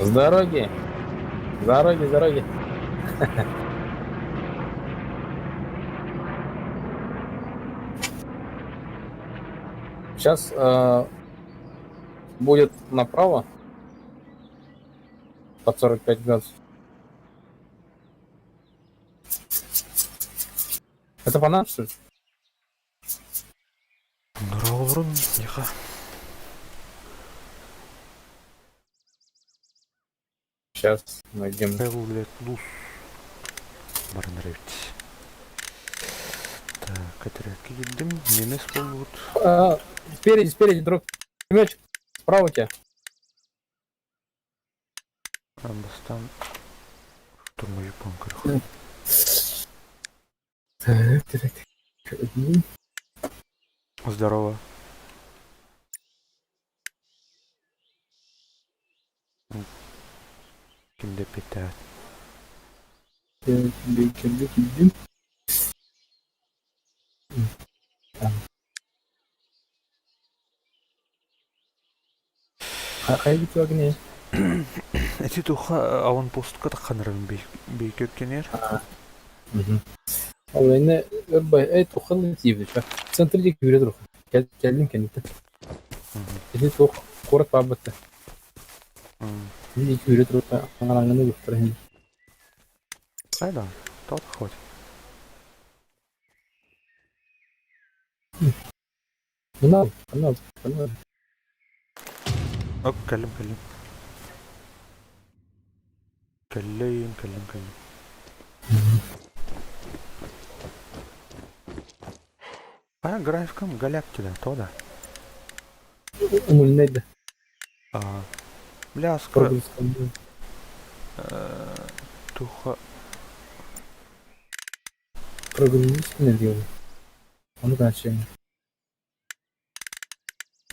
С дороги! С дороги, с дороги! Сейчас будет направо под 45 градусов. Это по нам, что ли? Дорооболорун миэхэ. Сейчас найдем. Блядь, лус баран эрэбит. Так, этэрээккэ киирдим. Немец буолбут. А, спереди, спереди, друг. Пулеметчик, справа у тебя. Бастан штурмовик көрөх. Так, так, так. Здорово. Ким да эппиэттээбэт. Кирдим. Хайа огне. Эти туха аванпостка тахханырын бейкөккенер. Ол инне өрбай эй тухын тиибит. Центр диэки күүрэ турух. Кэллим кэнниттэн. Ити туох куорат баабытта. Ити күүрэ турук аҥараҥҥыны быктара иһин. Айда, тот хоть. Мына, мына, мына. Оп, кэллим, кэллим. Кэллим, кэллим, кэллим. А графикам галяк туда, то да. Умульнайда. А, бляска. Туха. Программист делал. Он значение.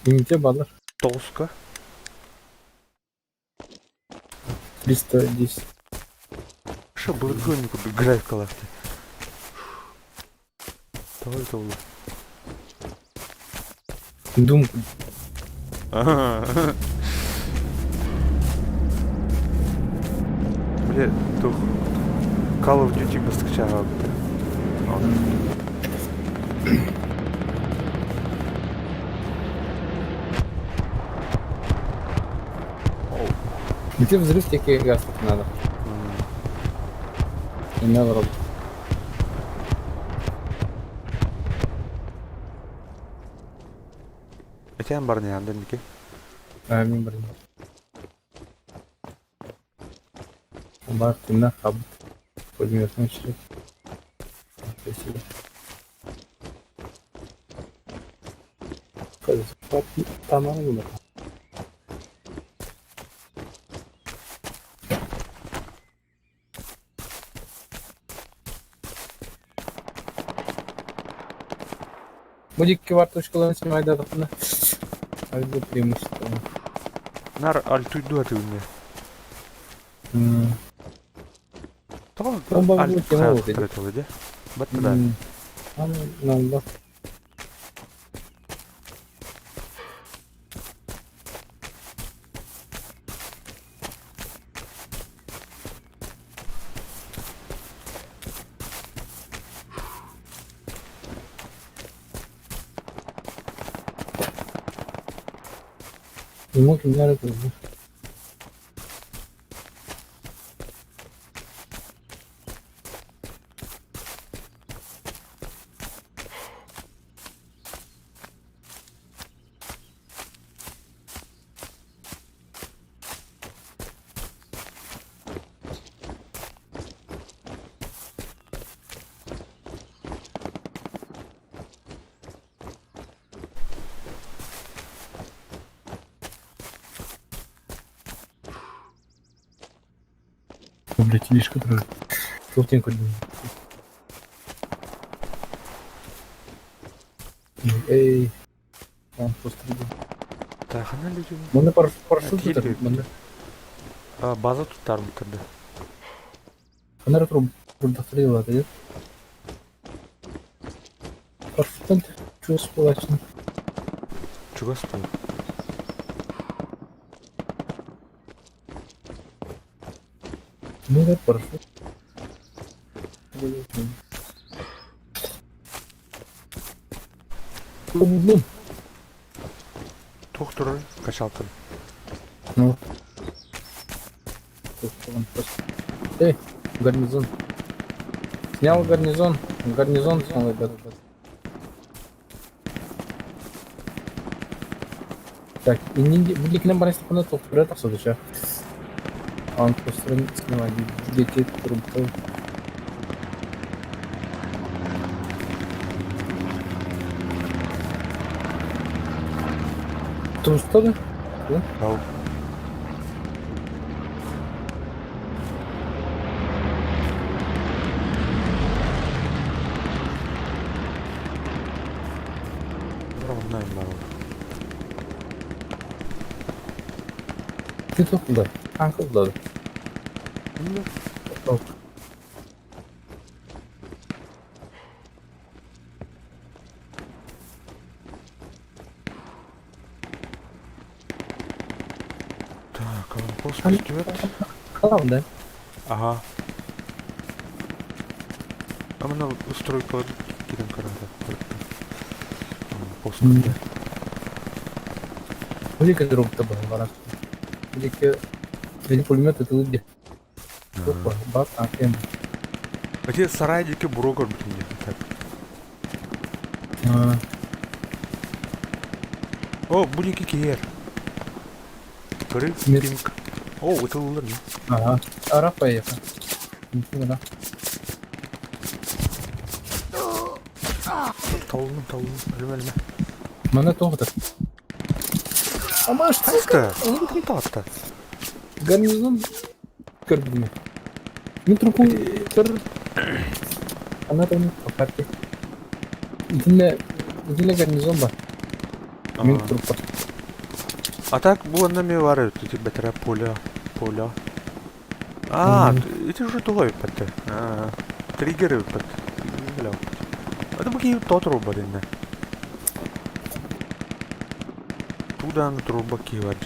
Инте баллар. Толска. 310. Что былыргы курдук графикалаахты. Тоҕо это буолла? Дум. Бля, тух Call of Duty бастыкчаҕа Где взрыв такие гаснуть надо. Не робот. Этиэн барныйаан дэнники. А, мен барным. Бар тына хабыт. Владимир Владимирович. Спасибо. Там она Бу дикки вартушкаларын снимайдатахына альбу преимущество. Нар альтуйду атыгынне. Тоҕо Бомба тема вот эти. альт Батта да. Нам Ему не надо. Блять, тележка тоже. Толтенько. Эй. Там просто Тахана люди. Манна парашют тутар. Манна. База туттар мутарды. Анара труб трубдахтырыла да. Парашюттан чугас буолааччы. Чугас бу. Ну да, прошу. Буллум. Туох турар качалкын? Ну. Эй, гарнизон. Снял гарнизон. Гарнизон снял, ребят. Так, иннин биликинен баран истэхпинэ тохтура тахсыбыча. Антостарын диэки турбута. Туруста да? Ау. Ровно народ. Ты тух булар. Танка булар. Ну, Так, аванпост идет. Главное. Ага. А мы на стройку кидем карата. Пост. Великая дорога была, барак. Великая... Великий пулемет это где? Опа, бат, а, М. А те сарай дике бурогор бүтүн так. О, бу диэки киһиэр. Көрү Нет. пинг. О, ытыллар не. Ага. Ара поехал. Да. Таллым, таллым, өлүмэ, өлүмэ. Мана тоғытыр. Амаш, Таста. Ким таатта? гарнизон көрдүм. Мен трупу көр. Ана там по карте. Итинне итинне гарнизон бар. Мен трупа. А так бу онно эмиэ баар эбит ити бэтэрээ поле поле. А, ити уже туга эбиппэт Аа, триггер эбиппэт. Бля. Это бу киһи тоҕо турбат иннэ. Туудааны турбат киһи бар.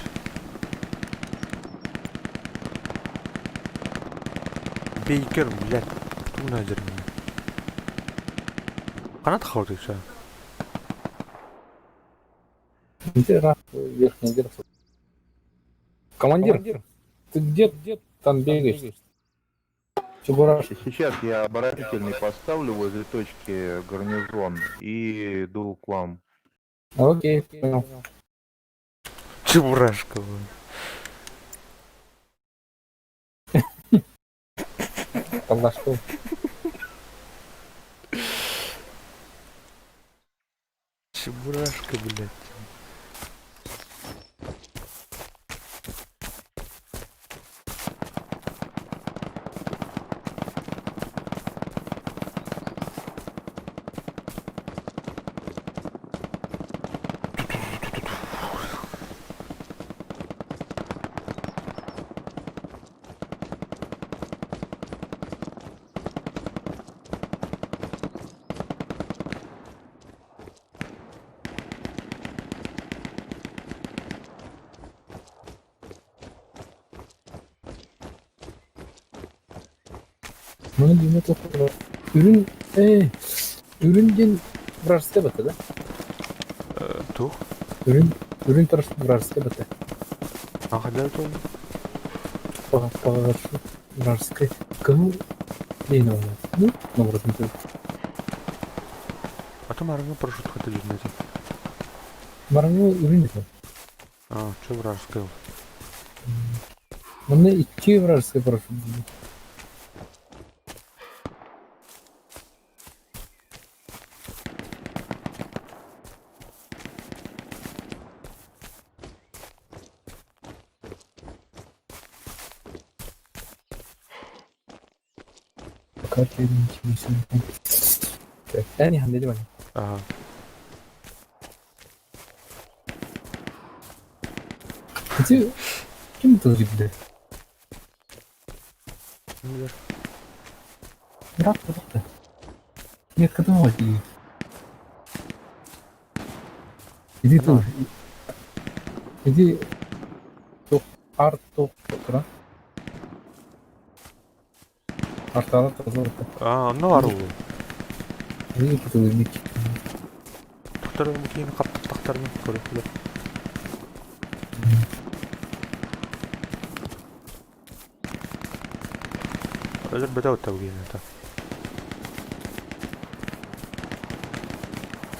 Бейкер, блядь, тууна дьэрмин. Ханат хаотыша. Верхний верх. Командир, ты где там бегаешь? Чебураш. Сейчас я оборонительный поставлю возле точки гарнизон и иду к вам. Окей, понял. Чебурашка. Аллашков. Чебурашка, блядь. Маны дүймө тоқтыр. Үрүн, үрүн ден вражеская бата, да? Тух. Үрүн, үрүн тарашты вражеская бата. А хадя то? По вражеская. Кому? Не, ну, ну, наоборот, не А то мараңа парашют хата жүрмөтү. Мараңы үрүн это. А, что вражеская? Маны икки вражеская парашют. Карта Так, я не хандели. Ага. Эти ким тоже билер? Билер. Брат, пожалуйста. Нет, когда иди. Иди тоже. Иди. Тух, арт, тух, тух, Артаалар тыллар. Аа, онно баар уол. Биир кытылыйбыт. Тохтор киин хаптахтарына көрүөхлэр. Өлөр бөтө оттабы киин это.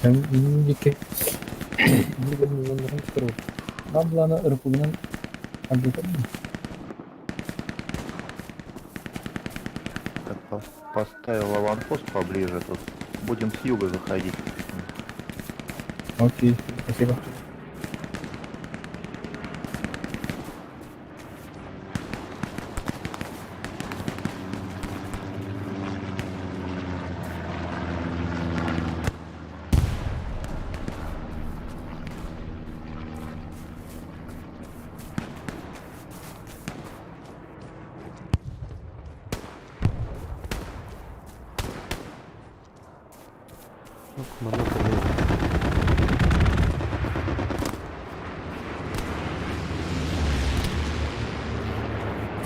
Инники Бабланы ырпыгынан Так, поставил аванпост поближе тут. Будем с юга заходить. Окей, спасибо. Ну, манна кэлиэ.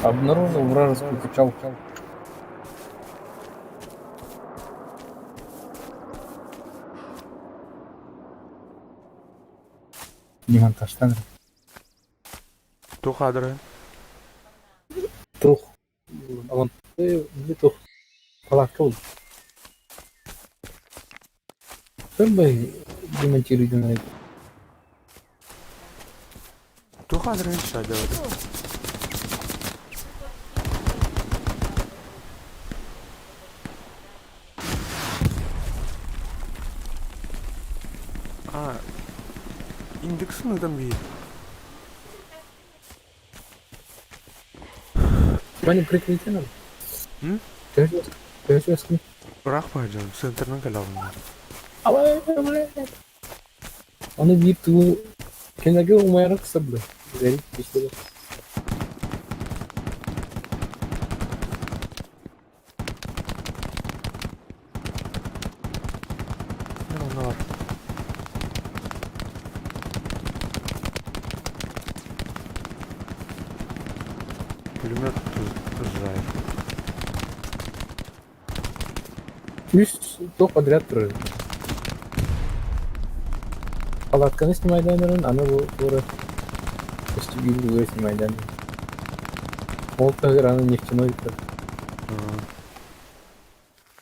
Обнаружил вражескую качалку. Демонтажтан. Туох аадырыһын? Туох. Алан туох. Палатка был. Как бы демонтируйте на это. Туох аадырыһын саадьабат. А, индексын ыытан биир. Ваня, прикрытие надо. М? Төс Ыраах баһа центрынан кэлэҕин. Аны биир тылы кинилэргэ умайара кысабыла. Горит пещера. Онно бар. Пулемет сжает. Үс туох подряд турар. Палатканы снимайданырын, аны бу туора көстүбүүн снимайдан. Ол таһыгар аны нефтяной тур.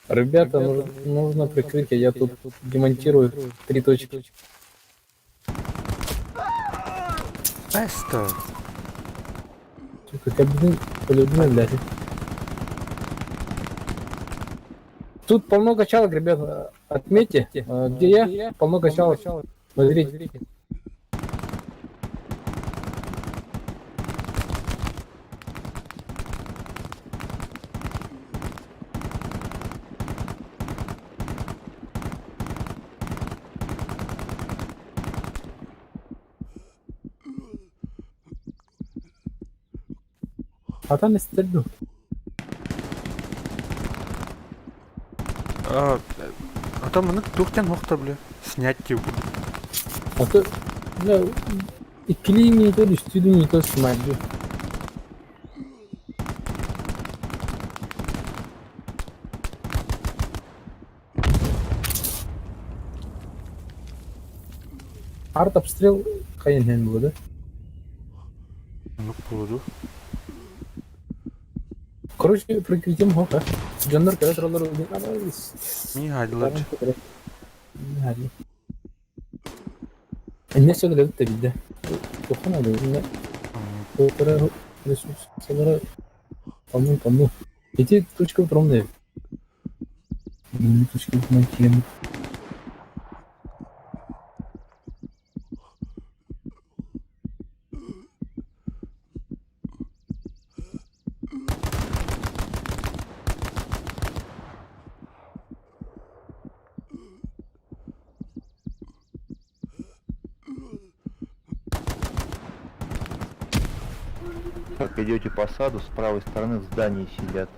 Ребята, нужно прикрытие, я тут демонтирую три точки. Эста! Сука, кабины полюбимые, блядь. Тут полно качалок, ребята. Отметьте, где я, полно качалок. Смотрите. А там истерду. А, а там маны туохтан хуохта бля. Снять тип. А то, бля, иккилии минутер, үстүү минутер снимать. Арт обстрел хайын было, да? Ну, буолду. Короче, прикрытием хох, а? Дьоннор кэлэ тураллар Ми хаадылар. Инне сөглөбүт да билде. Тухан ады, инне туохтара ресурсалара полно полно. Эти точка промные. Точка монтируем. Как идете по саду, с правой стороны в здании сидят.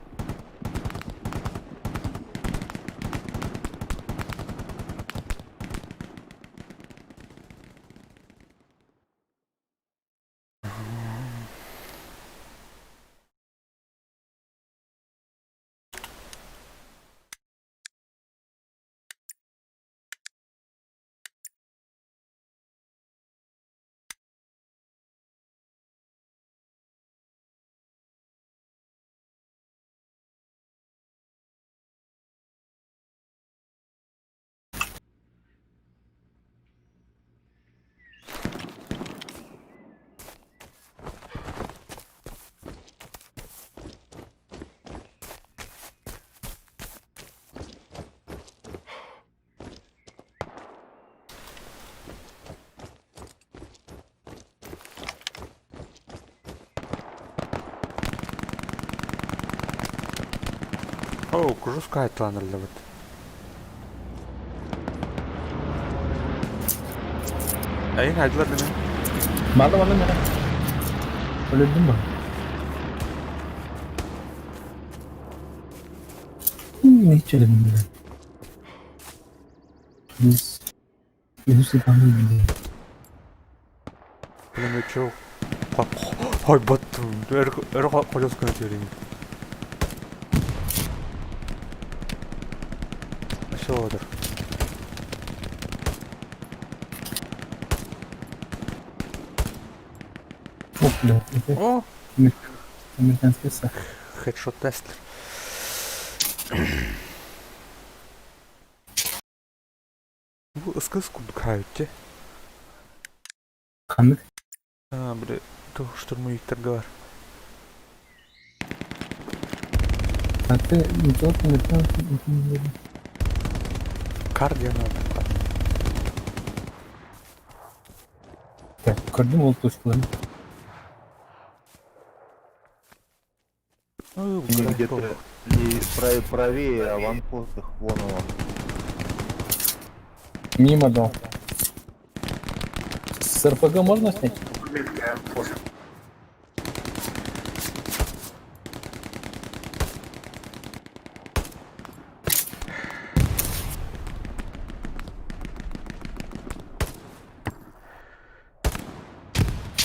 О, кужуска айтланыллыбыт. Эйин айдылар дeme. Баала баала мene. Öldüm mü? Ne içelim ben? Biz Biz silahını Пулеметчик. Ой, баттым. Өрө колесканы терейин. Все одыр. О, бля. О! Американский сах. Хедшот тестер. Бу ыскыс курдук хайытты. Ханнык. А, бля, тух штурмовиктарга бар. А ты ничего ты не понял? Кар диэн ааттаах. Так, көрдүм ол точкаларын. Ой, Они где-то правее аванпостах, вон он. Мимо дал. С РПГ можно снять?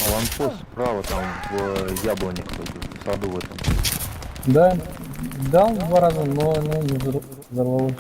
Аванпост справа там в яблонях, в саду в этом. Да, дал два раза, но оно не взорвалось.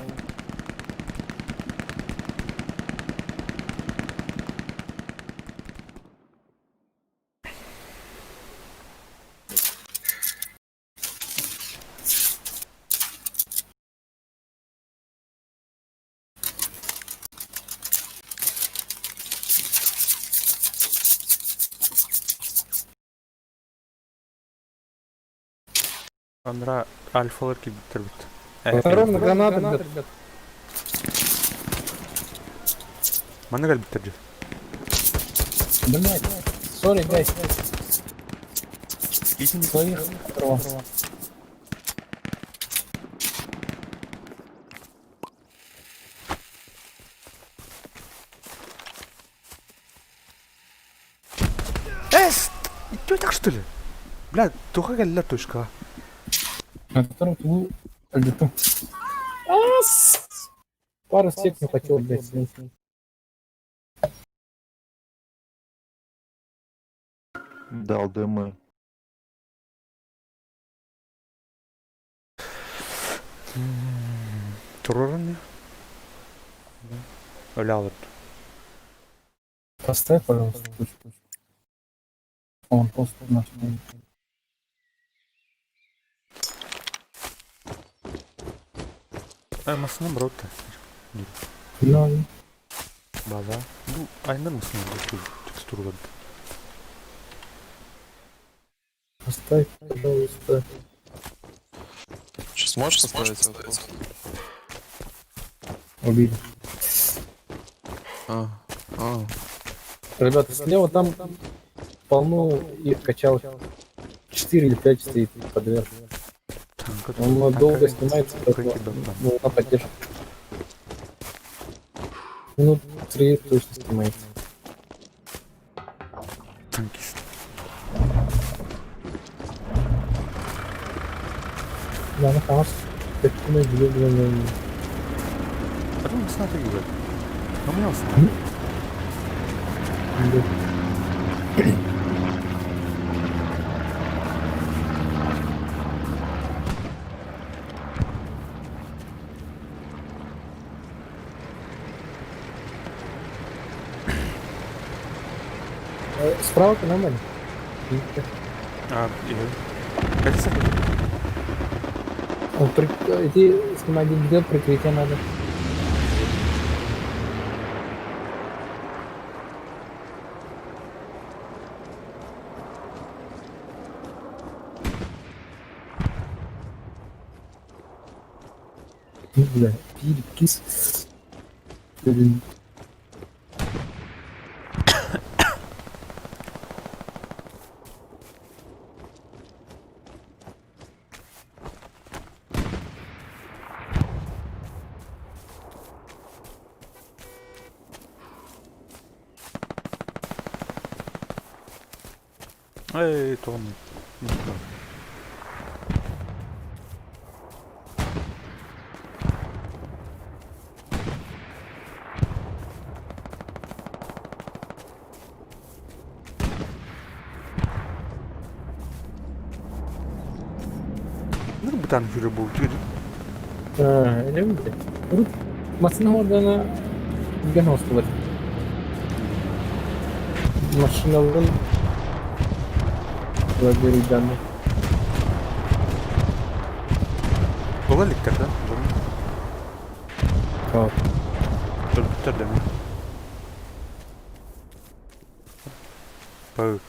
Андра альфалар кибиттер бит. Осторожно, граната, ребят. Манна кэлбиттер дьэ. Блять. Sorry, guys. Итин Своих оторвал. Эс! Идёт так что ли? Бля, туха кэллэр точка. На котором тулу альдету. Пару сек не хотел, блядь, снять. Дал дымы. Турурun Öyle alırdı. Поставь, пожалуйста, точку. Он просто наш. Masına bro Да. База. Bu aynen mısın текстуралар. Поставь, пожалуйста. Сейчас сможешь поставить аванпост? Убили. А, а. Ребята, слева там полно их качалок. 4 или 5 стоит подряд. Танка. Он долго снимается, поэтому ну, на поддержку. Минут 3 точно снимается. Танкист. Да, на хамас. Такими влюбленными. А там не знаю, как У меня Да. Справа-то нормально. А, и... Кажется, Иди снимай где прикрытие надо. Ну, бля, пили, кис. Блин. Эй, тоҕо Ну, бытан жүрө бу Öyle mi? Урут массыына ордана үгэн оҥостулар. Машиналарын Владимир Була иликтэр да дьон Так. өлбүттэр да эмиэ. Бу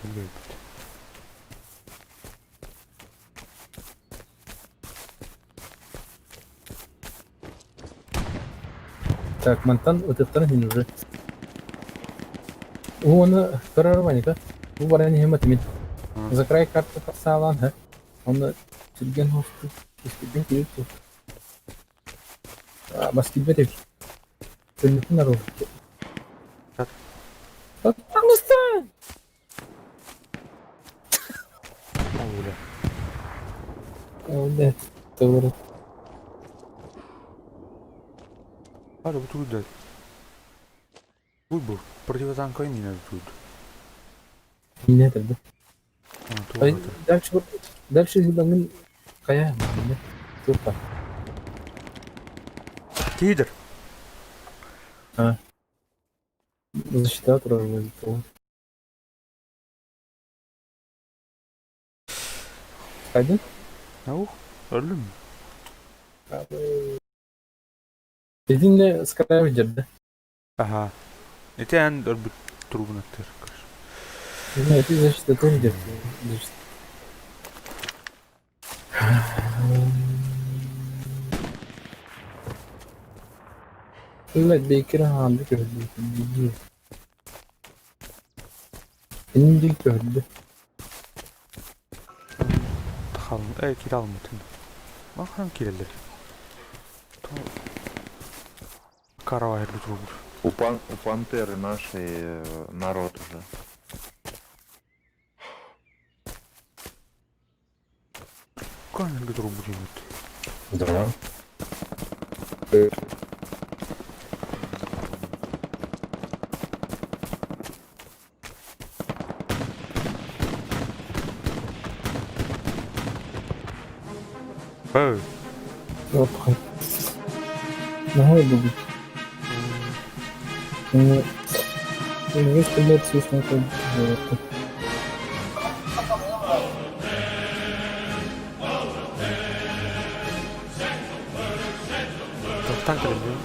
Так, мантан ытыктан иһин уже. Уонна көрөр Ваника. Бу баран иһим атымин. За край карты тахсаалаан һэ. Онно түргэн хосту испитин киирip тур. Бас килбэт эбит. Төннүтүн арыл. Пожалуйста! Оля. О, блядь, doğru. Guarda, bu тугу Буй противотанковый мина тут. Не это, да. А, Ай, дальше дальше зилаңын кая? Тупа. Тидер. А. Защита тоже Один? Аух, өлүм. Итиннэ Скайп дьэрдэ. Ага. Ити эн өлбүт турбунаттыр. Не знаю, ты защита тоже держит. Защита. Блядь, Бейкер хаанды көрдү. Инди көрдү. Тахалым, эй, кире алмытын. Махан кирелер. Каравайр турбур. У пантеры нашей народ уже. Канелге турбур ебут. Да. Эй. Опа. Наһаа бугут. Ну, выставлять слишком как Танк кирелер.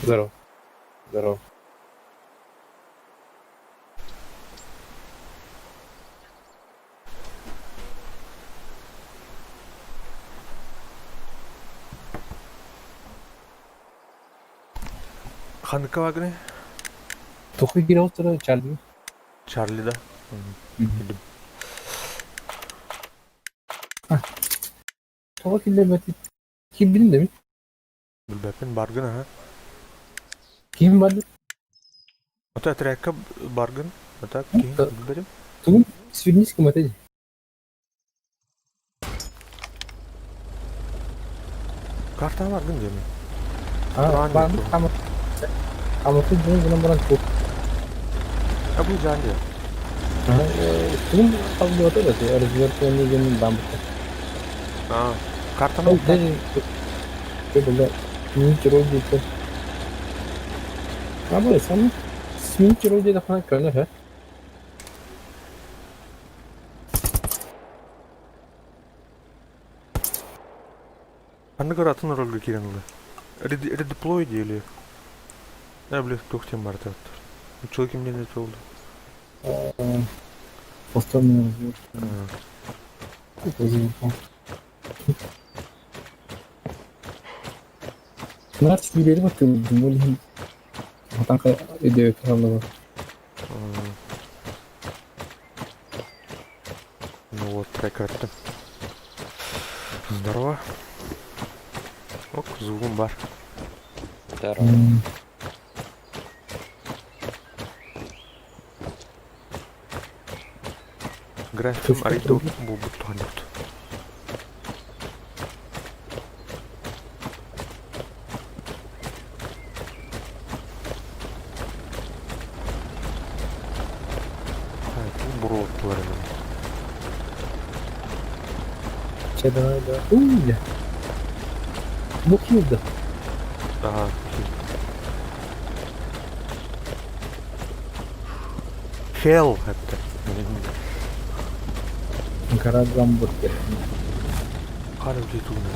Здорово. Здорово. Ханныка Вагнер? Тухы киирэ охторо Чарли. Чарли да? Билим. Тоҕо киллэрбэтит? Киирбитин да мин. Билбэппин баргын аха. Ким барды? Ото отрядка баргын. А так ким билбэтим. Тугун свернись кымата Карта баргын диэми. А, бааммыт хаамыт хаамыты дьон гынан баран туох А бу жаан диэ. Тугун халбыата да ти развертывание диэн бааммыта. А, картаны Даже сменить роль диэтэ. А бу сам сменить роль диэтэххинэ көнө һэ. Ханнык атын рольга киирэн ылла? Редеплой диэли. Э, бля, туох диэн барыта. Учула кимнен это oldu? Повторный развертывание. Наар сүүрэри баттыыллар, ол иһин хатан өйдөөбөккө хааллыбыт. Ну вот, трек өттүм. Здорово. Ок, звугум бар. Здорово. Графикым арыйда буолбут туһанныбыт. Буруоттулар эми. Чэ давай да. Уй! Бу киирдэ. Ага. Хелл это. Гора гамбургер. Call of Duty тугунан.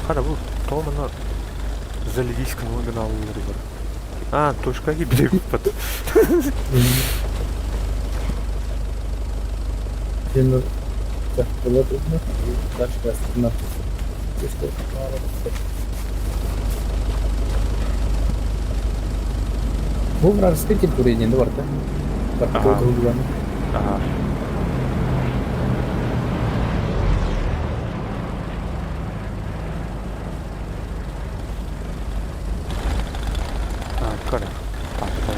Хара бу тоҕо манна залегись гынаалларыгар. А, точка гибель. Было трудно, и дальше Что Бу вражеской территория диэн барда. Ага. Ага. А, көрө. Так, так.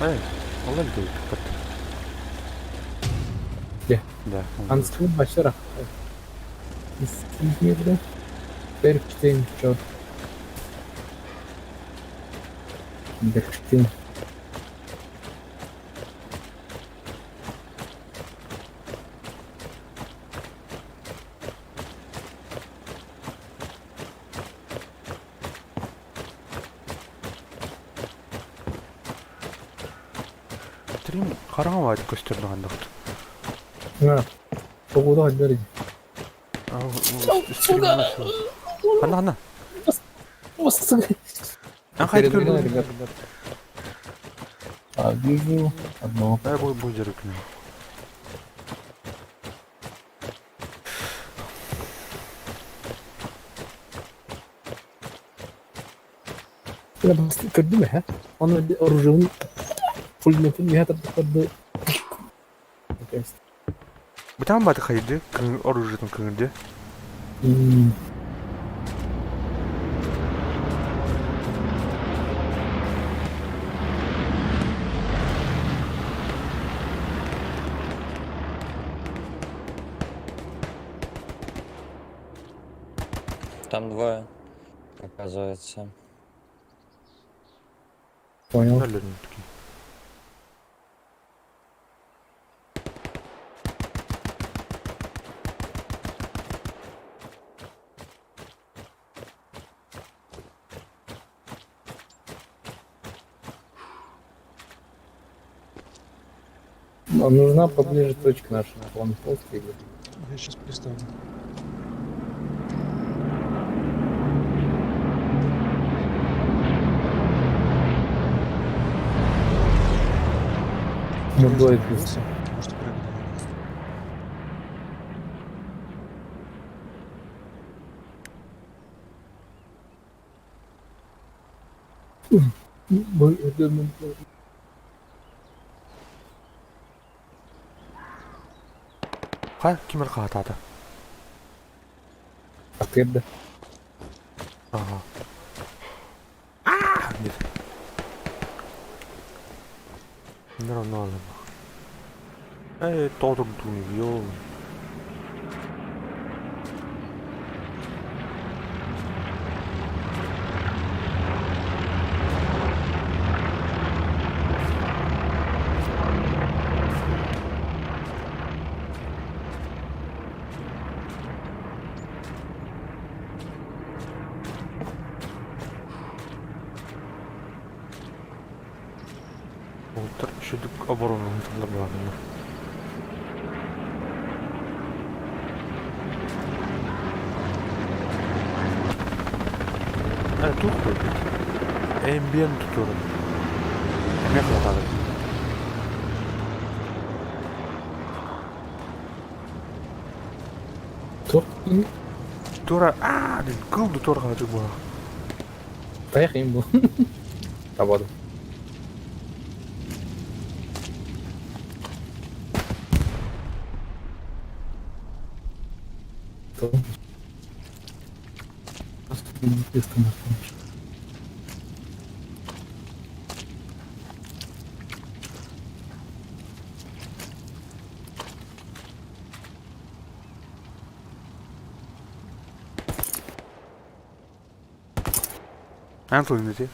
Эй, ол элге кыт. Де. Да. Анскын башара. Искиһиэрдэ Берктин чо. Берктин. Трим хараҥа баайт көстөр даҕандахт. Тоҕууда хайдар Ханна ханна. иди. Ан хайда көрдүң? Ребят. А, вижу одного. Дай бу бу жерүкүнү. Я просто көрдүм ээ. Оны оружием пулеметин миһэ тардыктарды. Бытаан бааты хайды, оружиетын кыҥырды. Там двое, оказывается. Понял. Өлөрүн такие. Нужна поближе точка наша на план-пост или... Я сейчас приставлю. Ну, Я бывает остановился, потому что прыгнули. Ха, ким эрэ хаһытаата? Атыырда. Ага. Аа! Диир. Нөр онно Ээ, тоҕо турдуҥ, ёл. Уолаттар үчүгэйдик оборонаны тыллар баҕараллар. Ээ, туох буолбут? Эмбиэн тутуорун. Эмиэ халатаабыт. Туох Туора аа диэн кыл да туора хаатыы буолар. Тайах им бу. Табады. Эн тылын ити.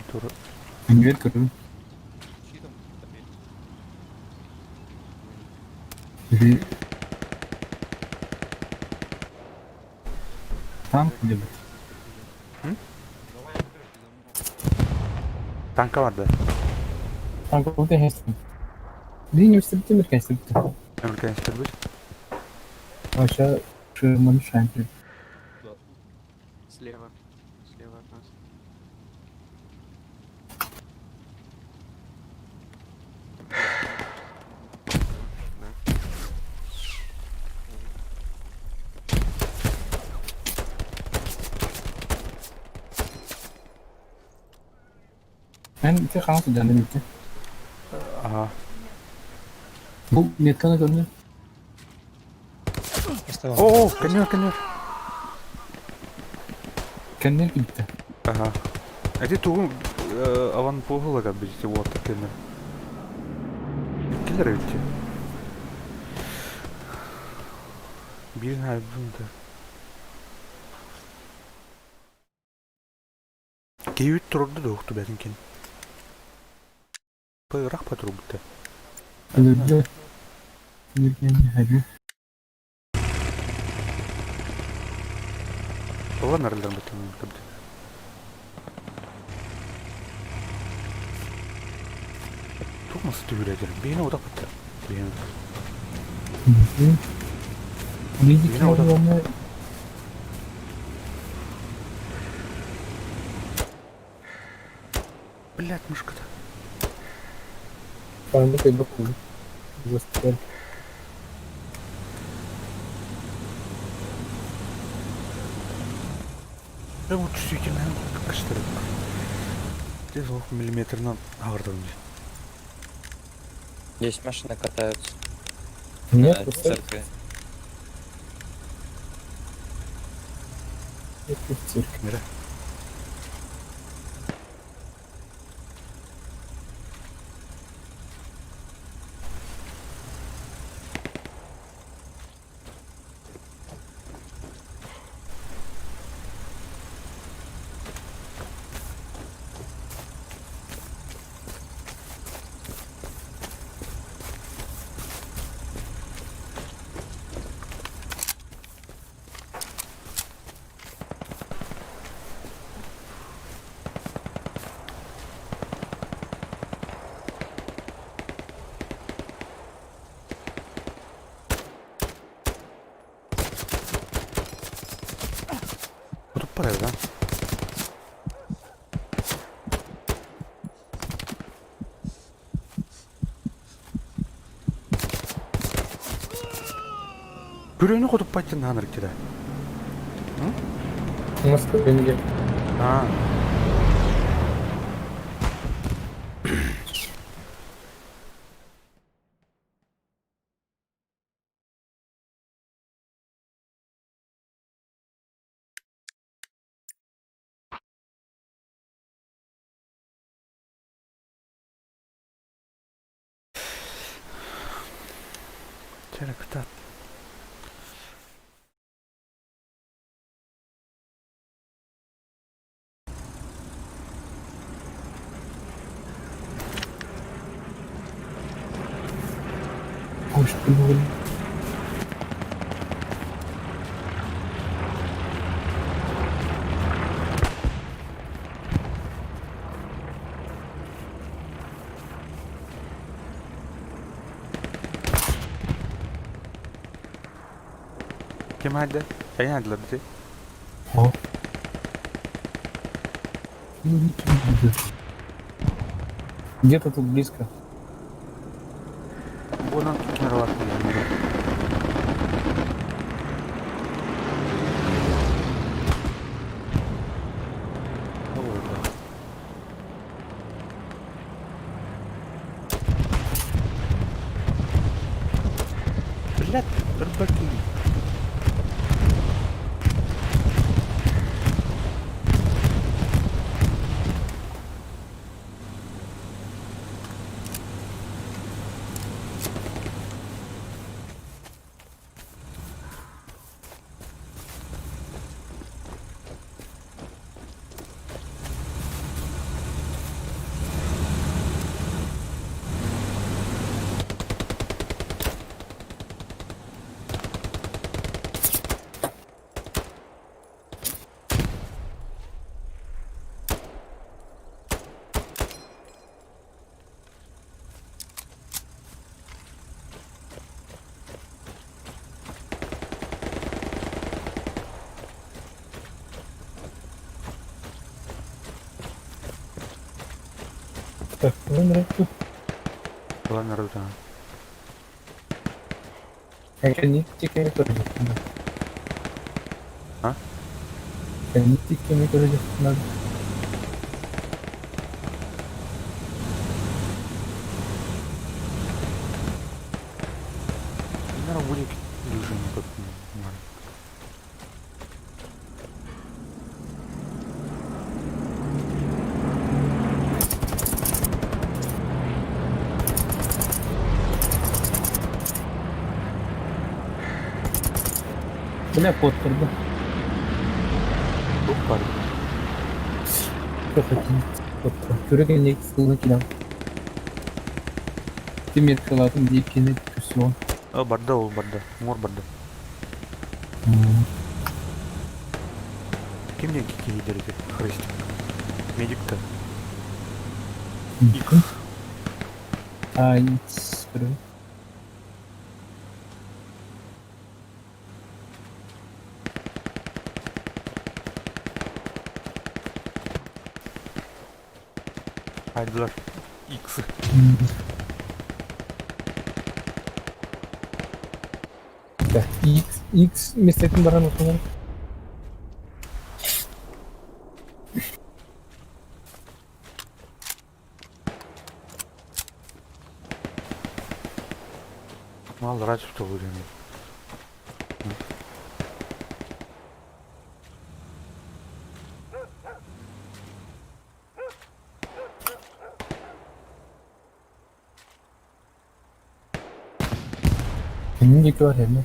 Туора Привет, көрүм. Или... Танк где Танка бар да. Танк вот я Линию септембр, конечно, септембр. Американ истербит. А сейчас Шерман Шампель. Слева. Слева от нас. Да. Мен те ханас жаным итте. Ага. Бу метканы көрдүм. Поставил. О, конер, конер. Кеннер китте. Ага. Эти тугун аван пуһулага бити вот кенер. Киллер бити. Бир хайбунда. Кийүт турду да ухту бәтин кен. Пырах патрубта. Өлөрдө. Нирген хайбы. Ола нарылдан битин кабды. Тук масы түгүрәдер. Бейне одак битти. Бейне. Биди Бейне одак. кимоны Блять, мышка-то. Пармы кайбы кул. Застер. Да вот чувствительно каштыр. Где миллиметрынан ağırdım. Здесь машины катаются. Нет, на просто церкви. в цирк. Мира. барар да. Күрүөнү хотуппаттын хаанырыктыда. Москва Аа. Чэ, кытаат. Ким hadi? Sen hadi bizi. Где-то тут близко. Bundan kenara var. Блядь, рыбаки. Так, ну, Ладно, да. А? Надо. Наверное, будет движение как Бля, код да. Тут бар. Көреген сылны килем. Тимир кылатын дип кене күсү. О, барда ол барда. Мор барда. Ким ден кики Христик. Медик-то. Икс. А, Икс. Айдылар. Икс. Так, X, X местетін баран оқыған. Мал раньше что время. Кенин бар эми.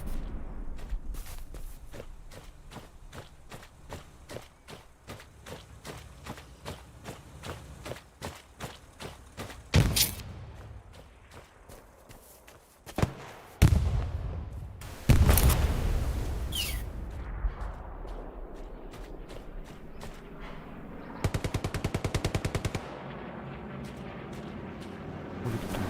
Будет там.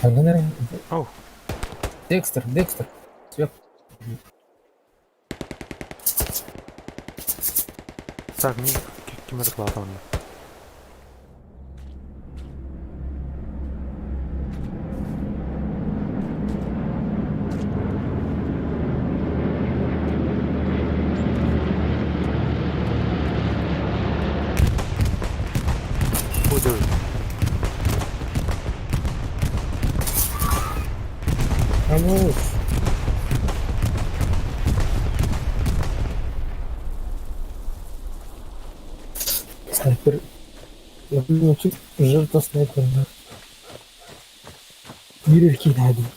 Оу. Декстер, Декстер. Сверху. Так, мин ким эрэ кылаата онно. Буду. Хорош. Снайпер. Я жертва снайпера. Биир эркиин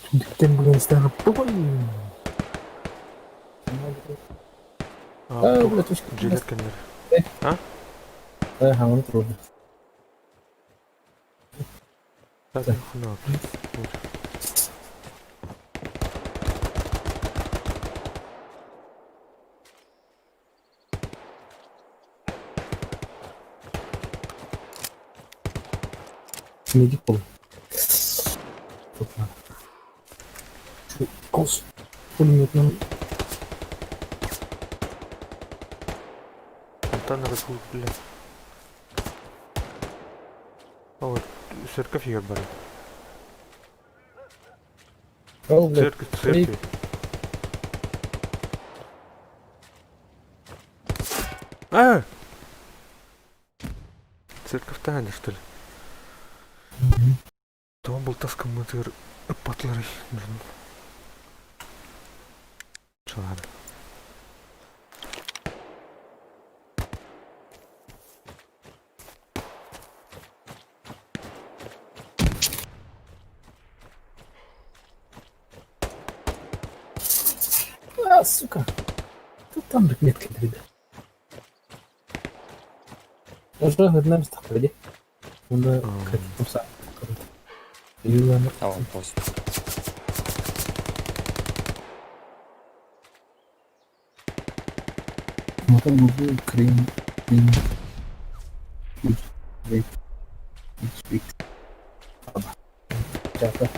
түннүктэн булан истэҕэ А, жилет кэннэр. А? Хаҥан турда. Так, хуна. Медик был. Кос. Пулеметным. Онтон разгул, бля. О, церковь егер бар. Ол, блядь. Церковь, церковь. А! Церковь тайна, что ли? То он был таскамытыр патлары. Ладно. А, сука. Тут там метка, ребят. Уже одна места ходи. Онда как А он пост. Мотор Крым, Крым, Чата.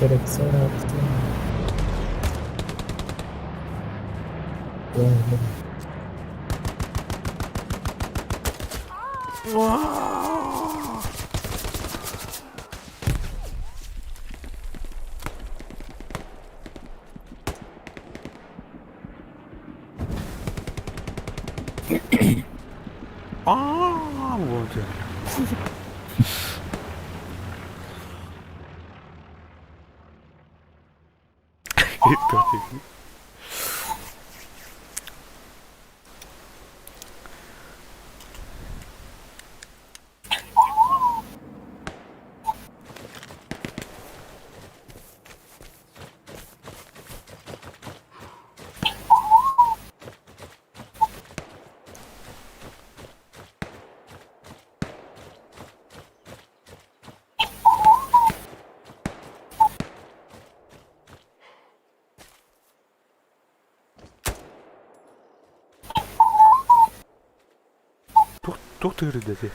Коррекция. А, вот я. Тух тыыры дэти?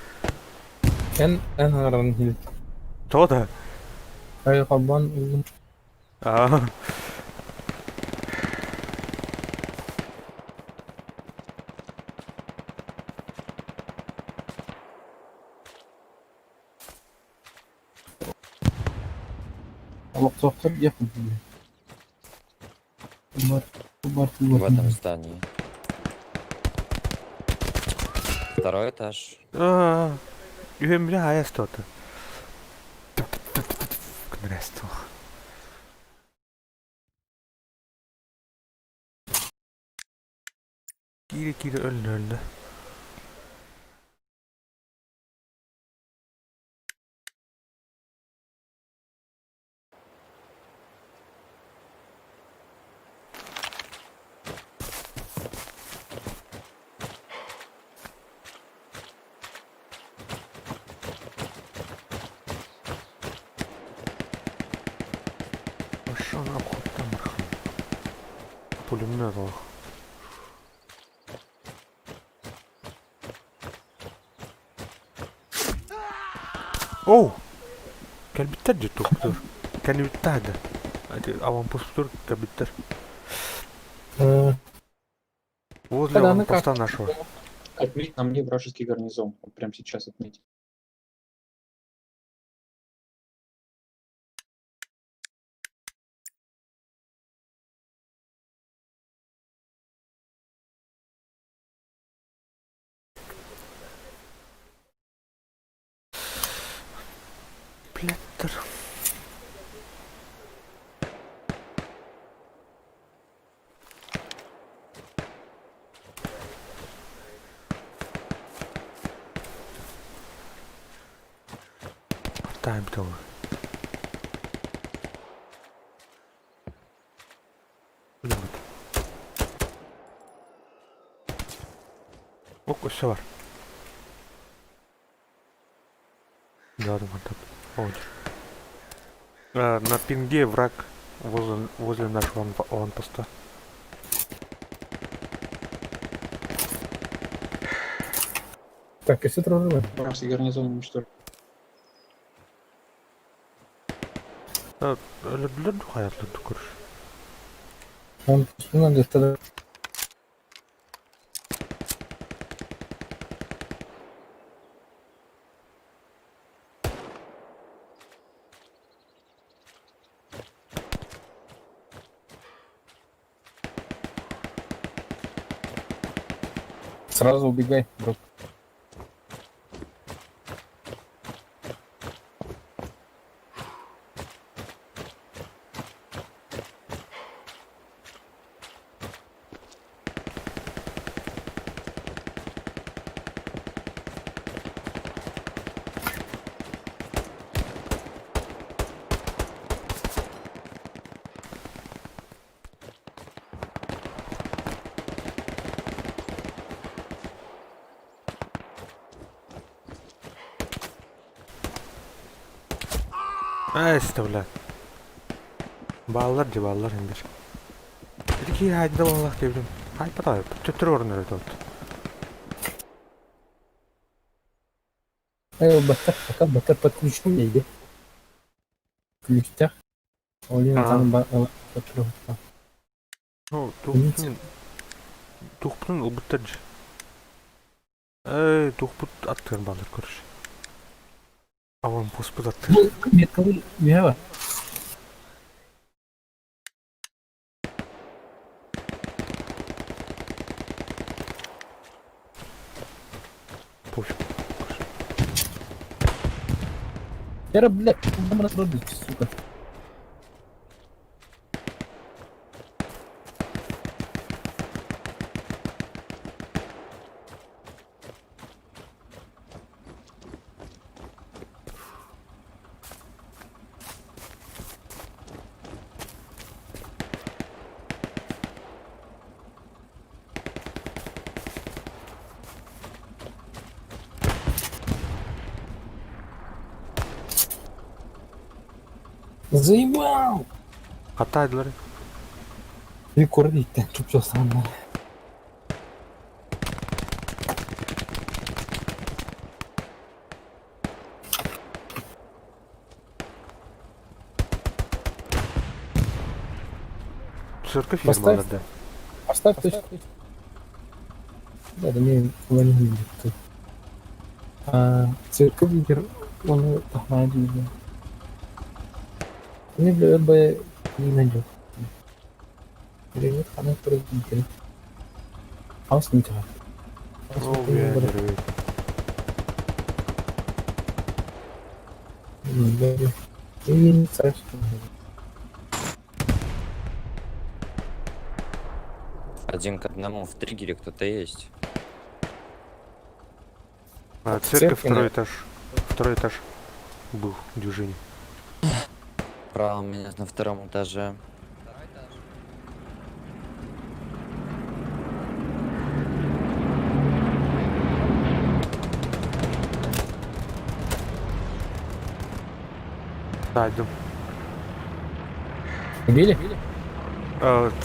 Эн эн аран хил. Тода. Ай хабан узун. Аа. Олохтоохтор диэхпин. Бар бар В этом здании. Второй этаж. Аа. Үһүн хайас тота. Күнрэсту. Кире кире өлнө өлнө. Пулемет олох. Оу! Кэлбиттэр дии туохтуур. Кэннибиттэр да. Аванпостур кэлбиттэр. Возле аванпоста нашего. Отметь на мне вражеский гарнизон. Вот прямо сейчас отметь. Блядь. Time to. Ок, өссө бар. Да, думаю, так. Вот. На пинге враг возле нашего аванпоста. Так, и все трожевое. Вражеский гарнизон уничтожен. Өлөрдүлэр хайатлар көрүш. Он надо Сразу убегай, друг. Эстэ бля. Бааллар дии бааллар индир. Ити киһи хайда буоллах диэбитим. Хайпата төттөрү орун өрө тут. Батар, пока батар подключу иди. Ключтях. Олин там Ну, тухпутун тухпутун ылбыттар дьи. Эй, тухпут аттыгар бааллар көрүш. Аванпоспут аттыгар. Меткалы вева. Пофиг. Вера, блядь, куда мы разрубить, сука. Заебал! Хатайдылар. Bir koru itten çok çalışanlar. Церковь Поставь. баллар да. Поставь точку. Да, да мне не будет. А, церковь он тахмай дейді. Мне бля бы не найдет. Или нет, она производитель. Хаус не тяга. Ол я нервей. Один к одному в триггере кто-то есть. А, церковь, второй этаж. Второй этаж был движение. Право у меня на втором этаже. Да, идем. Убили?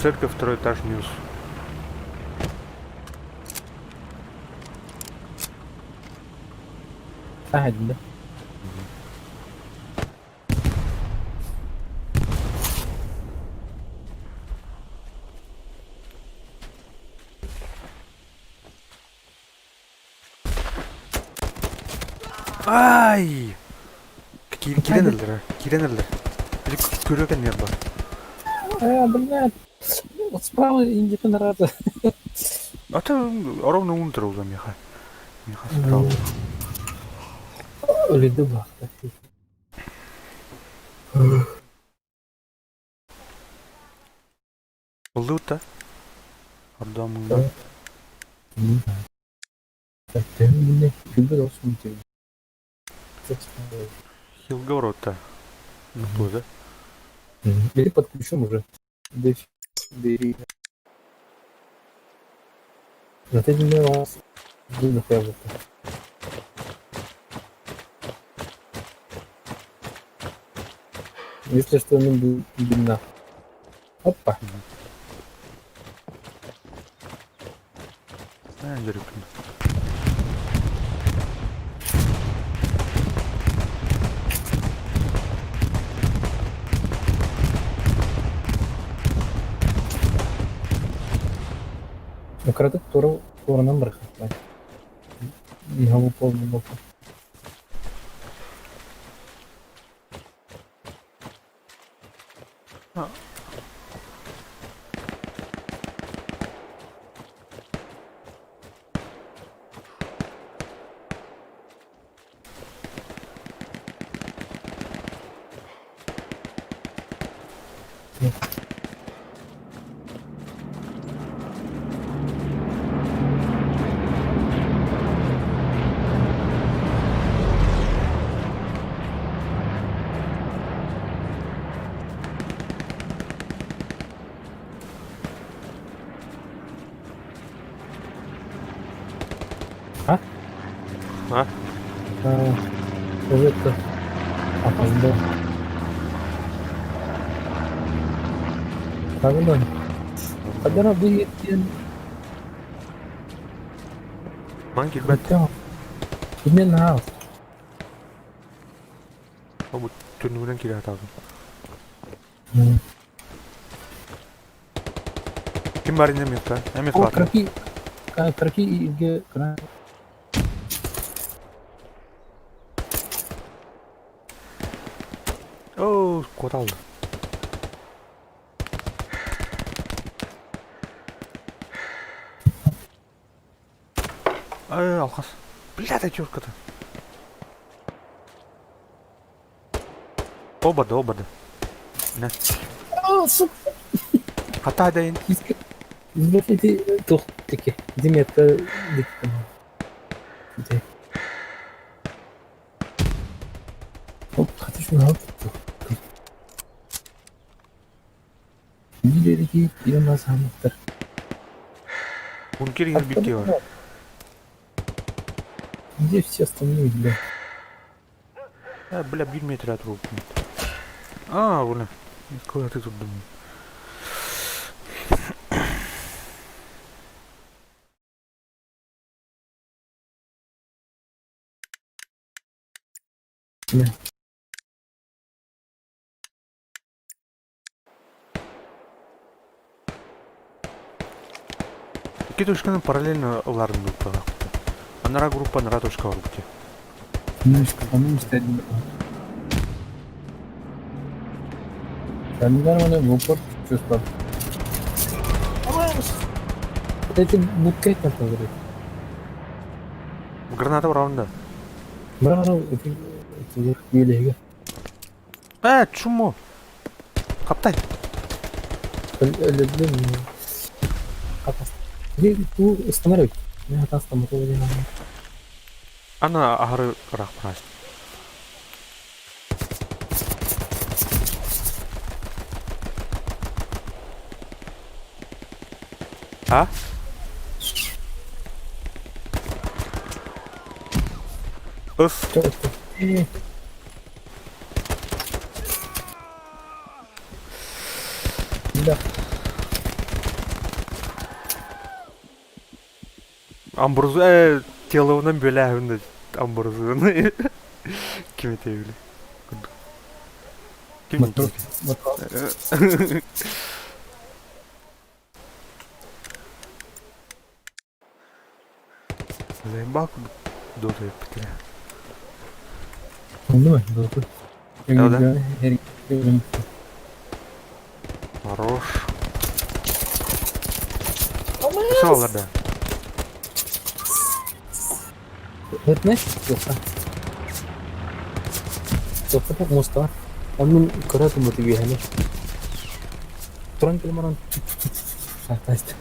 Церковь, второй этаж, минус. Саһайдым да. Ай! Киирэн ыллара, киирэн ыллар. Били көрө кэннигэр бар. А, блядь. Вот справа индика нарада. А то ровно унтер уже меха. Меха справа. Өледі бақты. Ыллыбыт да? Ордоомуҥҥа. Хилга ворота. Ну да? Бери под ключом уже. Бери. Зато не раз. Если что, ну, длина. Опа. Ээ, дьөрүкүн. Кыратык туора туоранан бырахыахтаах. Наһаа буолбакка. А? А? А, это опоздал. Правильно? Хадара быйыттен Ман килбэт. Именно аас. Бу түннүгүнэн киирэ сатаабытым. Ким бар инде миэхэ? Эмиэ О, баар. краки, краки илге кра. Оо, куоталла. Ай, алхас. Бля, ты чурка-то. Оба да, оба да. На. А, сука. Хата дайын. Иди тух таки. Иди метка дик. Оп, хата шуна Иди кирен самыктар. Бункер егер бар. Где все остальные, бля? А, бля, бир метр от рук. А, бля. Куда ты тут думал? Да. Икки точканы параллельно ыларын группалаах. Анараа группа анараа точка барбыт. Камераны в упор чувство. Эти букет на говорит. Граната раунда. Браво, это елеге. Э, чумо. Каптай. Люблю. Ту остановить. Я там Ана ахары рахмас. А? Öf. Да. Амброзу э телоунан бүөлээһин да амброзуны ким этэ Ким Мотор. Мотор. Лейбак дота эппитэ. Oldu mu? Doğru. Да. Хорош. Все, ладно. Это Тоха. Тоха муста. Onun kara tumotu bir Туран килмаран. Фантастика.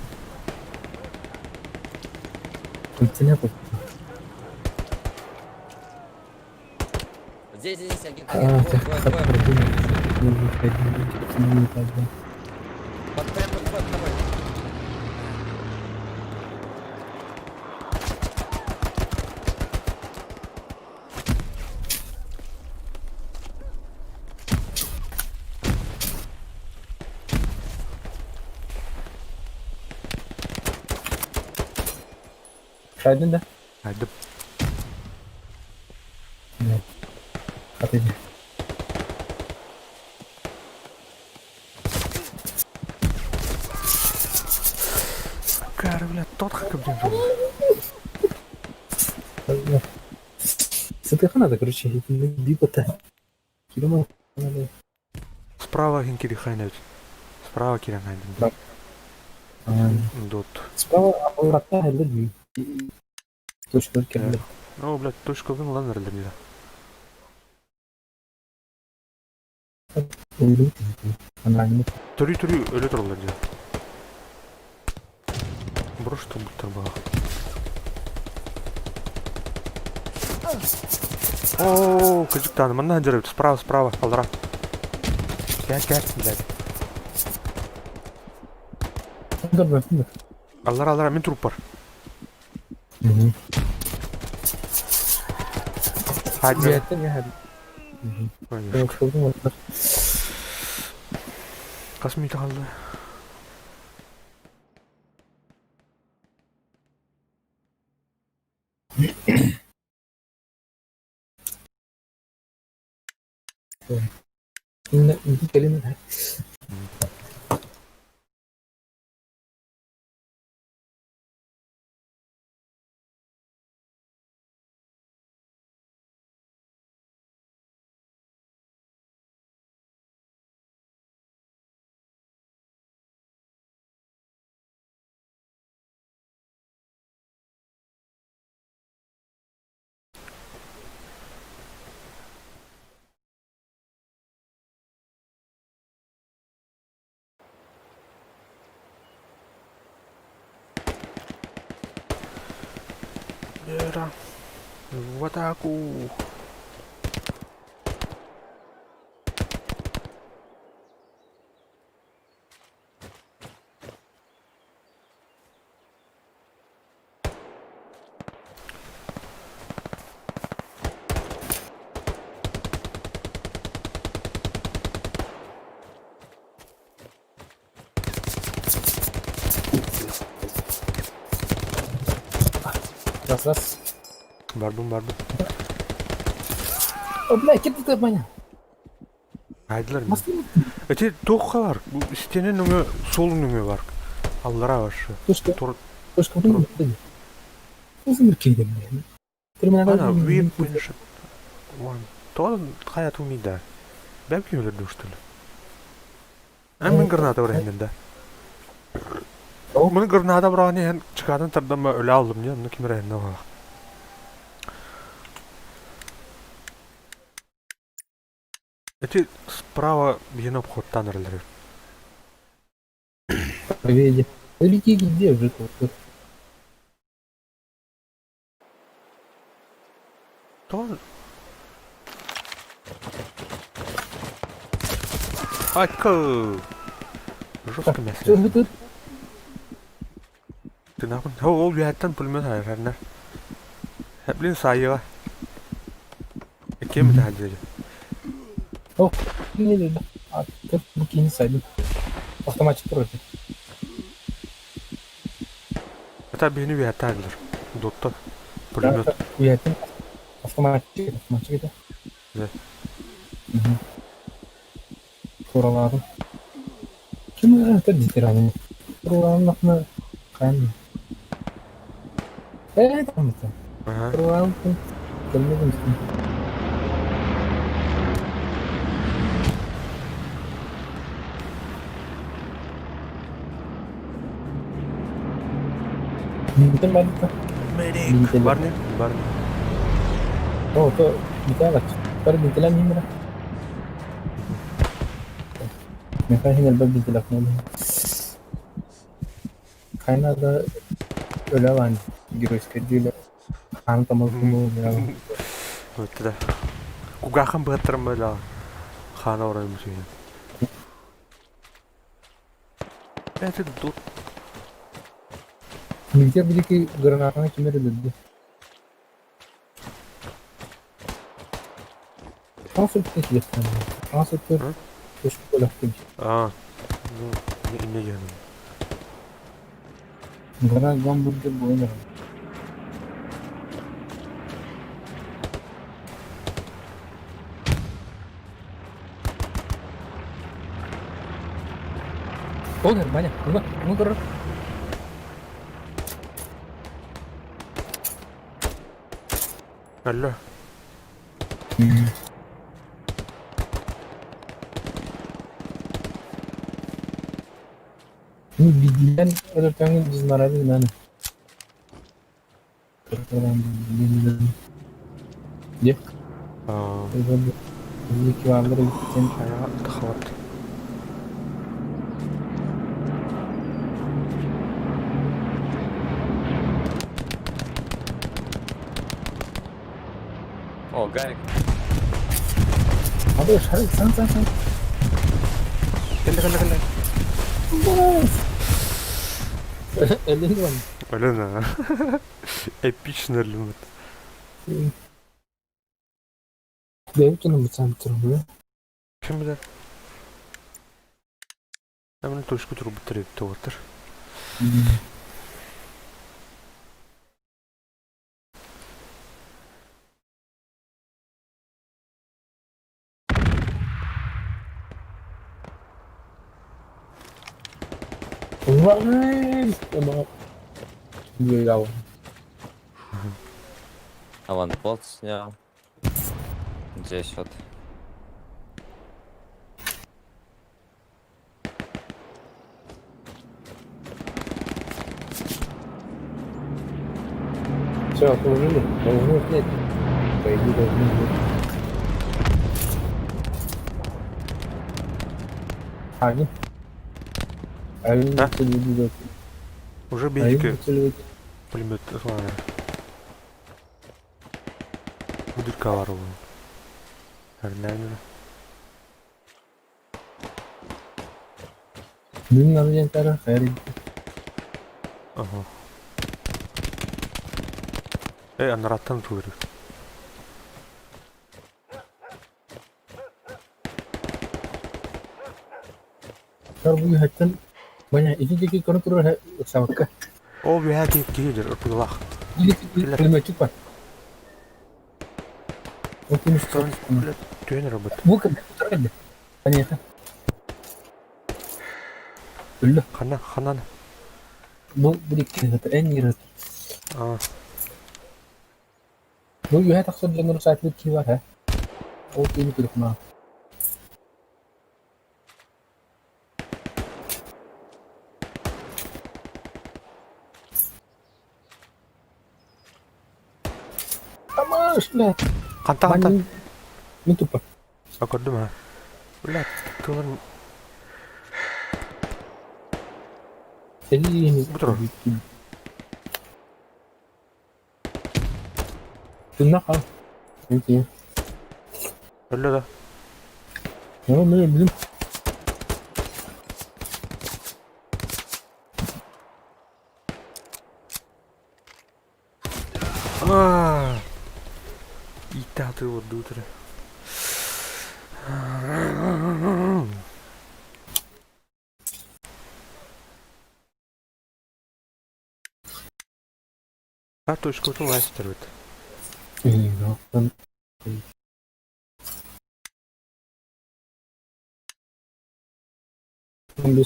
Здесь, здесь, один, А, один, двое, двое, двое. Под, прям под тобой, под тобой. Шайдın да? Hadi. Hadi. Кара, бля, тот хакабден. Сытыхана да, короче, бипота. Килома надо. Справа хинкири хайнет. Справа кирен хайнет. Дот. Справа врата хеллер Точка келлер. Ну, блядь, точка вын ланер для меня. Түрі түрі өлі тұрылар деді. Бұрыш тұр баға. О, кыжыктаны, мына жүріп, справа, справа, алдыра. Кәт, кәт, блядь. Аллара, аллара, мен труп бар. Hadi. Қас минут қалды? Kelime. Лера. В атаку. Раз, раз. Барбым, барбым. О, бля, кем ты меня? Хайдылар. Эти тоққа бар. Стенен өңі, солың өңі бар. Аллара башы. Точка. Тур. Точка. Ана, we finish one. Тоғын қая тумида. Бәп кемелер душтылы. Мен граната бар да. Мен граната бар аны чыгадан тардан өлө алдым не, мына кимер хенден бар. Эти справа биен обходтан өрлөр. Победе. Лети где уже тут? То Айка! Жестко мясо. Ты нахуй? Ол үйәттен пулемет хайрарнар. Блин, сайыға. Кем это хаджи? О, не, не, а, как не сайдым. Автоматчик против. Это бені үйәтті айдылар. Доттан. Пулемет. Уятын автоматчик, автоматчик это. Да. Туралаабын. Ким это ветераны? Туралаабын кайын. Э, там это. Ага. Туралаабын кэлмедим. Митен барбыта. Медик. Барни? Барни. О, то битэ Бары бинтелэн миһин Михаил иһин элбэх бинтелэхнэ Хайна да өлө баан геройскайдыы үлэ хаан тамал кумуу Вот да. Кугахан быһаттарым бала хаана оройум сүйэн. Это тут. Милтер бидики гранатаны кимер өлөрдү. Хаҥас өттүн килэхтэн. Хаҥас өттүгэр көспүт өлөхтүм. А, ну, инне диэным. Гора гамбургер буолан эрэр. Ол Баня, ну, ну көрөр. Алло. Ну, бидлен өлөртөҥүн дизмарабы наны. Де? Аа. Iki vardır gittin. Хайа тахабат. О, Гарик. Abi şarkı sen sen sen. Кэллэ кэллэ кэллэ. Elini var. Алена. Эпично өлүммүт. Бэйбит бутсан турбу. Ким билэр? Амын тушку турбуттар эбит тугаттар. Vay! Ama Böyle Аванпост снял. Здесь вот. Все, отложили. Должны снять. По идее, должны быть. Аги. Аги, Да? Уже бейдики пулемет ыланар. Будырка бар ол. Әрнән. Бүгүн арыйан хайр. Ага. Э, анараттан тугыр. Тар бу хаттан Баня ити дики көрө турар сабакка. О, бия ки киһи ырпылах. Или пулеметчик бар. Вот им что? Түөн робот. Бу кем турар Понятно. Үллө. Хана, ханан. Бу бу дики эн нират. А, Бу юһа тахсар дьоннор саатыбыт ки бар ха. Ол кини көрүкма. Тамаш, бля. канта канта. Мен тупо. А көрдүм ha. Бля, тылын Сели Бу турар. Тунна ха. Окей. өллө да. Ну, мен билим. А. Итаты вот дутры. А точкабытын лаастарбыт. 15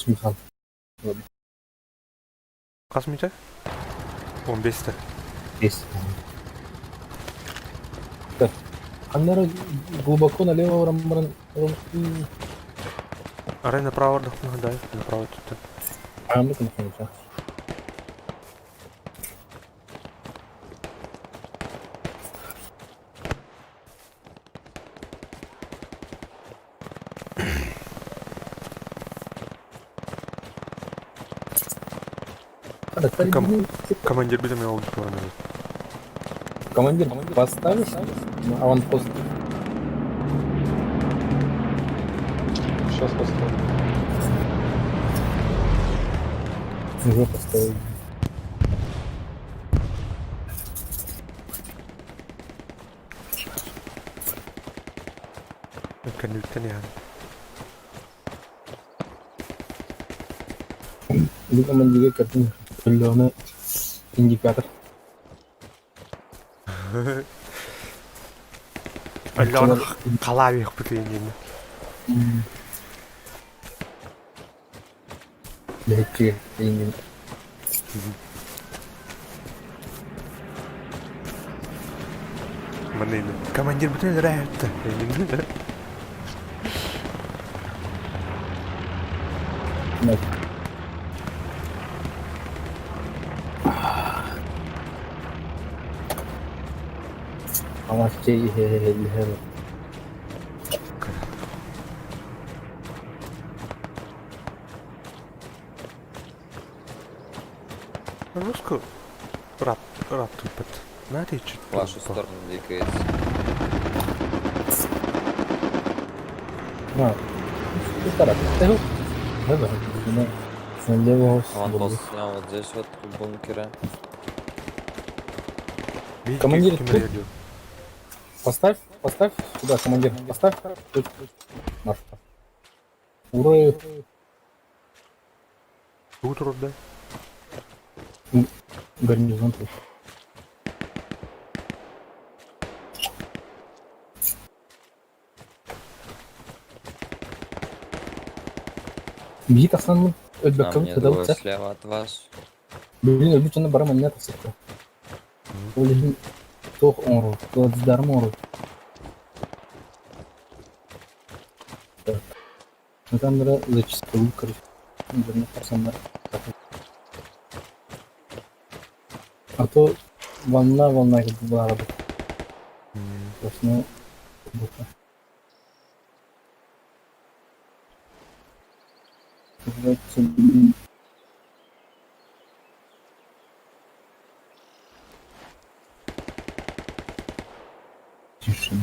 Михаил. Хас мүнүүтэ? 15-тэ. Есть. Так. Аннары глубоко налево баран Арай направо ардахпына да, направо туттан. Арамдык находится. Командир бит эмиэ ол туран Командир, поставишь аванпост? Сейчас поставлю. Уже поставил. Кэнниттэн иһэн. Бу командирга картин өллөҕүнэ индикатор. Өллөҕүнэ халаабыахпыт иннинэ. Лэһиччигэ иннин. Манна командир бүтүн өлөрөөттө. Хамас чэй иһэ Русскую раб раб тупит. Знаете, чуть В вашу сторону двигается. А, полтора. Да, на левого Аванпост снял вот здесь вот у бункера. Командир, тут? Поставь, поставь сюда, командир, поставь. Тут наш. Ура! Тут да? Гарнизон тут. Биһи тахсан На өлбөккөбүт мне двое сыдабыт слева от вас. Блин, өлбүт дьоно бары манна тахсыбыта. Ол иһин туох оҥорор, плацдарм оҥорор. Так. Ну там надо зачистил, короче. Дьоно тахсаннар. А то волна волна была бы. Сплошная бука. Тишина.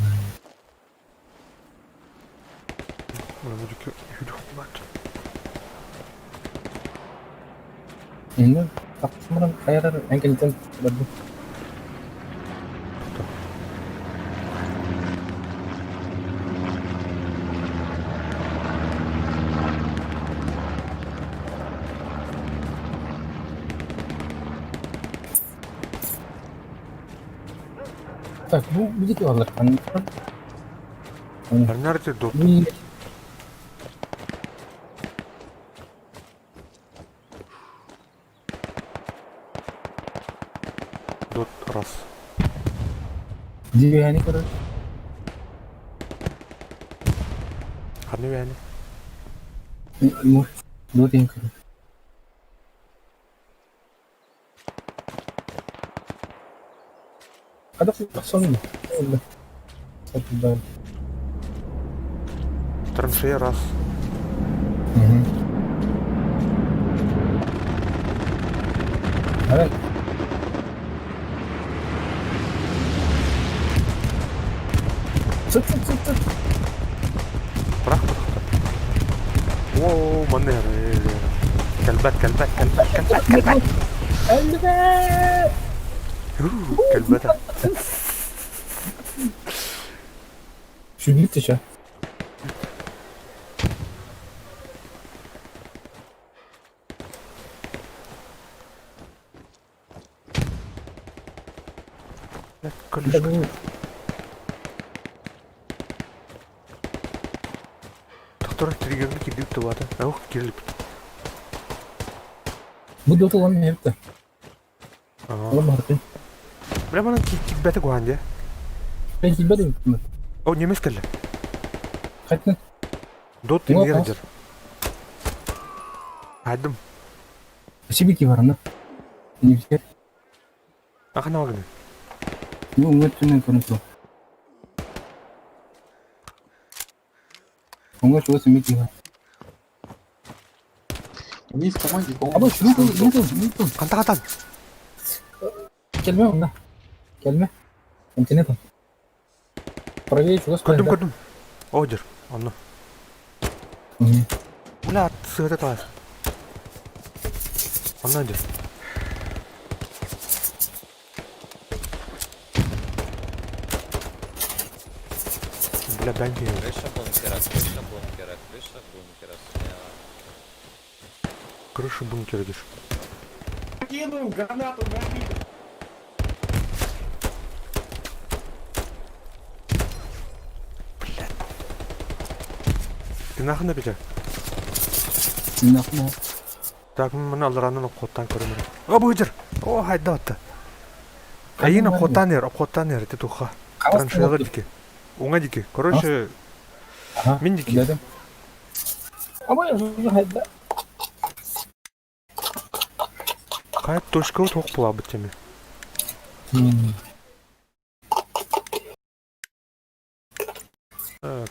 Инна тахсымаран хайарар эҥкэнтэн барбыт. Так, бу бидики алар. Нарнарте до. Дот раз. Дивяни, короче. Ханны вяни. Дот короче. Хада тахсан. Траншея раз. Угу. Давай. Цып, цып, цып, цып. Бырах бырах. Воу, манна Кэлбэт, кэлбэт, кэлбэт, кэлбэт, кэлбэт. Элбэт! Кэлбэт. Шүгүт еще. Блядь, колючка. Доктор триггерни кирдик тубата. Ох, кирилип. Бу дота lan ne yaptı? Ага. Oğlum harfi. Бля, манан кикбете кухан де. Ben kilbe de gittim. О, немес келли. Kaçtın? Дот Ну, инердер. Айдым. Сибики var ana. Ne bir şey. Ахана огны. Bu umut tümden konuştu. Onga çoğu simiki var. У них в команде, по-моему, Ama şunu честный kıl, игрок. bunu kıl, bunu kıl. Канта катан. Gelme onda. Gelme. İnternet al. Правее чугас Көрдүм, көрдүм. Одер. Онно. Бля, сыгыта таас. Онно одер. Бля, дай мне. Крыша бункера, крыша бункера, крыша бункера слева. Крышу бункера дишь. Кинул гранату на Ты нахуй набежа? Nakma. Так, мына аларанын обходтан көрөмөр. О, быжыр. О, хайда атты. Айын обходтан ер, обходтан ер, ты туха. Траншеялар дики. Уңа дики. Короче, мин дики. Dedim. Ama ya hayda. Кай точка тоқ була бит теме. Так.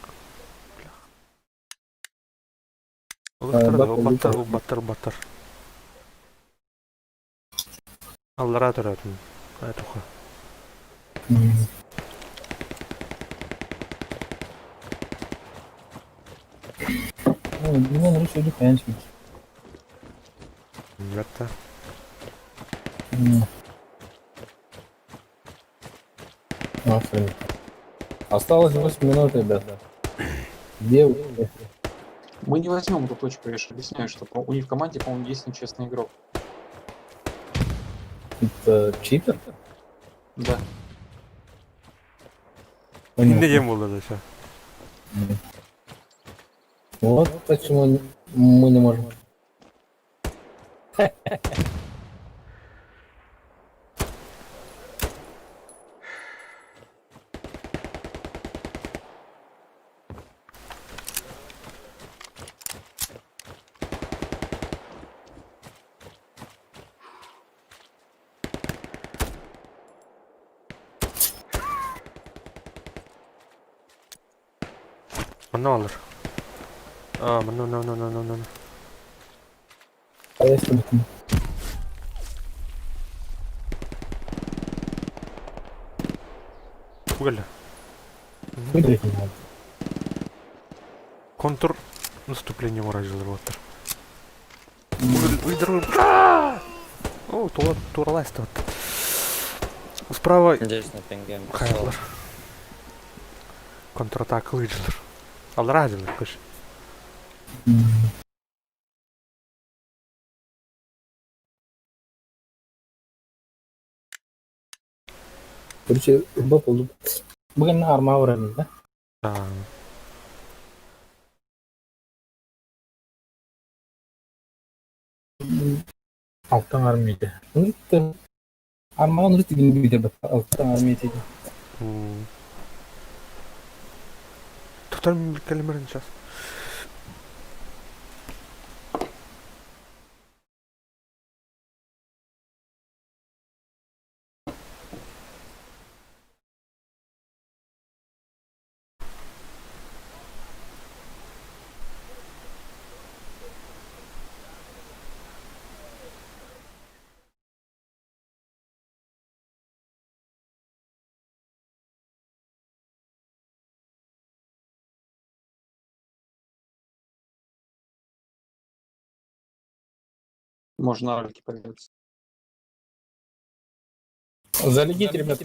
Бат- Баттар, баттар, баттар. Аллара туратын. Кай туха. Bundan önce çocuk beğenmiş. Ятта. Aferin. Осталось 8 минут, ребята. Где вы? Мы не возьмем эту точку, я же объясняю, что у них в команде, по-моему, есть нечестный игрок. Это читер? Да. Не дем болды да всё. Вот почему мы не можем. Мына алыр. А, мына, мына, мына, мына, мына. А если бы ты- Угля. Выдрать не надо. Контур наступление уражылар болыптыр. О, тура туралайсты. Справа Здесь на пинге. Хайалар. Контратака лыджилер. Алар адилер кыш. Короче, бап oldu. Bugün arma var да? Да. Alttan armiydi. Unuttum. Armağan unuttu gibi bir de alttan armiydi. Тоқтар кәлемерін сейчас. Можно на ролике появиться. Залегите, ребят.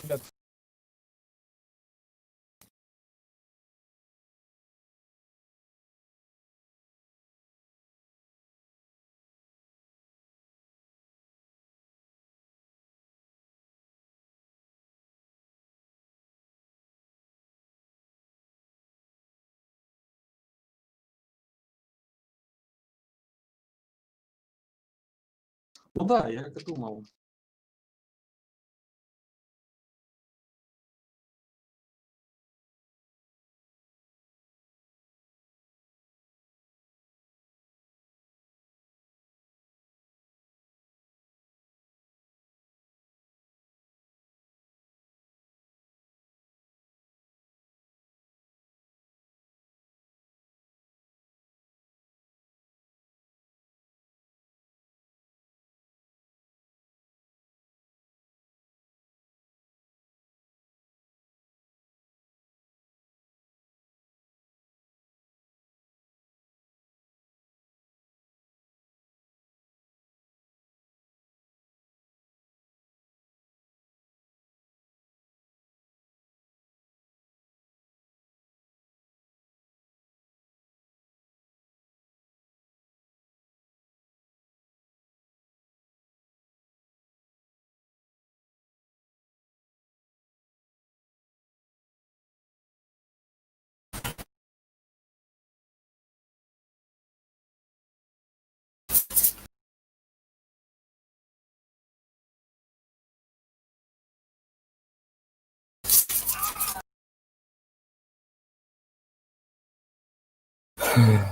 Ну да, я как и думал.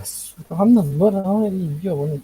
Сука, ханна бар, ёбаный.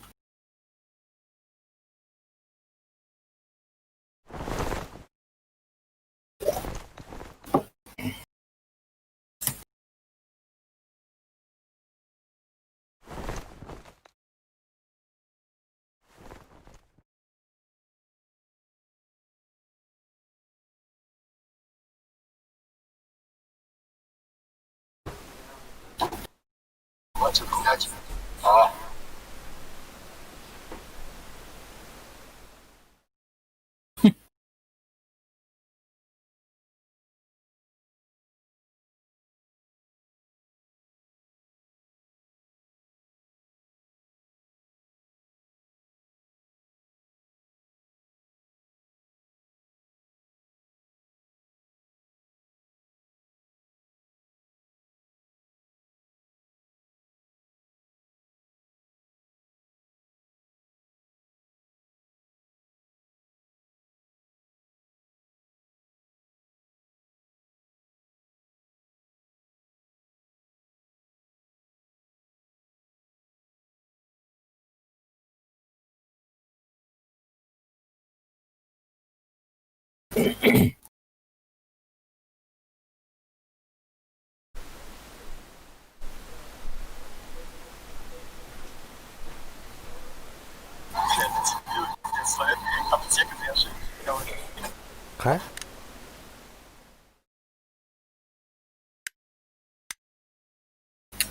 Хайа?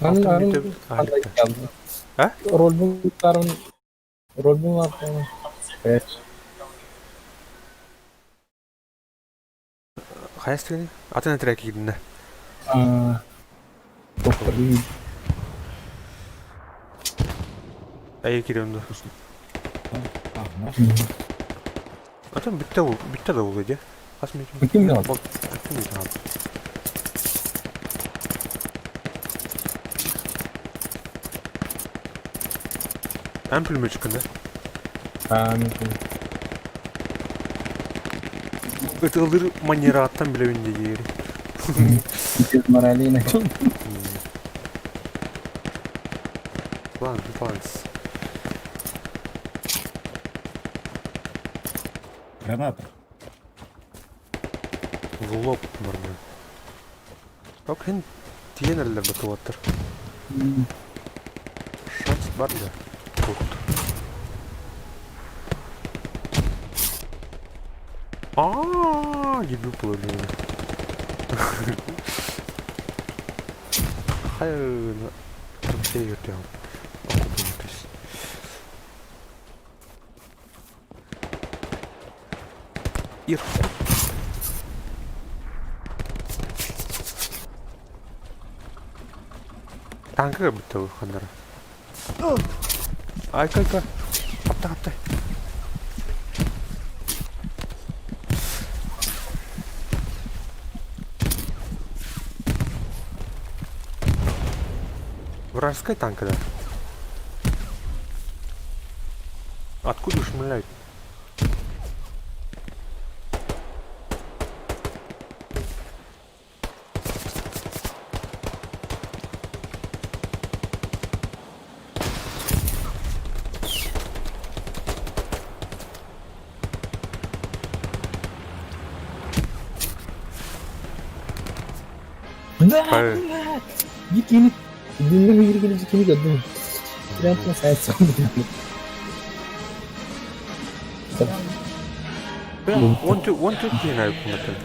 Аны Алтан арын бүтэ хандай аалыкта. geldi. А? Ролбун тарын ролбун var. Evet. Хайа стигини? Атын этэрэ киирдинэ. Aa, Doktor iyi. Эйэ киирэн дуо? Атын бүттэ бүттэ да буолуо дии. Хас мүнүүтэ? Ким алды? Бол икки мүнүүтэ хаалла. Эн пулеметчиккин да? Аа, мүмкүн. Ытылыр манераттан билэбин диэри. Моралина. План, планс. Граната. В лоб нормально. Ок, хин тиен эрэллэр бытыбаттар. Шанс бар да. Тут. А, ебю половину. Хай, трофей өтем. Ир. Танка бүтті ханнара. Айка, айка. Апта, апта. Вражеская танка, да? Откуда шмаляют? Да! Кини Дүннү кини кини көрдүм. Прям сайт One two киин айкуматын.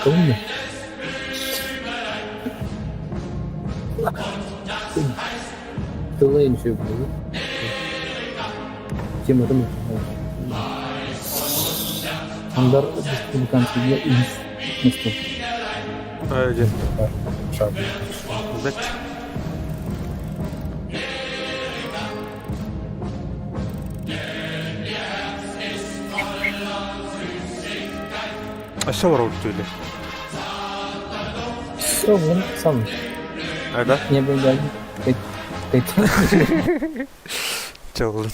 Кому? Тылы ничего было. Тема там. Андар республиканский место. Где? Шаг. Бэт. Өссө олорор түүлэ. Все, вон сам. А, да? Не был даже. Чалын.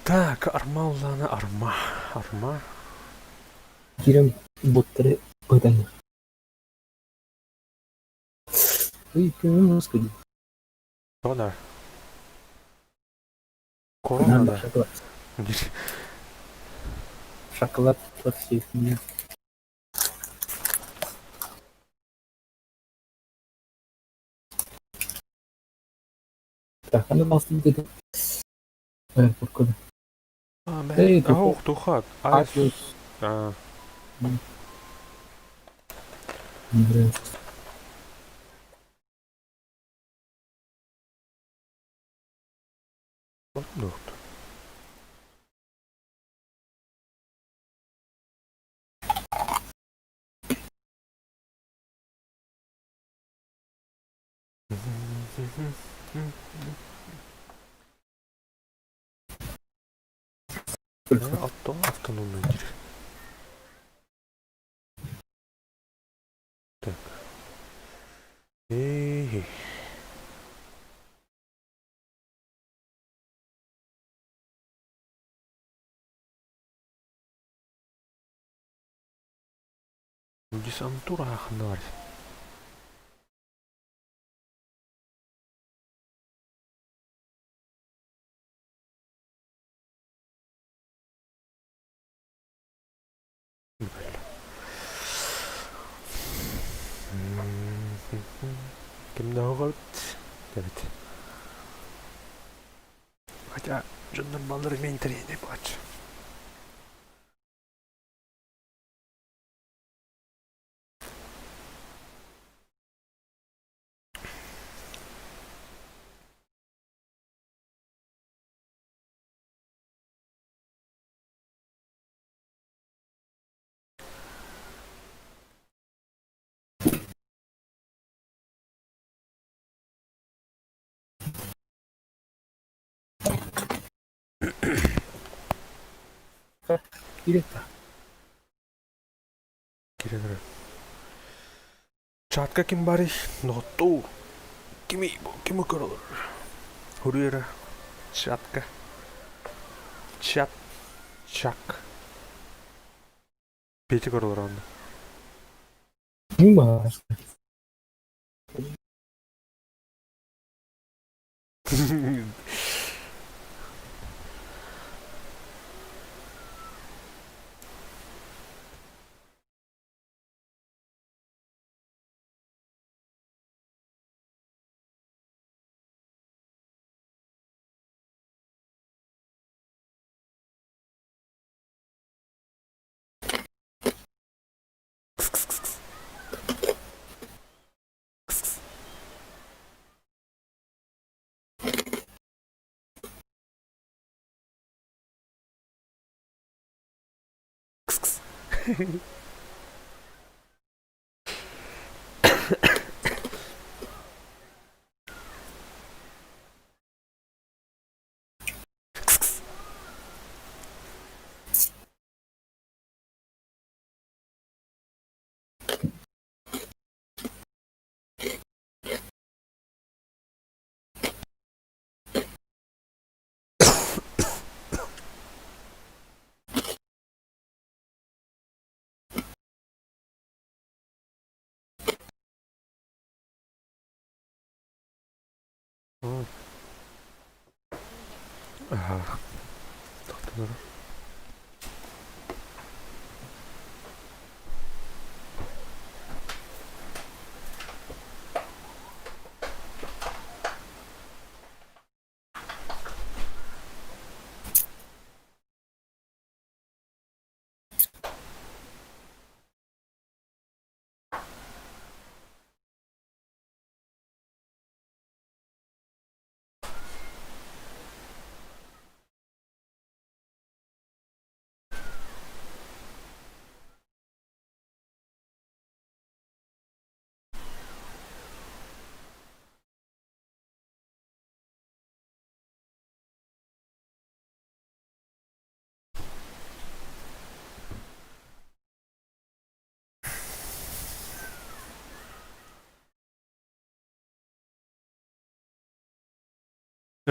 Так, арма улана, арма, арма. Кирем боттары бытан. Ой, господи. Тоҕо Корона да. Шоколад. Шоколад всех. Так, она должна быть аэропорт. Эй, Ох, тухак. Атлас. А. Не нравится. Дух. Авто автономный Так. Эй. Десантура ханар. Ким да Evet. Хотя дьоннор баллары мен интэриэһинэй буолааччы. Кириэхтэ. Киирэн Чатка ким барый? Ноттуу. Кими кими көрөлөр? Хуруйра. Чатка. Чат. Чак. Петя көрөлөр онно. Не важно. Ага. Тохтонор.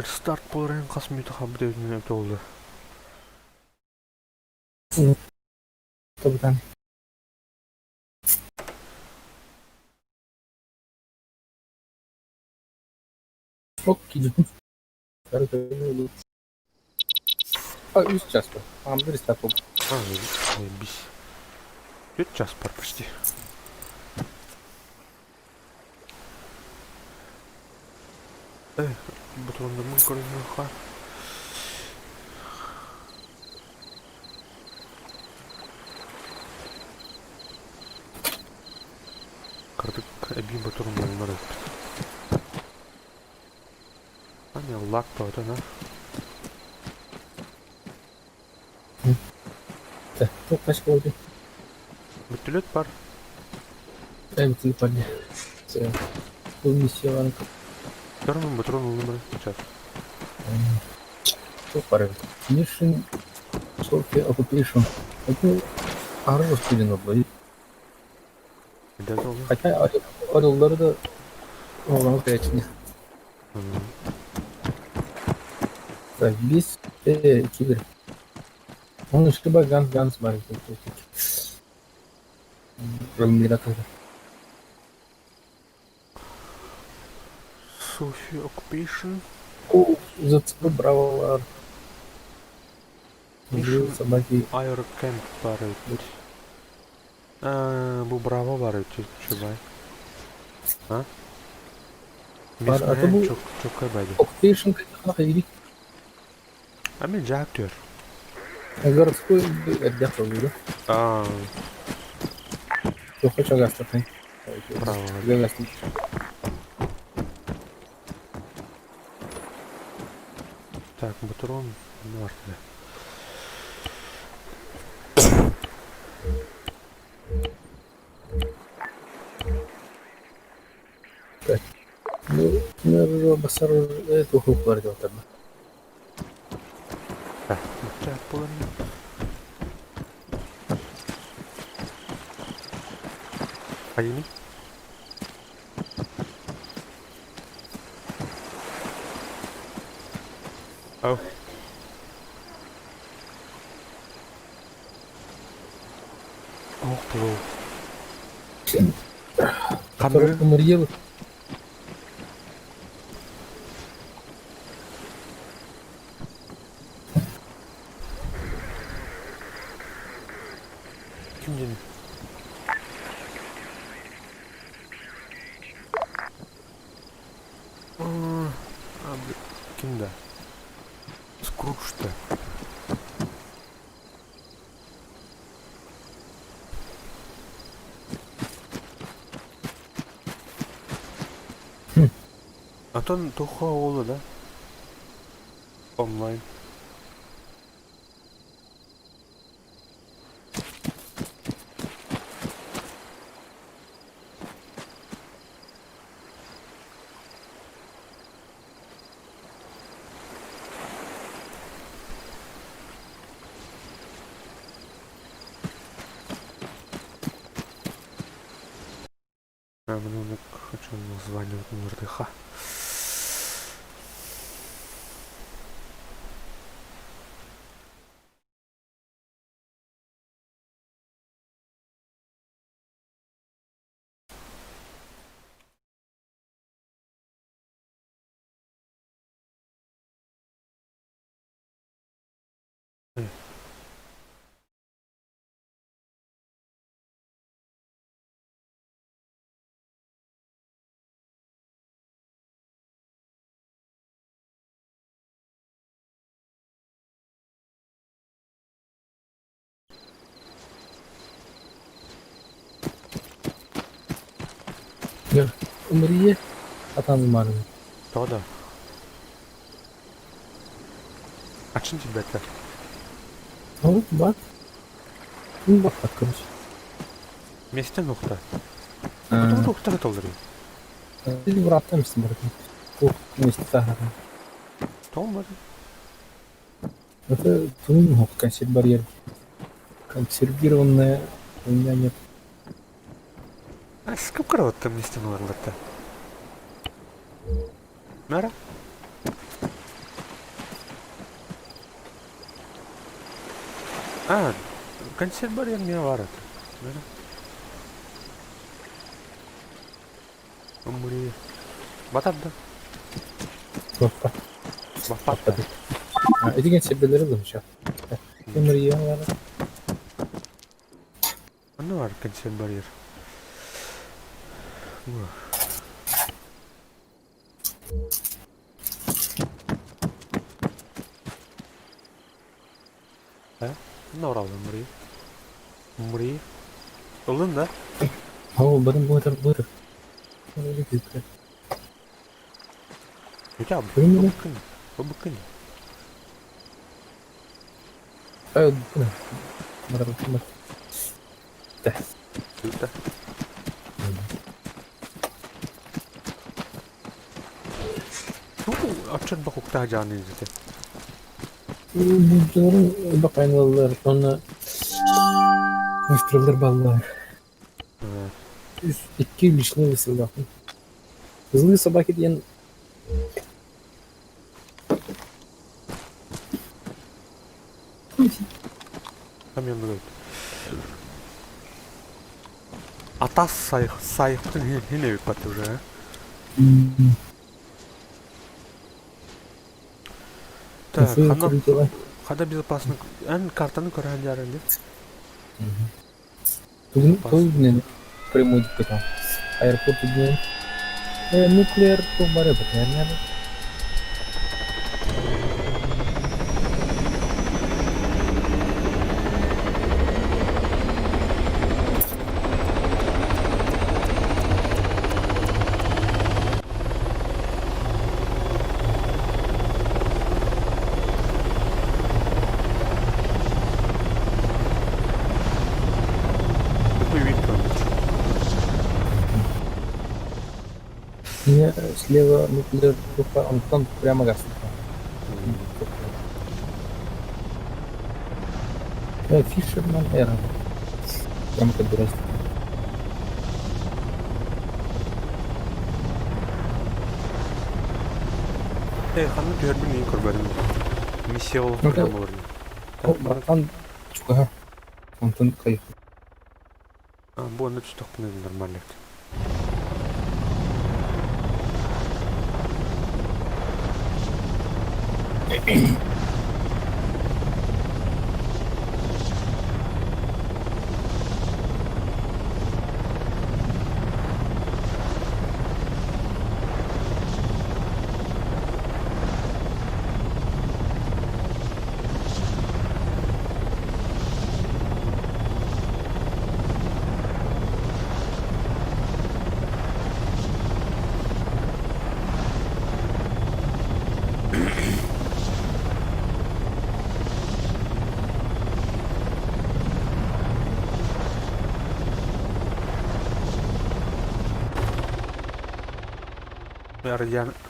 Старт буоларын хас мүнүүтэ хаалбыт эбитин эбитэ буолла. Тобутан. Үс час бар. Аҕам рестарт буолбут. А, заебись. Түөрт час бар почти. Э, ботуруоннарбын көрүнүөххэ. Кырдык эбии ботуруоннарбын эппит. А, не лак тоҕото на. Туох буолбут? Бүттүлүт бар. Эбитин парня. Бу миссияларын Көрүмүн ботурун ыллым сейчас. Туох бар эбит. Mission Sophia Occupation. Это оружие распределено было. Эдэр ол. Хотя ореллары да оҕолору кэчини. Так, бис кибер. Он ишкиба ганс ганс бар. Ролмира тоже. Sophia Occupation. О, зацепил браво. Mission Собаки. Air Camp бар эбит. Бу Браво бар эбит чубай. А? Бар, а то бу- Чоккай байды. Occupation или А мен жаак түөр. городской отдел да? А, Кто хочет гастрофен. Браво. Так, ботурун бар. Ну, басар это хуклар делать Так, жаак болар. Хайыны? Ау. Ох, бро. Ханны? Мурьел. Ким дени? Ким да? Скрудж-то. Антон туха ола, да? Онлайн. А, ну, хочу название вот РДХ. Умрие, а там марны. То да. А чем тебя-то? Ну, бак. Ну, бак, короче. Месте нухта. Потом нухта толдыры. Или братом с братом. Тух, вместе сахаром. Том бар. Это тун, консерв барьер. Консервированная у меня нет. А сколько вот там месте нуарлата? Нара? А, консерватория эмиэ баар этэ. Умри. Батар да? Баппа. Баппат. Ити кэнсиэрбэлэри ылымча. Умрия баар. Онно бар консерватория. Онно Умри. Умри. Ылын да? О, барын буотар буотар. Хотя Бу бу бу Э, Аччат бакукта жааны изите. Булчуларын бакайналар, онна выстреллар баллар. Икки личный выстреллар. Злые собаки диэн Там я Атас сайх сайхтын хине бат уже. Так, хана хада безопасно. Эн картаны көрөн жарынды. Тугун тугун прямой диккета. Аэропорт ден. Нуклеар то бары бат. Не, слева нуклеар он там прямо газ. Фишерман Эра. Прямо как дурак. Ханны түһәрбин мин көрбәдем. Миссия ул прямо орын. Братан, чуга. Онтон кайф. А, бу аны түстәк нормально.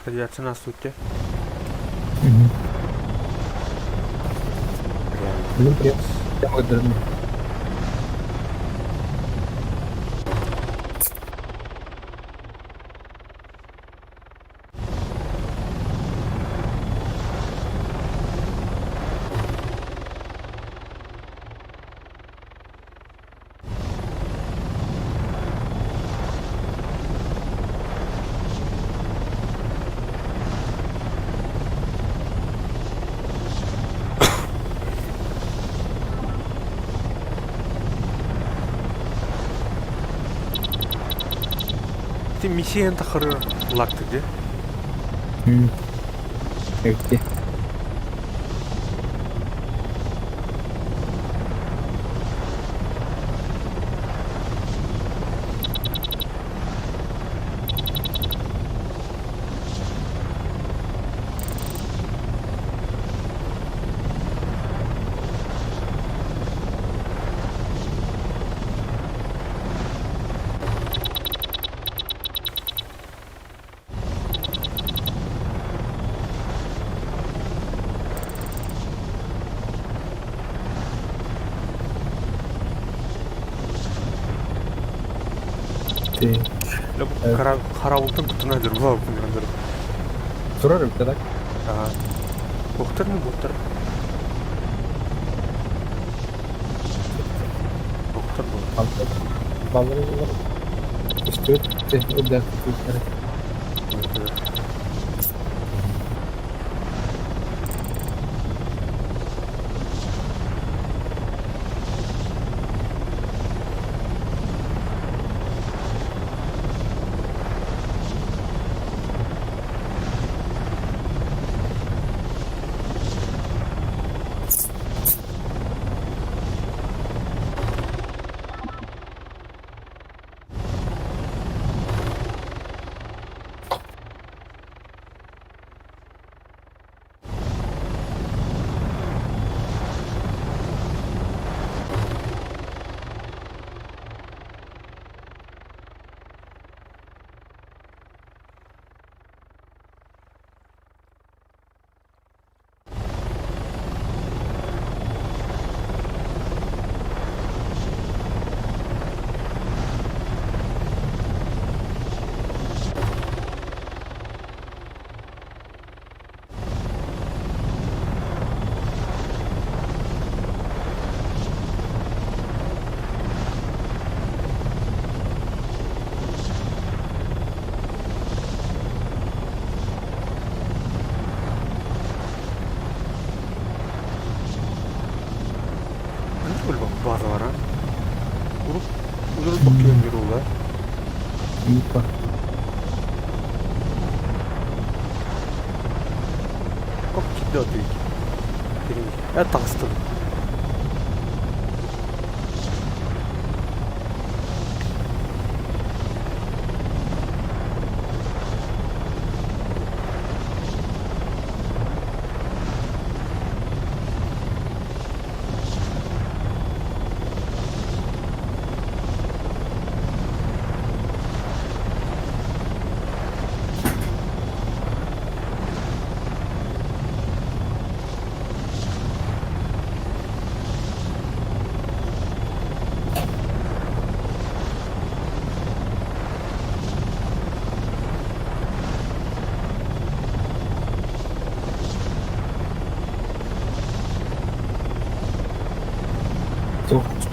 Радиация на сутки. Угу. Блин, прям, прямо дырны. Ты миссиян тахыры лакты где? Где? Ты. Каравултын кутуна жүр, бұл күнгендер. Турар так? Ага. Бұқтыр ма бұқтыр? Баллары булар. Көстүбүт үрдээх. База бар, а? Уруп, уруп bakıyorum bir ola. Бар. Как кидать? Это тастын.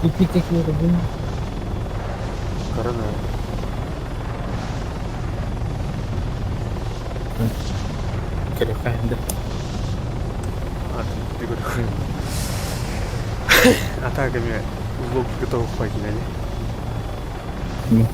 Спутник какие-то был. Корона. Калифайнда. А, ты говоришь. А так, мне лог готов покинули. Ну.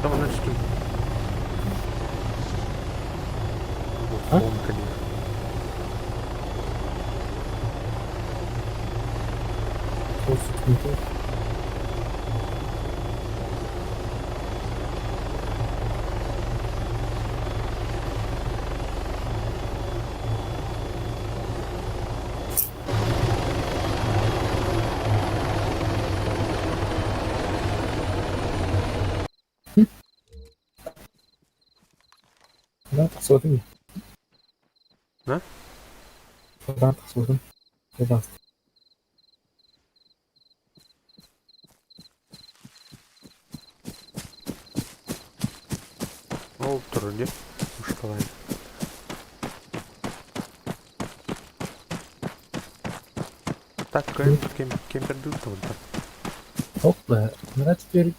Там, значит, А? Да, тахсыбатым. Да? Да, тахсыбатым. Да. Ол турун Ушкалай. Так, кем кемперди так. Опа, нравится теперь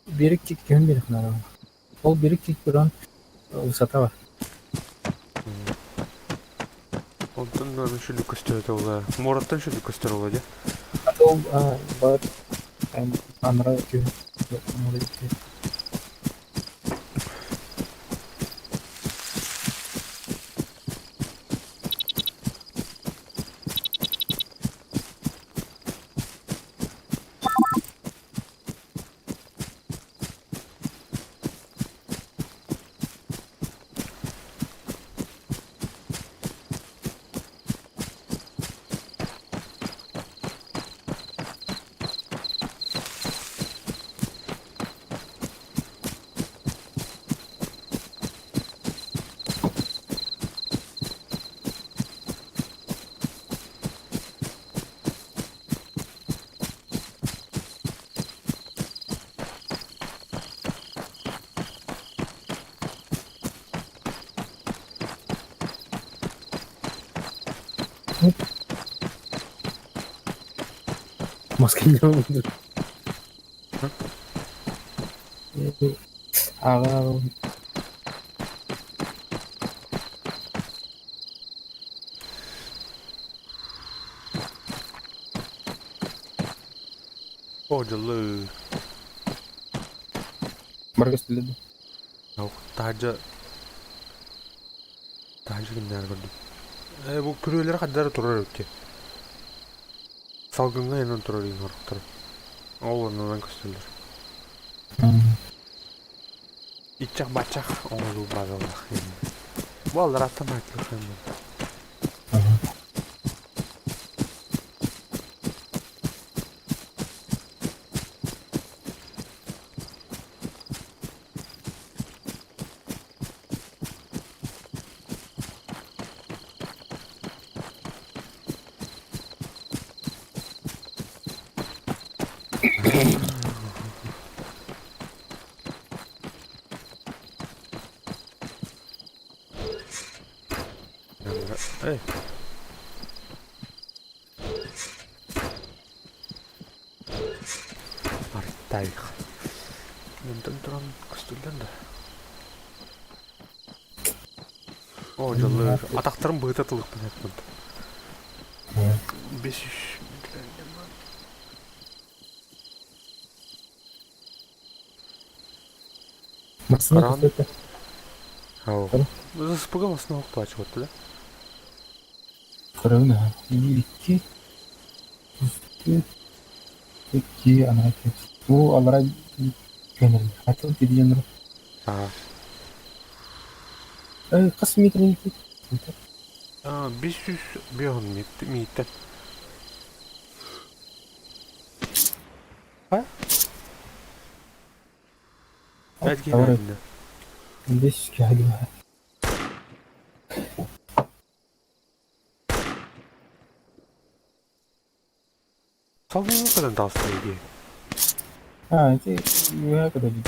берег кем берег надо. Ол берег туран высота бар. Онтон на шүлүк көстөр ола. Мораттан шүлүк көстөр ола, де. Ол бар анра күн. Маска не буду. Ага. О, дьоллу. Баргас биледи. Таһырдьа таһырдьа кимнээх көрдүм. Э, бу күрүөлэрэ хайдары турар эбит Салгыҥҥа айанан турар иҥоруктар. Ол оннунан көстөллөр. Иччэх-баччах оҥоруу базалаах. Бу аллараттан ааттыаххын. Эй. Артайх. Онтон туран көстүллэр да. О, дьоллор. Атахтарым быһыта тылыкпын эппин. 500 Массына Кран. көстөтө. Ау. СПГ массына оқтуачы да? Көрөбүн аха. 1 2 3 2 ана Бу алара көнөр. Хатын тидиенер. Аа. Э, кас метр Аа, 500 бион метр. А? Пять гигабайт. 5 гигабайт. Салгыҥҥа кэлэн таҕыста дии. А, ити үөһэ көтөбүт.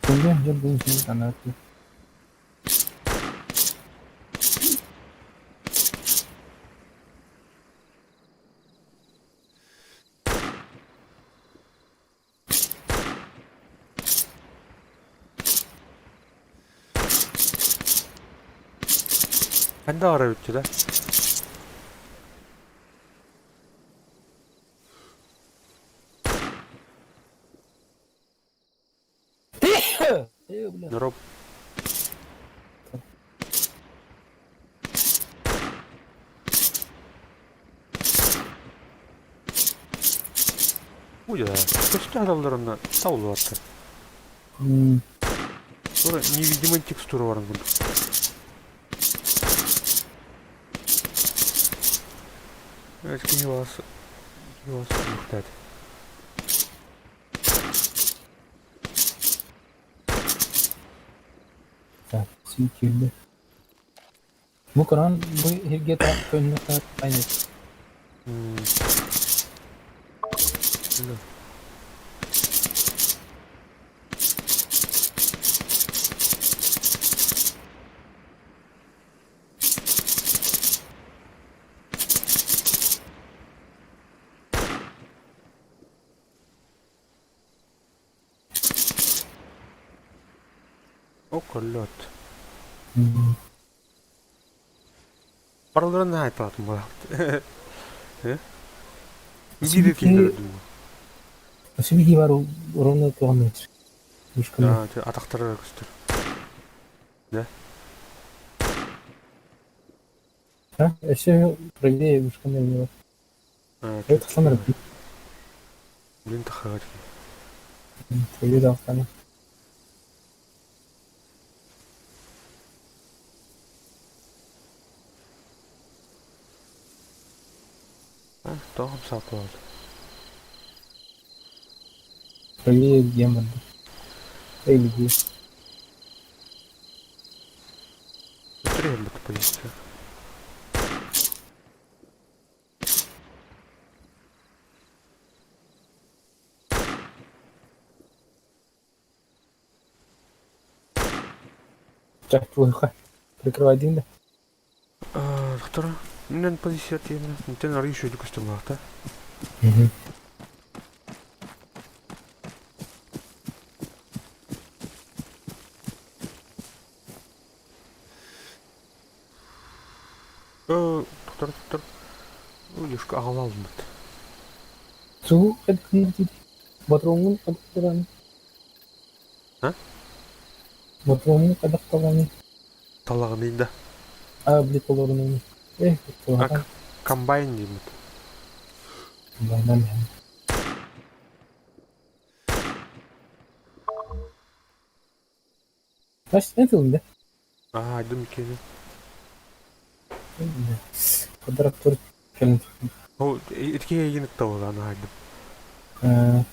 Көннө дьон бу син анааты. Ханна бара бүттү да? Э, бля. Дроп. Уйа, көстө адамдар таулы атты. Тура невидимый текстура бар курдук. Кини вас кини вас юхтат. Так, сүйкелді. Бу кран бу хирге та көннө та айны. О, колет. Параларын айталатын болады. Бири Сүйке- Сүйки бар ровно 9 метр. Вышка. Да, атақтары көстөр. Да? А, еще правее вышка не Это самое. Блин, тахагар. Правее да, там. А, тоғым сап болады. Правее демон. Эй, где? Быстрее бы позиция. Так, плохо. Прикрывайдыҥ да. Доктора, минен позиция тиэмэ. Митен арый шөйдү көстөр Доктор, доктор. Ешка аҕала алынбыт. Суу Ботуруоҥҥун хадахталаный? А? Ботуруоҥҥун хадахталаный? Талаҕыный да. А, блин, толорунуҥ. Эх, А, комбайн диибит. Комбайнан Тас не тылында? Аа, айдым иккиэнин. Квадратур кэлин. Ол итки эйигин ыттабылаан аайдым.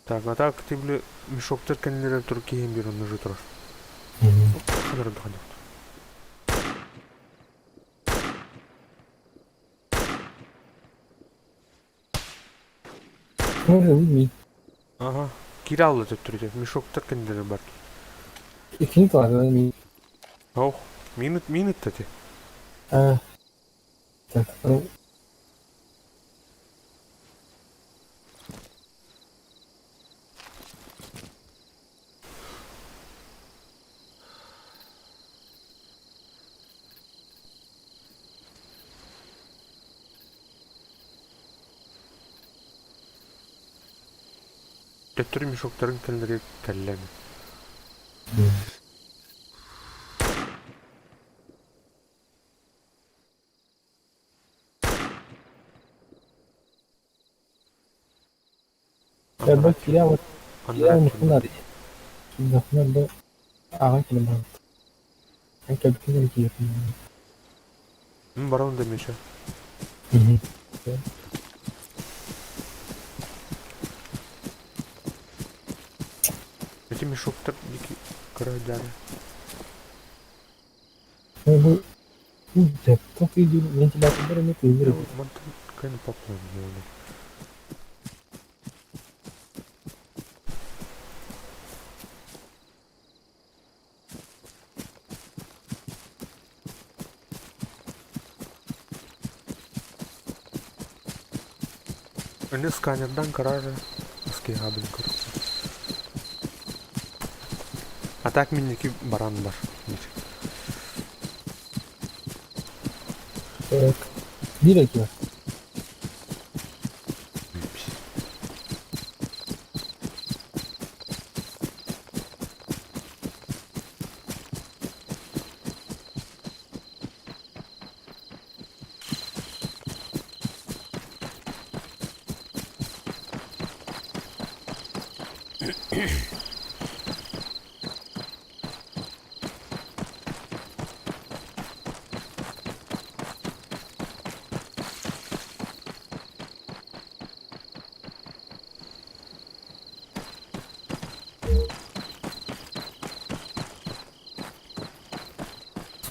Так, а так ты били мешоктар кэннилэрин тур киһин биир онно турар. Ханарын туханньыт. Ага. Кире алла төттөрүтэ. Мешоктар кэннилэрин бар. Иккини талаатылар мин. Ох, минут минут тати. А, так, ну. Төттөрү мешоктарын кэллэри кэллэми. Элбэх киирэ киирэ мухунар киирдэхпинэ бу ааҕан кэлэн барабыт. Эн кэлбитин кэннэ киириэхпин Барон да Миша. Эти мешоктар дики кыра дары. Бу вентилятор эмиэ тыыныр Мантан кайны папла Ini сканердан карары аскиһаабын көр. А так минники баран бар. Так. Биир эки бар.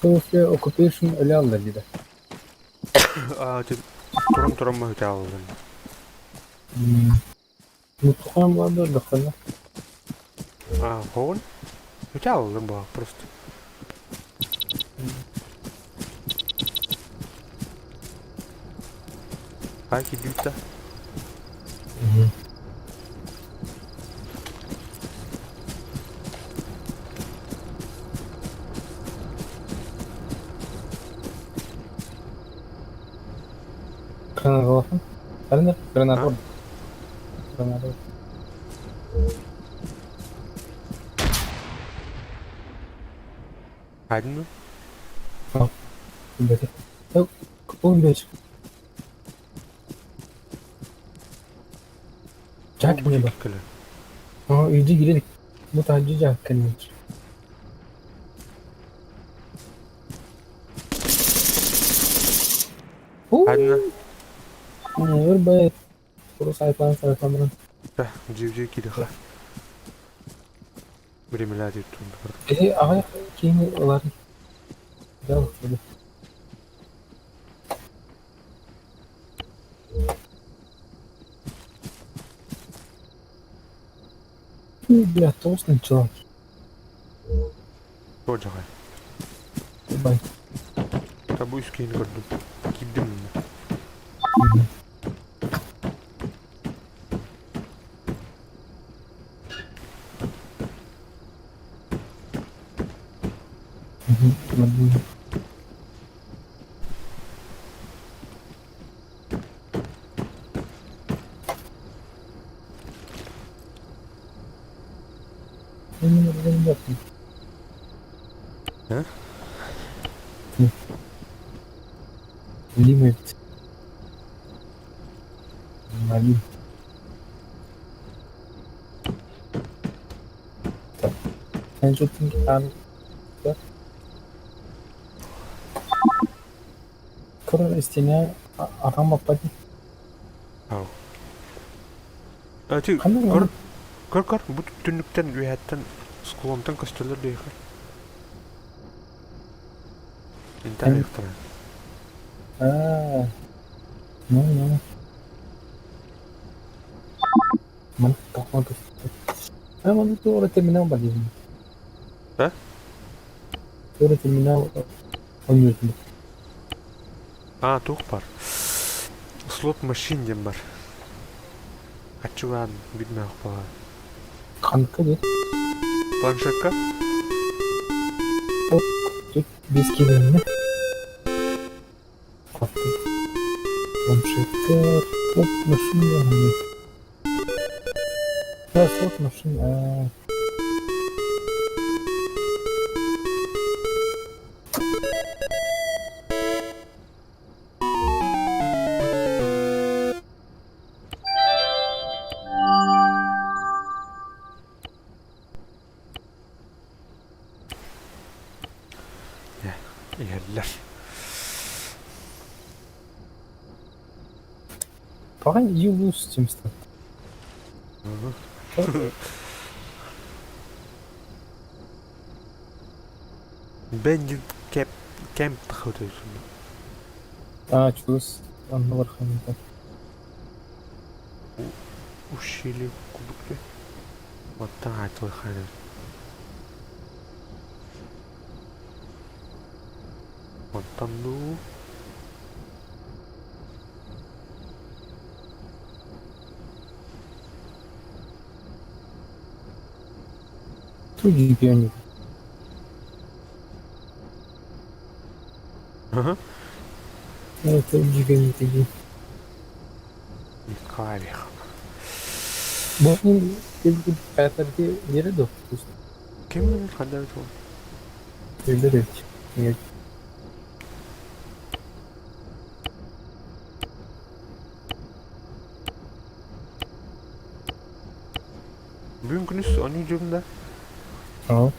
Sophia Occupation өлө алла диде. А, ти турам турам мөһүтэ аллын. Мутхан бадар дахана. А, хоон? Үтэ аллын ба, просто. Хай кидүүтэ. Граната. Граната. Граната. Хайдын Бөтө. Он беш. Jack не бар. Кэлэ. Aa, iyice girelim. Bu tancı Jack кэлин. Хайдын. Өр бай. Курус айпан сарапамран. Та, жив-жив кидэха. Биремилää титтун. Эһи аҕай киһини ылар. Дал Бля, толстый чувак. Туодьаҕай. Бай. Табу үс киһини көрдүм. Киирдим мин. Э? Лимит. Малин. Кыра истиэнэ аҕам баппат Ау. Ати Ханна көр көр көр бу түннүктэн үөһэттэн склонтан көстөллөр диэхэ. Интэн ыйыктара. Аа. Ну, ну. Ман тохтон көстөр. А маны туора терминал бар деймин. А? Туора терминал ойнуйтун. А, туох бар. Слот машин диэн бар. Аччыгаан билмээх баҕа. Ханка дии. Планшетка? Тут без киирэннэ. Планшетка, слот машина. Да, слот машина. Иһэллэр. Пока you lose тимстан. Bandit Camp Camp тахытыйсың. А, чугас аннылар ханта. Ущелье кубыкты. Маттан айтылы Мантан дуу. Тут GPU Ага. Это GPU не Николаевич. Бу Кәтәрге бире дә. Ким билер ханна бит ол. Билер. Нет. Бүгүн күнүс ону жүрүм да. Аа.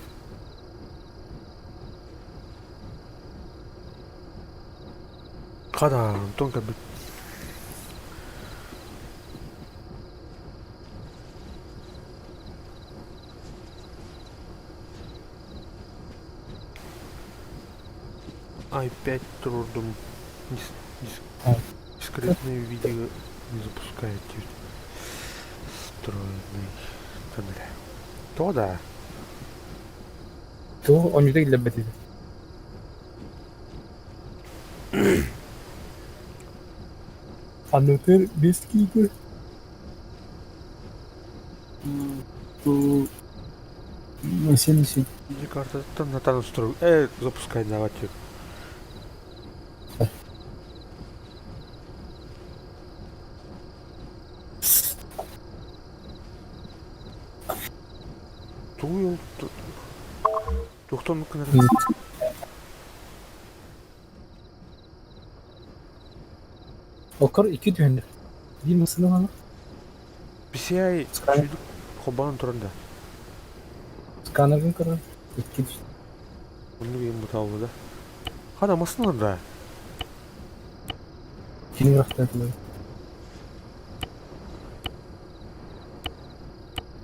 Хада, Антон кэлбит. Ай-5 турдум. Дискретное видео не запускает. Встроенный тоннель. То да. То он не для бетит. Аннытыр без кийге. То 70. Картаттан натан строй. Запускай давайте. Тугуй Тухтон кынар. Окор 2 түһэннэр. Биир массыына баҕа. PCI Сканер. сүйдүк хобаан туран да. Сканерын көрөр. 2 түс. Онну кийин бутаабы да. Хана массыналар да. Кини рахтатылар.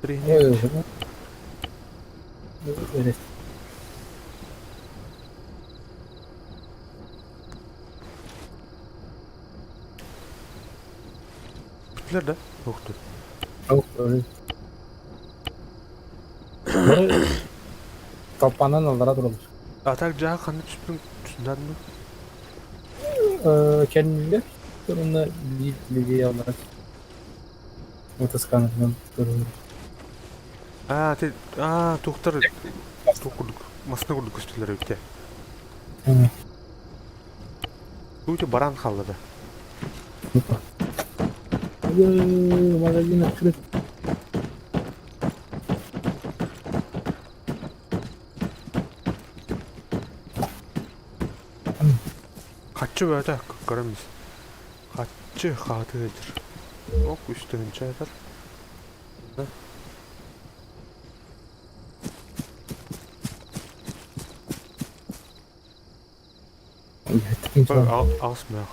Тренер. Ой, Бүттүлэр да? Ух ты. Ой. Толпанан аллара тураллар. А так дьаһах ханна түспүн түсүнэн дуу? Кэннилэр уонна биир левее аллара мотосканерынан көрөллөр. Аа, ти аа туохтар туох курдук массыына курдук көстөллөр эбит ээ. Бу баран хаалла да. Магазин открыт. Хаччы бөтө көрөмүз. Хаччы хаатыыр. Ок үстүһүнчэ этэр. Аҕыс мөөх.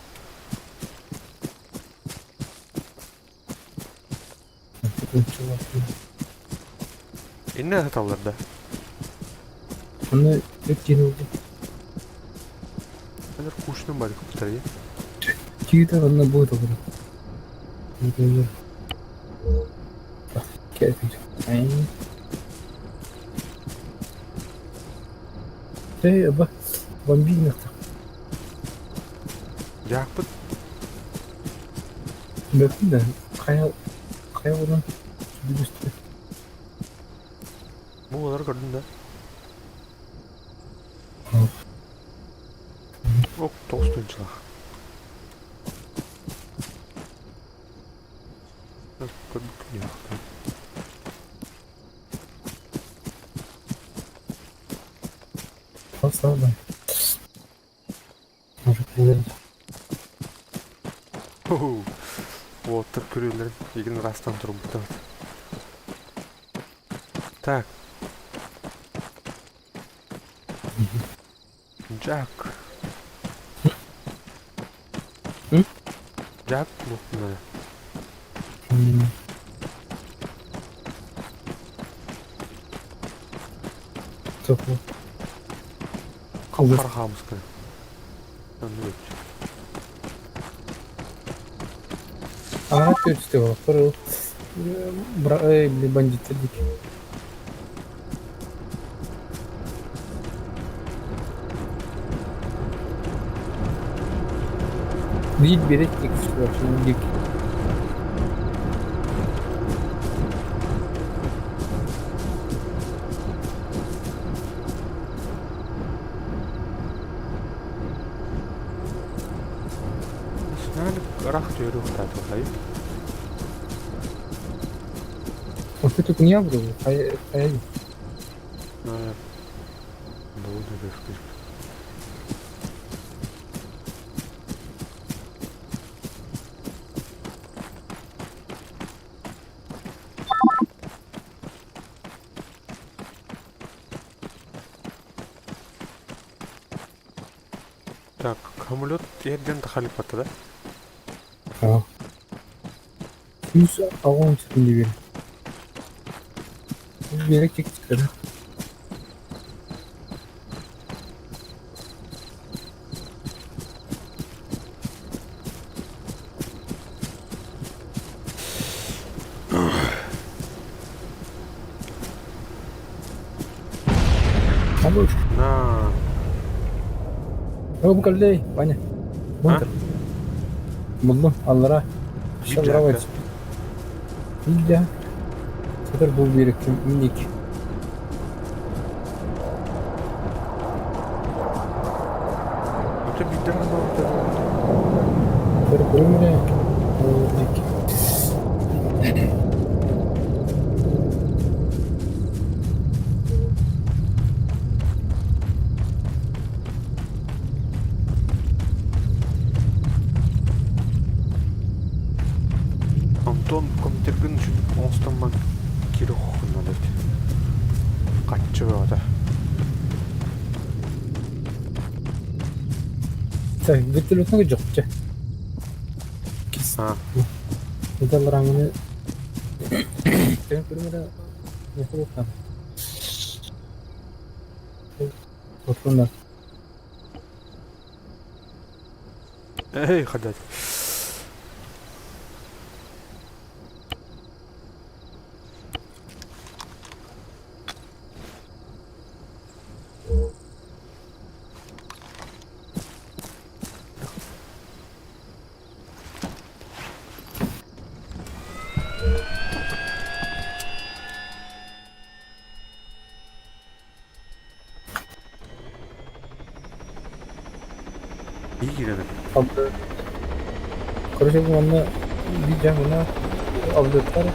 Иннэ сыталлар да. Аны үт киһи ылдым. Өнөр кушным бар куптар Чиитер онно будет олорор. Эй, аба, бомбинахта. Дьаакпыт Бөкүн да, хайа хайа болон сүдүгүстэ. Бу олар көрдүм да. Ок, тоҕус тыһыынчалаах. Көрбүккүн Слава. Может, Уоттар күрүөлэрин игин ыраастан турбуттар. Так. Джак. Джак буолла. Хара хаамысканы. Ага, түстэ олохтор бандиттар дик. Биир биэрэ дик. Ыраах түөрү утаатылай. Вот это не был, а я Так, самолет эрден тахалып батта да? Аа. Күс аҕам сүтүн Биэрэ кик На. Бу кэллэй, Ваня. Бункер. Буллум, аллара. Аллара Билдя. Сатар бул биэриккин миник. Это бидер Көрүмүрэ. Антон компьютергын үчүн оҥостоммун киирэ оххунна эбит. Хаччы бөҕөтө. Так, вертолетный жокчу. Аа. Металлараңыны көрүмүрэ не там. Отунна. Эй, ходать. киирэн. Короче, манна биир дьаһана облеттар.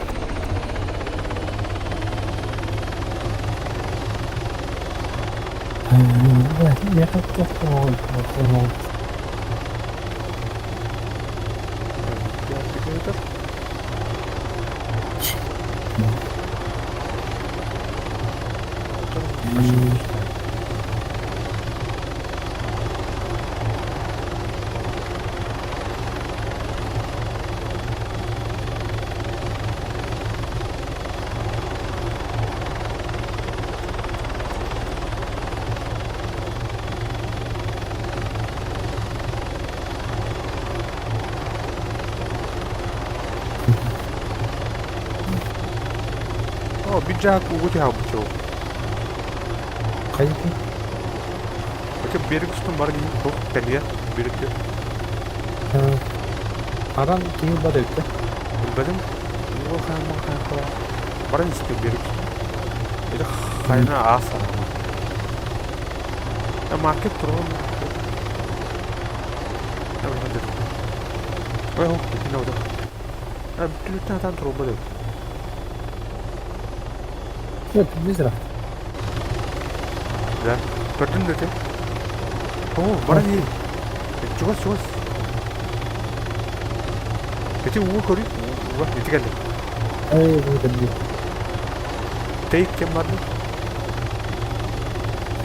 Я как-то О, биджак угути хабычо. Хайдах? Хотя берег устун бар дии, туох кэлиэ, берегте. Аран киһи бар эбит. Билбэтим. Уга хаама хаама. Баран истэ берег устун. Это хайна аса. А маркет турган. Ой, хо, итинэ ода. А бүтүнүттэн атан турба деп. Нет, без раз. Да. Көрдүн да те. О, баран ии. Чугас, чугас. Эти уу көрүй. Уга, ити кэллэ. Ай, бу кэлли. Тейк кем барды?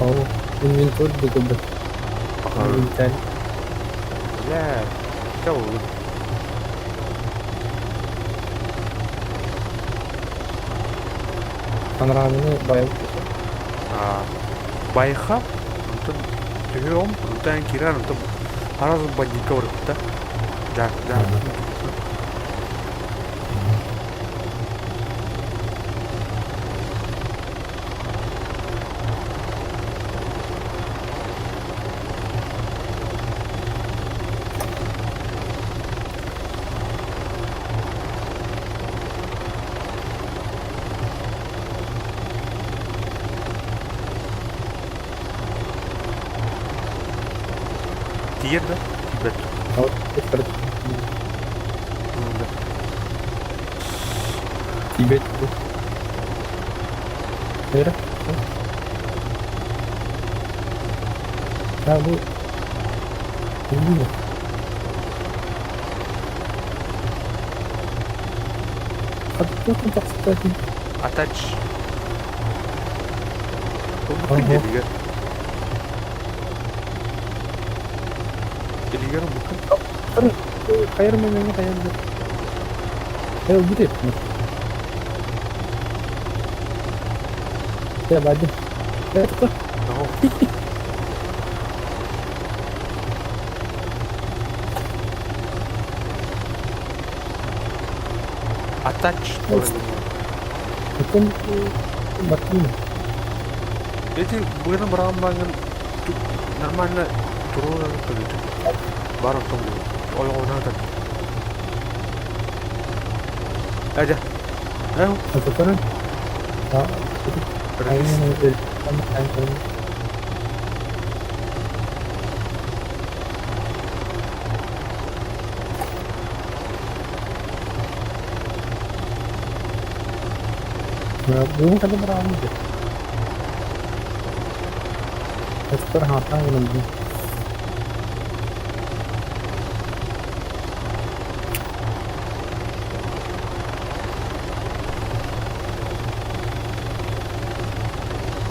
О, инвентарь декабрь. Инвентарь. Бля, чау. Панораманы байыл. А, байха, онтон төһөм, онтон киран, онтон аразы бандитка барыпта. Да, да. Тиер да? Тибет. Вот, теперь Да. Тибет. Эра. Да, бу. Билбейм. Хатта тахсытатын. Attach. Ага. Илигер. Илигер букын. Хайыр мен хайыр. Хайыр бу Я бади. Это Ого. Attach. Потом баттым. Эти быны баран бангын нормально турулар көдүт. Бар отон бу. Ойгона да. Ажа. Ау. А который? А, Релиз. Бүгін қайда бара алмайды. Эстер хатан гынды.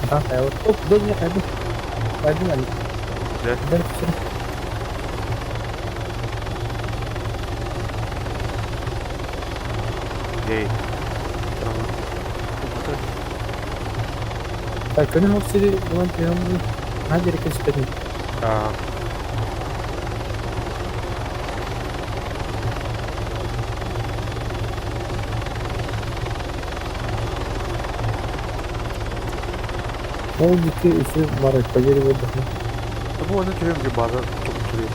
Хатан қайда? Оп, дәл қайда? Қайда әлі? Да. Дәл түсір. Ей. Tamam. Так, күнү хопсири булан түйөмү. Хадир кеспедин. А. Ол дики үсү бар, поверь выдохну. Бу аны түрөм базар тугу түрөм.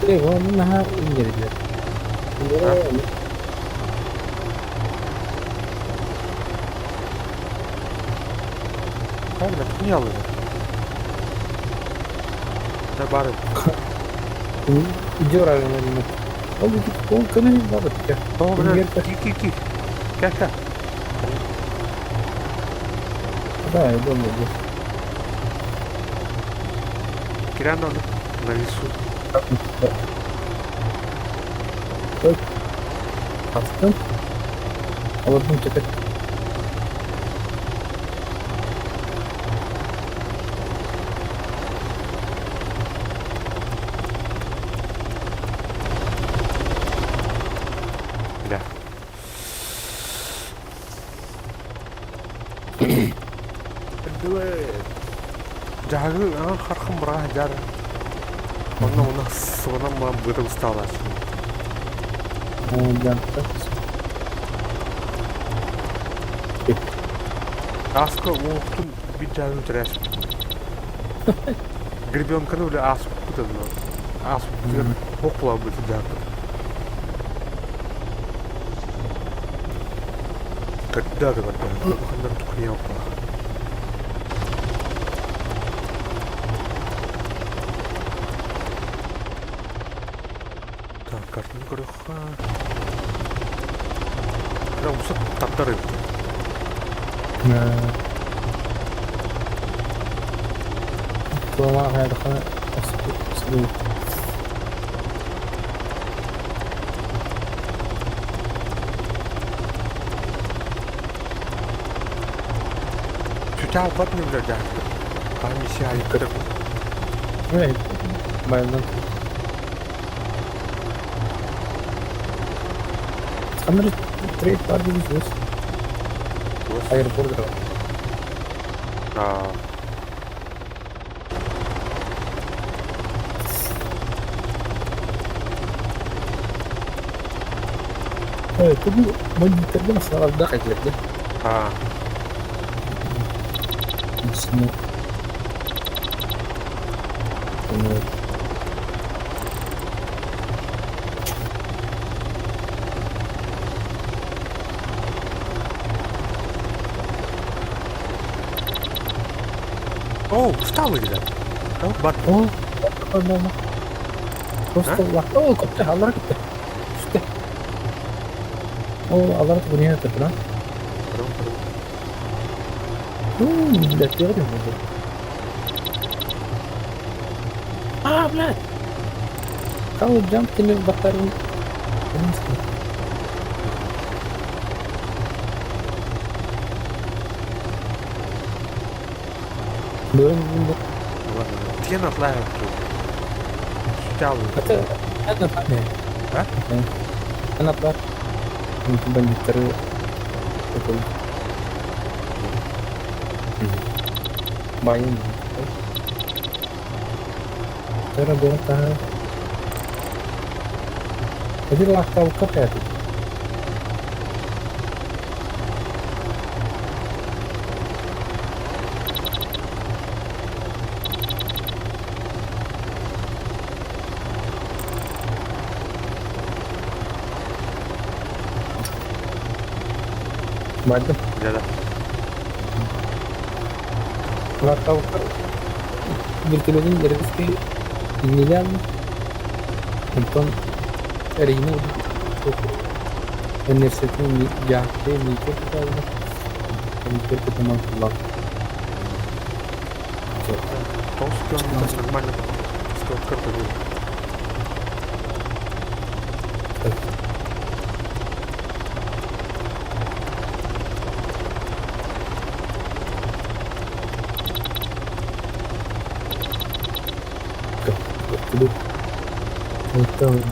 Оны наһаа иҥнэрдилэр. Как это? Не аллы. Да бары. Идёр. Ол ол көнө бар. О, бля, ки ки ки. Ка-ка. Да, я думаю. Киран на лесу. Астым. Алырдым теперь. Бля. Жагы, а, хархым бра, жар. Онна у нас вона ма быта устала. Да. Аска оқтун бит жагы трэш. Гребенканы бля асп быта. Асп хокла быта жагы. Когда ты когда? Хандар тухня Так, картын көрөхха. Бля, усат таптары. Тула хайдаха. Чутял батны бля жагы. Комиссия айыктыр. Эй, байынан. Хамыр трейд бар дейбиз өз. Аэропорт. А. Эй, тут бандиттерге масаларда кайтылды. А. Үстүнө. О, устал или? О, бат. О, Просто лак. О, көптө, алар кетти. Үстө. О, алар буня да? Блядь, я не могу. А, блядь. Кау джамп тени батарейн. Бөрүн Тен отлайып тут. Чутял. Это это не. А? Она бар. Бандиттары. Байын. Тара горта. Один лахтау кафе. Бардым. Да-да. Лахтау вертолетин регистри иннилен. Онтон Рейна университетин яхты микер куталды. Микер кутаман куллан. Тоғыз километр нормально. Сколько карта будет? Оттан.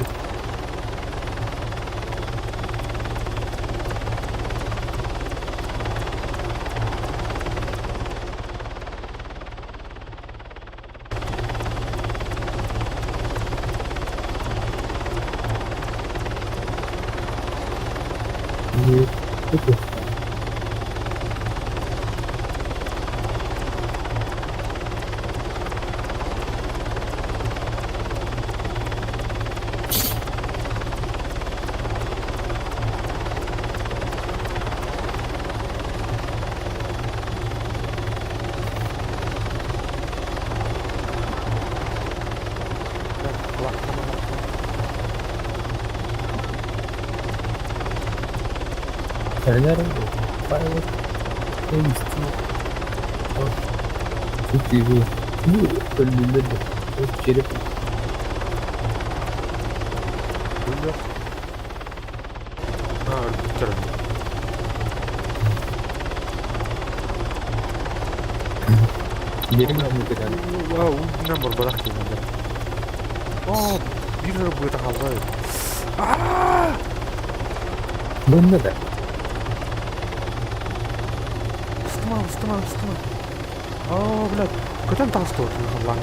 Эрэнэр файлы истии TV өллүллэр да череп Өллө. А, өлбүттэр. Биэрин алмыт этэ. Уунан барбарах диэн. Оо, биир эрэ быата хаалла. Аа! Бынна да. Ыстыма, ыстыма, ыстыма. Оо, блядь. Көтөн таҕыста халлаан.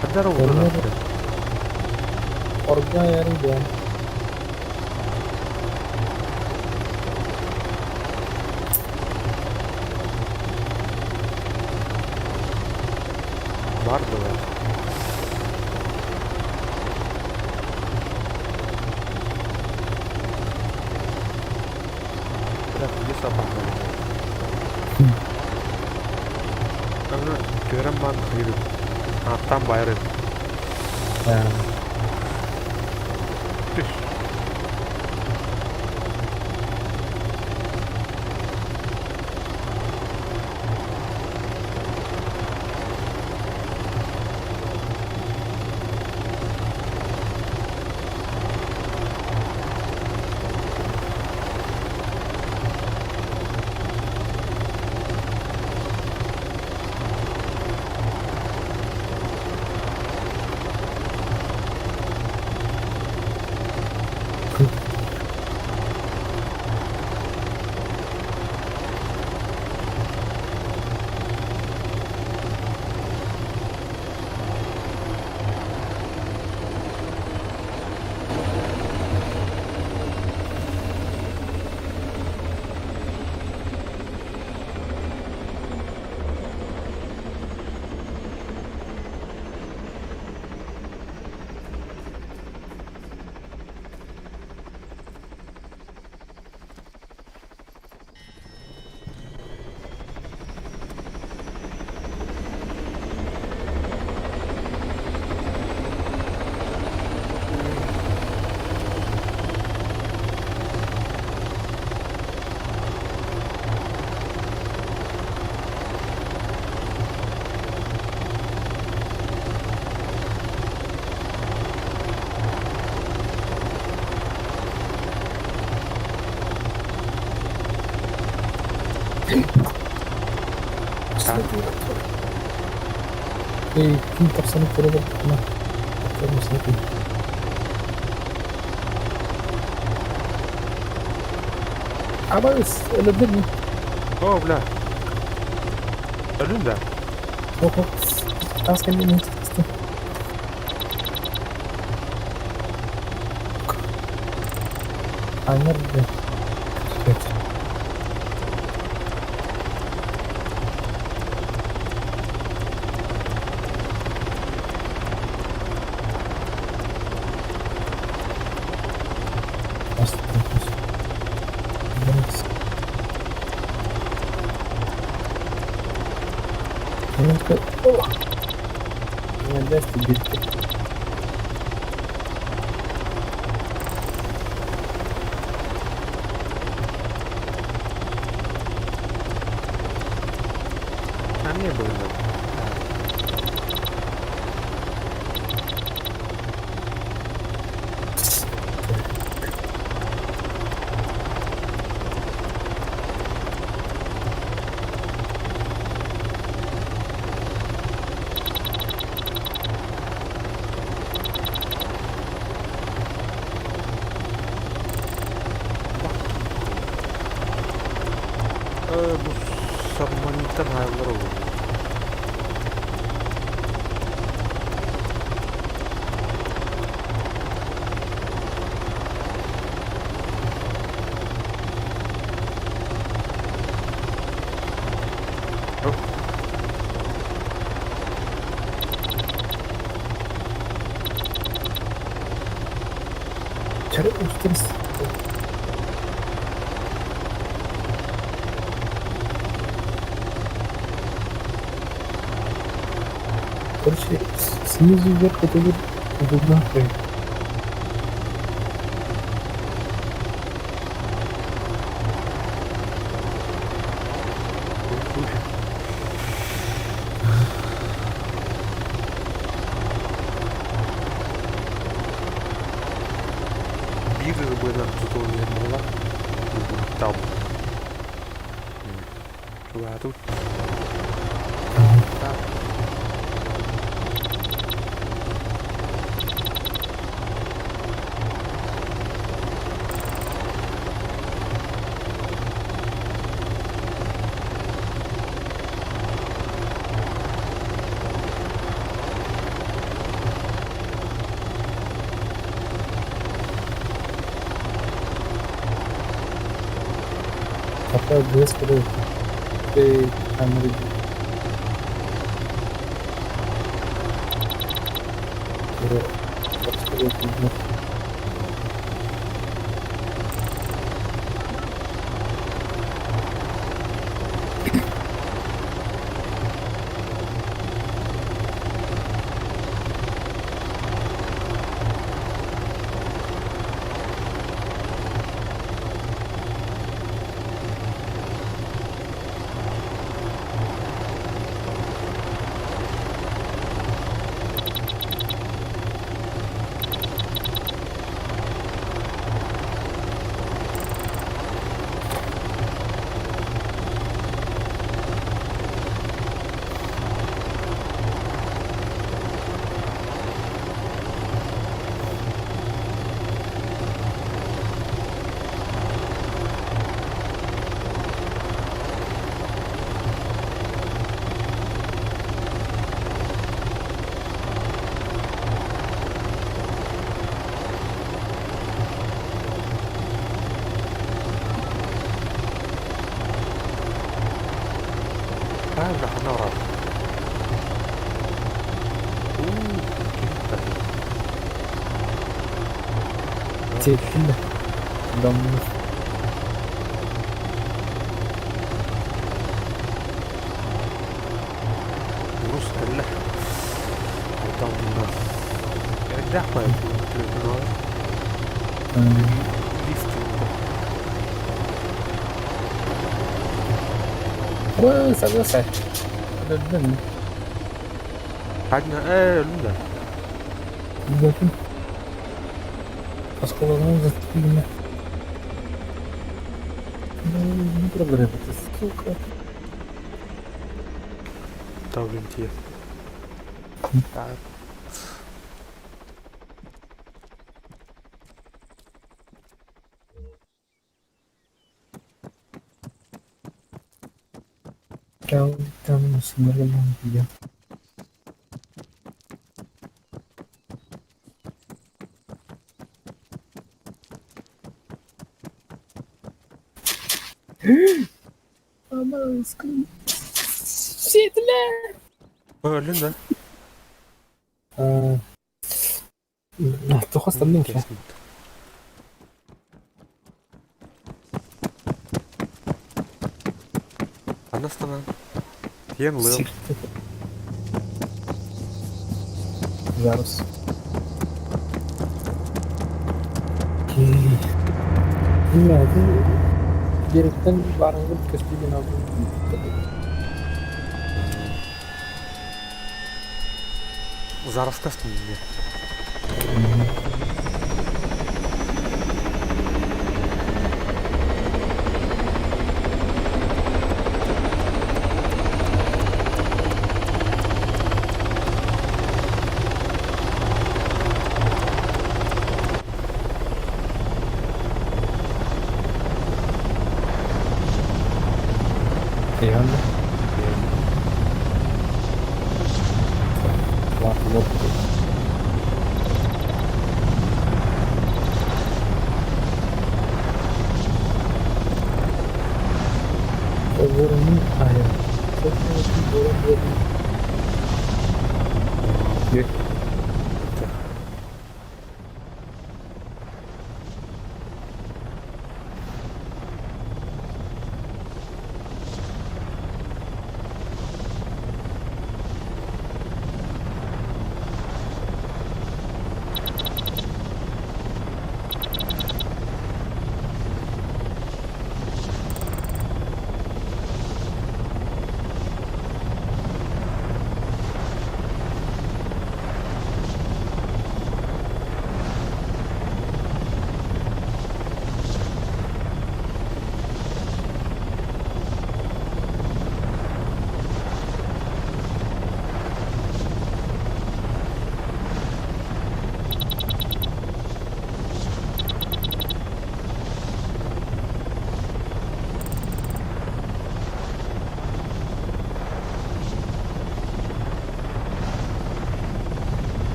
Хаддар Онно Орга яры. Бар да. Бля, где собака? Аны көрөн бан хайыр. Аттан байры. Түш. Эй, ким тапсаны көрө бардык. Абайс, өлөбүр. О, бля. Өлүн да. Охо. Тас кэллин. Аннар да. Дэсти битти. А мне было надо. Bu submarine hayallar olur. Oh. Çare üstemiz. Короче, снизу вверх это вот удобно. Иһэн буолла. Там. Чугаатыбыт. Так. Hatta быыс курдук камеры Правильно, ханора. Тиэттин Даммыт. Урус кэллэ. Оттон эрдээх бай лифт. Ой, согласен. Өлдүм. Ханна өлүм да. Өлдүм. Оскологун зацепили. Ну, не проблема, ты сука. Тавлин тие. Так. Там нормально. Сиэтилэр! Өлүм да. Тухас тамның. Анастанан. Тиен лыл. Зараз. Окей. Не, ты беректен барыңгы көстүгөн алдым. Зараскастын мне. Eyvallah. Var, var. Vorunun ayağı. Çok vorun vorun. Yok.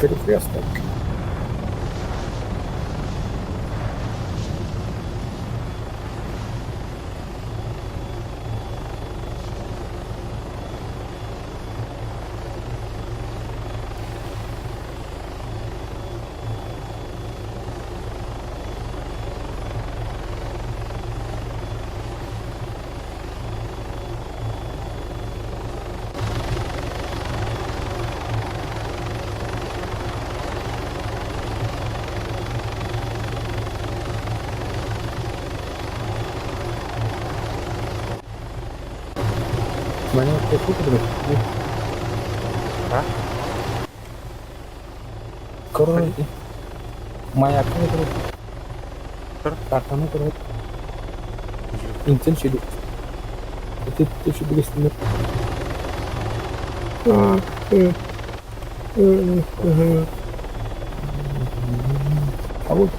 Перекресток. Маньяк курдук. А? Короче. Маяк курдук. Тур. Картаны курдук. Интен шиди. Ити түшү А, А вот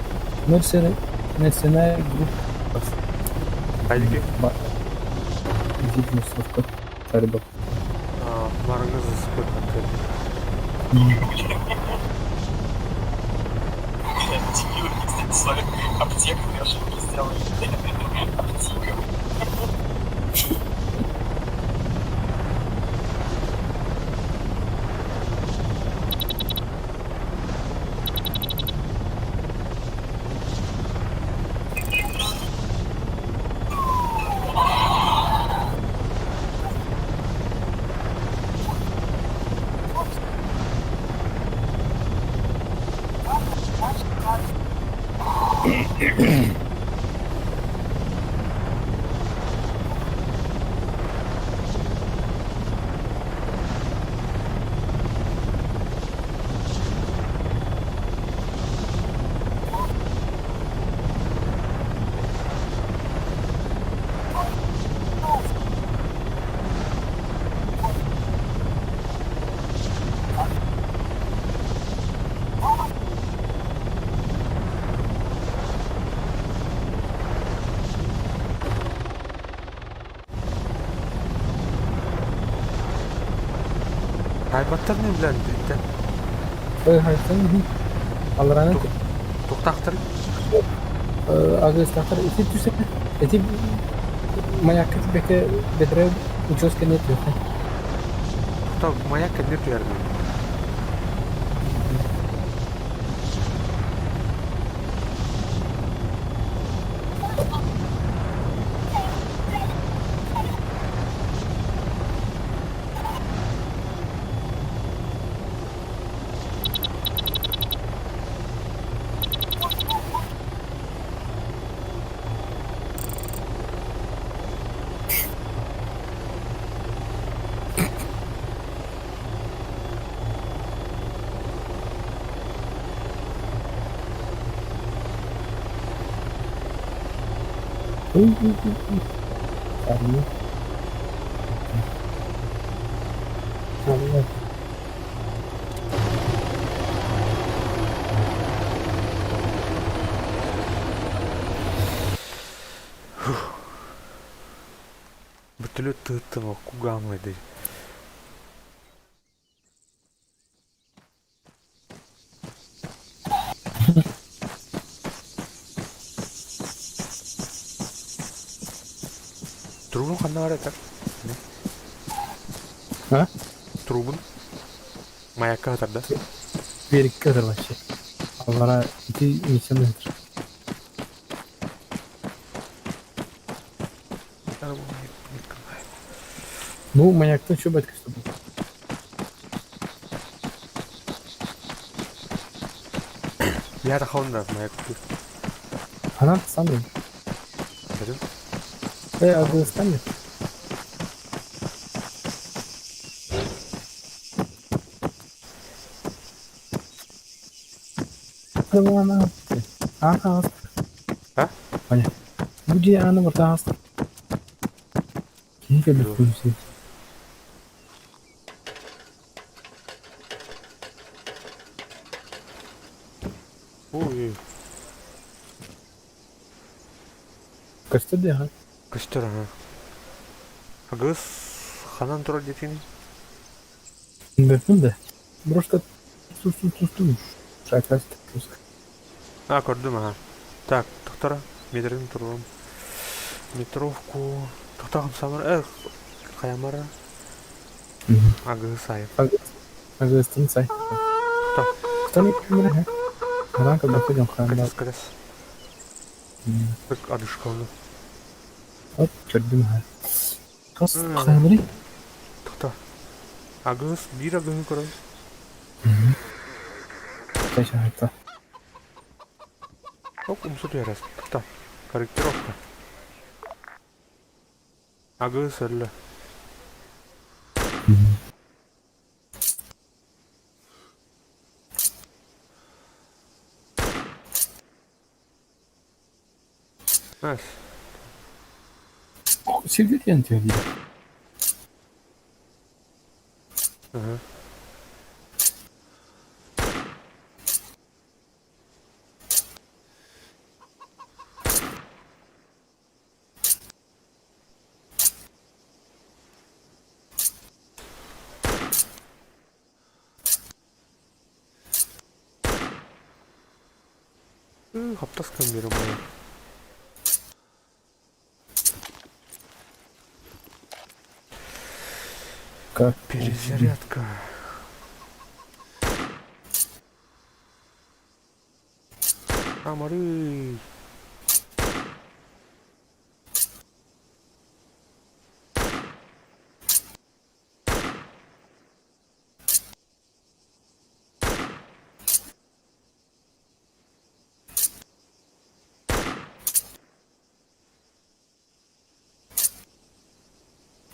Mercenary Group Хайдики. Видно, Тарбак. А, Маргаз сколько Аптеку ошибки сделали. Аптека. Хайбаттар не билэн дитте. Ой, хайсан. Алраны Туктактыр. Агыстахтар ити түсе. Эти маякка беке бетре участка нет. Туктак маяк кемдер түгәрме? Арми. Арми. Бөтөлө тыттым кугамлы ди. Трубун ханна бар это? А? Трубун. Маякка хатар да? Берикке kadar вообще. Алара ити миссияны. Ну, маяктан что батька с тобой? Я тахаунда маяк. Она сам. Пойдем. Агыстан. Ана. Ана. А? Понятно. Где она вот аст? Кем келді көрсе. Ой, Көсті де, ха? Көстөр, ага. Агыс ханан турар детини. Бөпін де. Просто тус тус тус тус. Шайкас тус. А, көрдүм, аха. Так, тохтора. Метрин турурум. Метровку. Тохтоҕум самар. Эх, хайамара. Агыы сайып. Агыстын сай. Тохто. Кто не кимре? Арака доходим ханда. Катас, катас. Так, адышкалны. Оп, көрдүм ха. Хас хайамри? Тохто. Агыс, биир агыһы көрөм. Кайша Оп, умсу түһэрэ. Тохто. Корректировка. Агыс өллө. Nice. Сирдет янтıyor диye. Ага. Хаптас камера моя. Как? Перезарядка. Амары.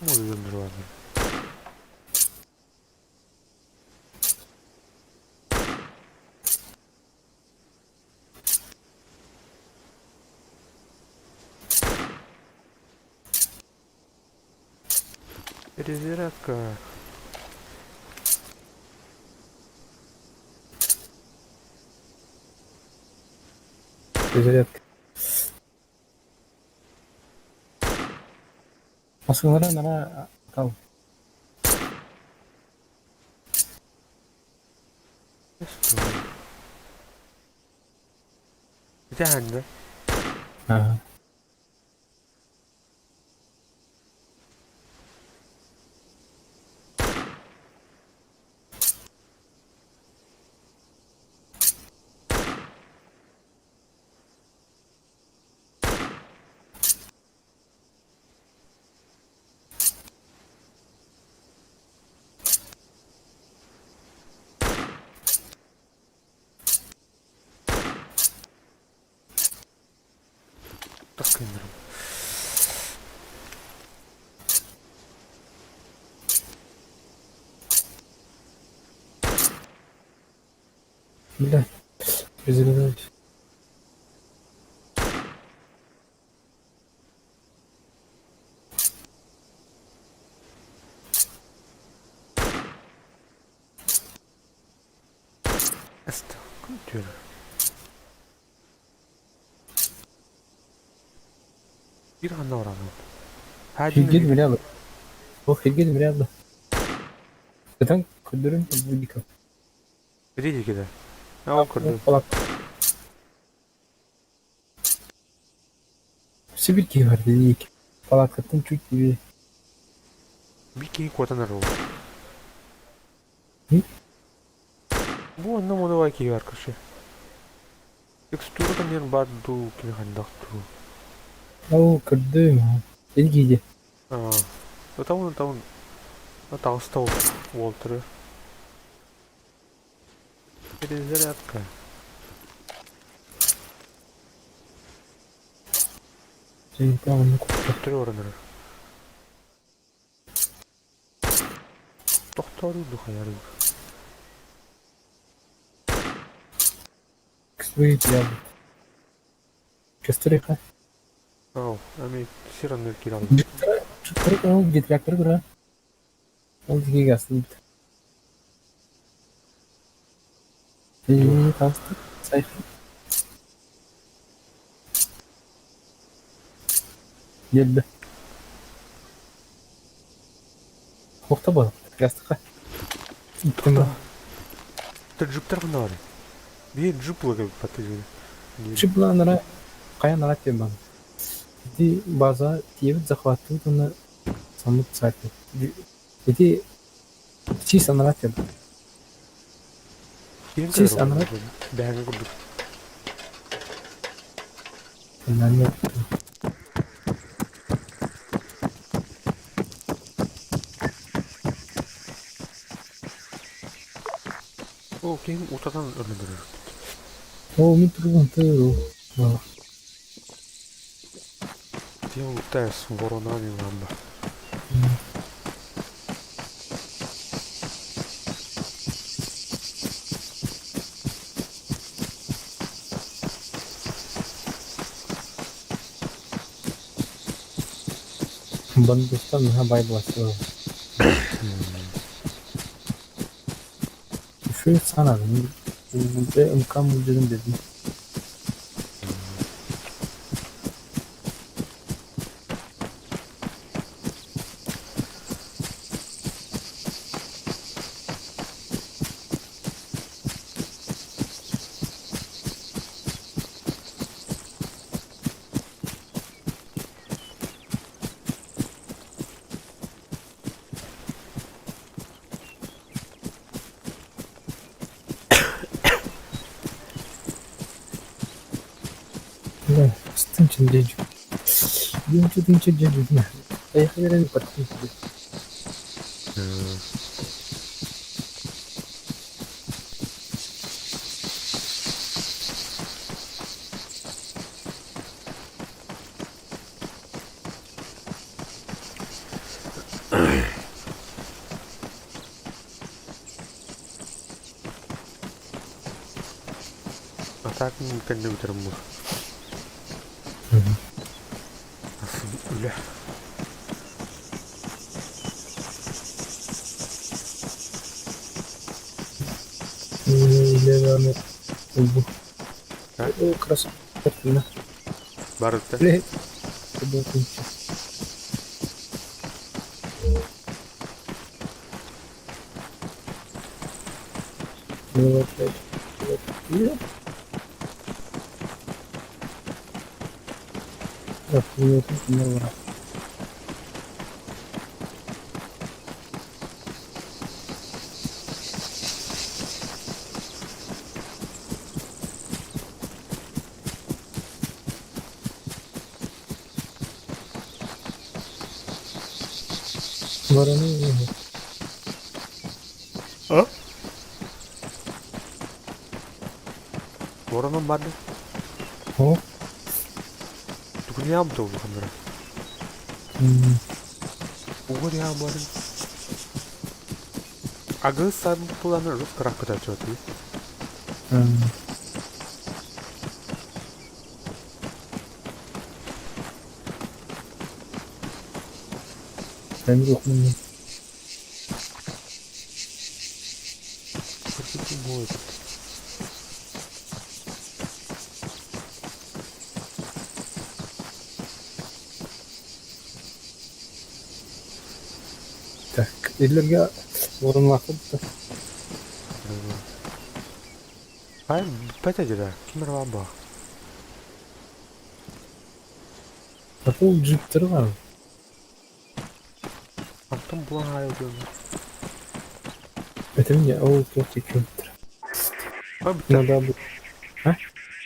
Может, ладно. Перезарядка. Перезарядка. Маскалара нара кал. Ити да? Ага. Таскайнером. Бля. Перезаряжаюсь. Эст. Компьютер. Биир ханна бараҕын? Хилгил мряды. О, хилгил мряды. Кытан көрдөрүн будика. Иди киде. Ол көрдүм. Сибирь бар дик. Палаткаттан чуть тебе. Бир киһи куотан эрэр Бу онно модовай киһи бар короче. Текстура каньер бар дуу кини хандах дуу. Ол көрдүм. Илгиде. Аа. Таун таун. Таҕыста Уолтеры. Перезарядка. Төттөрү баран эрэр. Тохтоору духаяры. Ксвей Кестериха. Ау, ами сир анныгар киирэ Ол гитрактор кура. Ол гигасы. Таасты. Сайф. Geldi. Охта бол. Гастыка. Иттем. Это джиптер ханна баарый? Биир джип уларга баппат. Джип була хайа нара диэн баар. Ити база тиийэбит захваттыыбыт уонна саммыт сайт. Ити сис анараа диэн баар. Киэҥ Сис кэлэр анараа бэһэҥҥэ курдук. Нанья. Оо, киһим утатан өлөн эрэр. Оо, мин туругум тыыл. Тем лутаясь воронами ламба. Бандустан наһаа бай буолааччы. Үчүгэй санаабын, МК мылдьыгын дедим. Да, стынчин дедю. Динчи дедю. Поехали партию. А так кэннэ бүтэрим бу. Асы үлэ. Красавчик. Барыта. Вороны. А? Воронун барды. О. Тугуньям то улаханнара. Угурьям барын. Агы сан пуланы рус каракыта чоты. Ben yok mu? Так, эллерге орунлакып да. Ай, бәтә деді. Кимер ба? Ата ол джиптер бар. Антон булан айылды. Это мне ол тоқ екеуттер. А, бітті. Надо бы. А?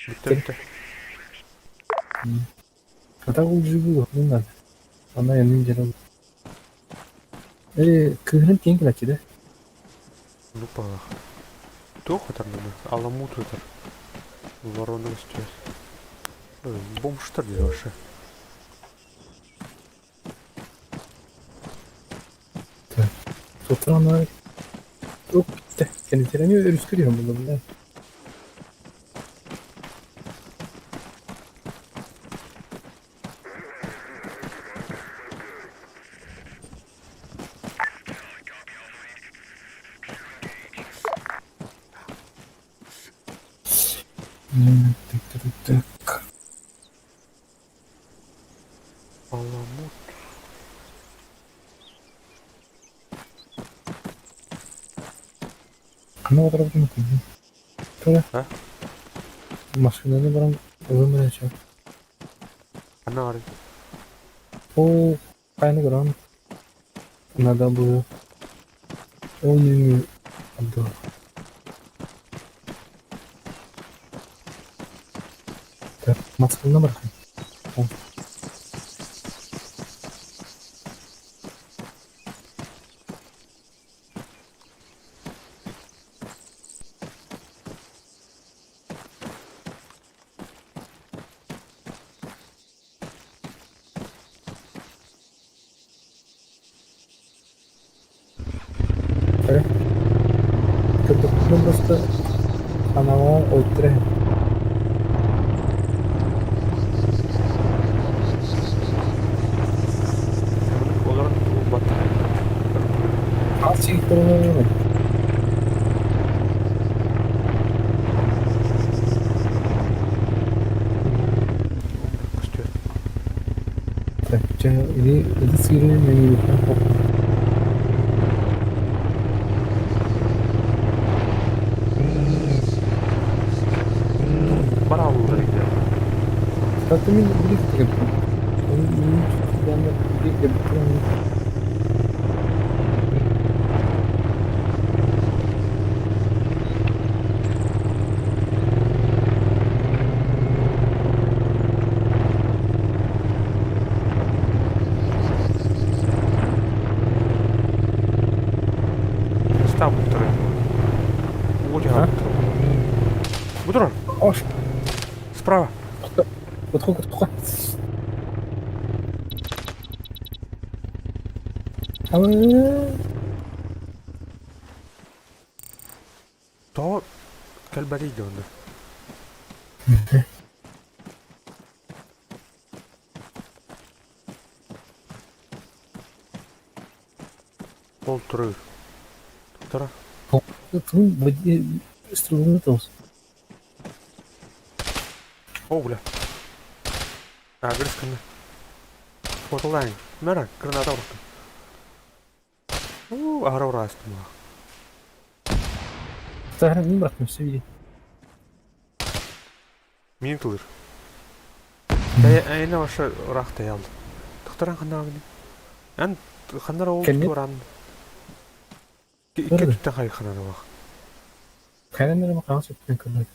Бітті, бітті. Ата ол джибы не надо. Ана yanın жере. Кыһын тиэн кэлаччы да? Ну палах. Туох атар Аламут атар. Ворона өстө. Бомжтар дии вообще. Тотрана Туох битте. Кэннитерэни өрүскүрүһэн буолла билээ. Так, так, так. Аламут. Ханна отырабытын көрдүм. Тоҕо? А? Машинаны баран ылым эрэ чэ. Ханна барый? Ол хайаны көрөҕүн? Надо было ол нөҥүө отдал. Так, маскалына барахай. Ол. Көрдөхпүнэ просто ханаҕа оттура иһэр. Олорон булбат. Хас сииктэрин Көстүө. Так, чэ, ити ити сыыры нөҥүөлүттэн Барааллар иде. Hatta min birlikte yaptım. Onun birlikte yaptım. Став буттары. Уотя А? Буттары. Ош, Справа. подходи, подходи. То кэлбэтий да онно. Ол турар. Тура. О, бля. А, грыз кынна. Фотолайн. Мера, граната урукка. У, ара урастым. все видит. Мин тылыр. Эйне ваша урахта ялды. Тохторан ханна агни. Ан ханнара ол Кэннит? туран. Икки Көрдө. түттен хай ханана бах. Кайдан бакан сөптөн көрдө.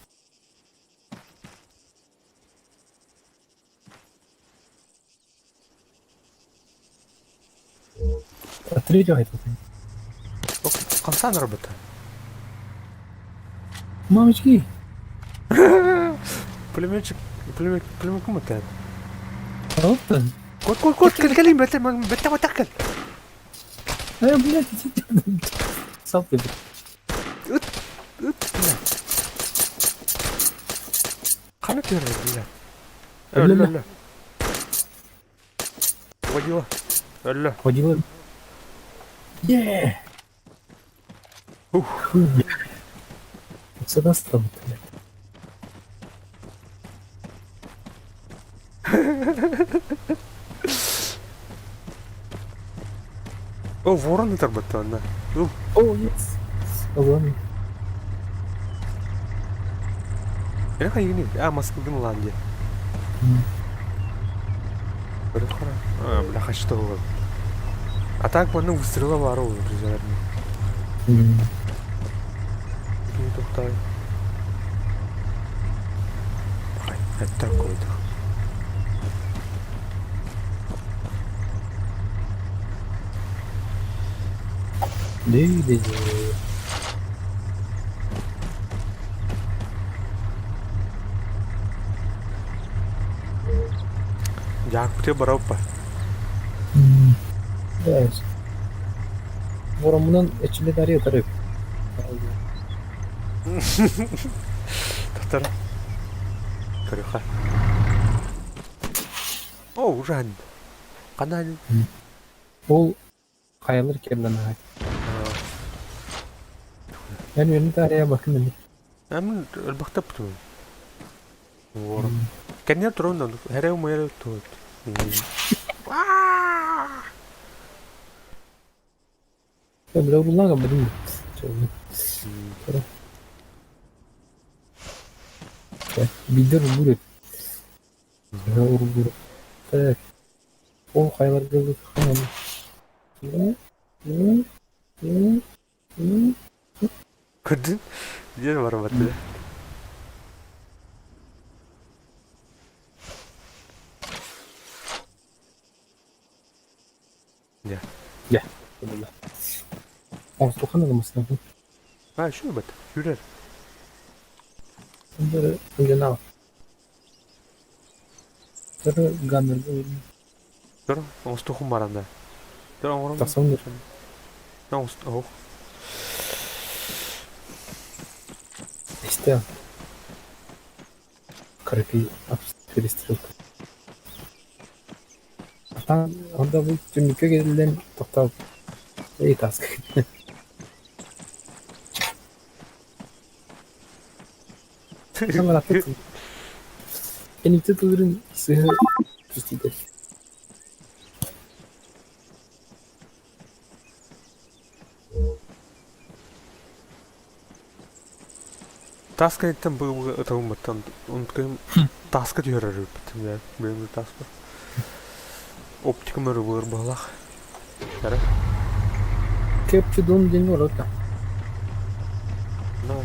Третьего хотел. Камсан работа. Мамочки! Пулеметчик, пулемет, пулемет кум это? Опа! Кот, кот, кот, кел, кел, бетте, бетте, бетте, кел. Ай, блядь, Сапы. Ыт, бля. Хана первый, бля. Бля, Өллө, өллө. Водила. Өллө. Ходила. Е! Ух. Фу, бля. Вот сюда стал, блядь. О, ворон ытар бетте онна. О, yes! Ладно. Эне хайгини. А, маскылгын ланди. Көрө хара. А, бля, хачты болот. А так манны выстрела бар ол, друзья. Кини тохтай. Ай, это какой-то. Ди-ди-ди. Жаак бараппа. Да. Воромунан эчиле дарья тарып. Тохтар. Көрүхэ. О, ужан. Канал. Ол хаялар келден ай. Yani benim tarihe bakın dedim. Амин өлбөхтөп ту. Ворон. Кэннер турун хәрэ мэрэ тут. Ya böyle ulan kabul. Биирдэр урбуур эбит. Урбуур. Так. Ол хайаларга Көрдүн? Диэн барбат ээ. Дьэ. Дьэ. Оҥостуохха наада А, еще бат. Сүүрэр. Дор, оҥостуохум баран да. Дор, оҥорон. Тахсан Оҥост, оһох. Истэ. Кыракый перестрелка. Атаан онда бу түннүккэ кэлэн тохтооб эй таска Кэнникте тылырын сыһы түстүдэр. Таас кэнниттэн бу ытабыммыттан онтукайым тааска түһэрэр эбиппит бэйэм тааспар. Оптикам өрө булар быһалаах. Эрэ. Кепчи дом диэн олорто. No.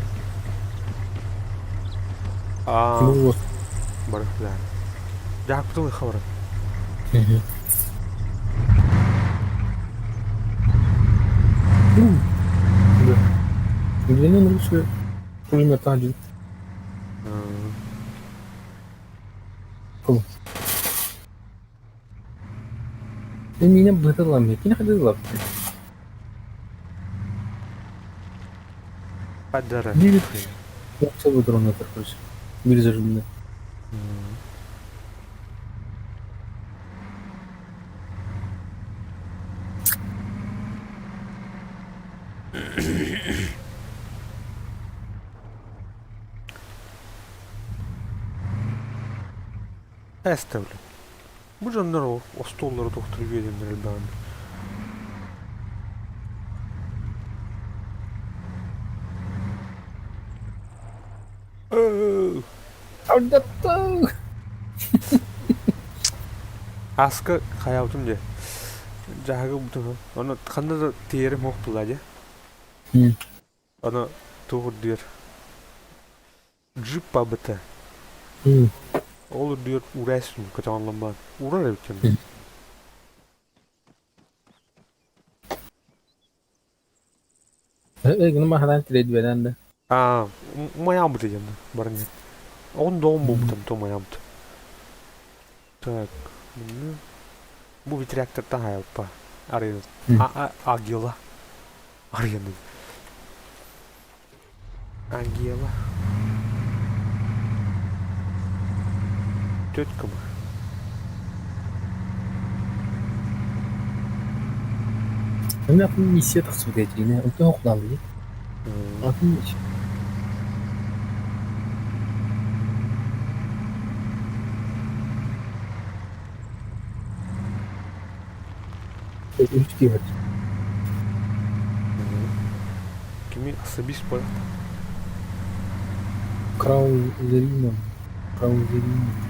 Аа. Вот. Бары да. Дьаакпытын хабара. Да. Билигин лучше пулемет один. Кул. Мине бытыламы. Кини хадылап. Падара. Бир Yoksa bu drone короче. Бир зажимны. Эставлю. Бу дьоннор остуоллары тохтор үөдэннэр элбэҕин. Алдаттың! Аска хайаабытым дьэ. Дьаһагы бутун. Ону ханна да тиийэрим суох буолла дьэ. Аны туох үрдүгэр джип бабыта. Ол үрдүгэр уурайсың көтөҕөллөн Уурар эбит дьон. Гына маһадан тирэдибэнэн да. Аа, умайаабыт диэн баран Он дом буолбутум то умайаабыт. Так, бу ветряктартан хайалпа. Арыйан. Агила. Арыйан. Агила. Тетка мы. Мен атын миссия тахсыбыт этине, онтон оqlалый. Атын Үч киһи. Кими особист буолар. Краузерина. Краузерина.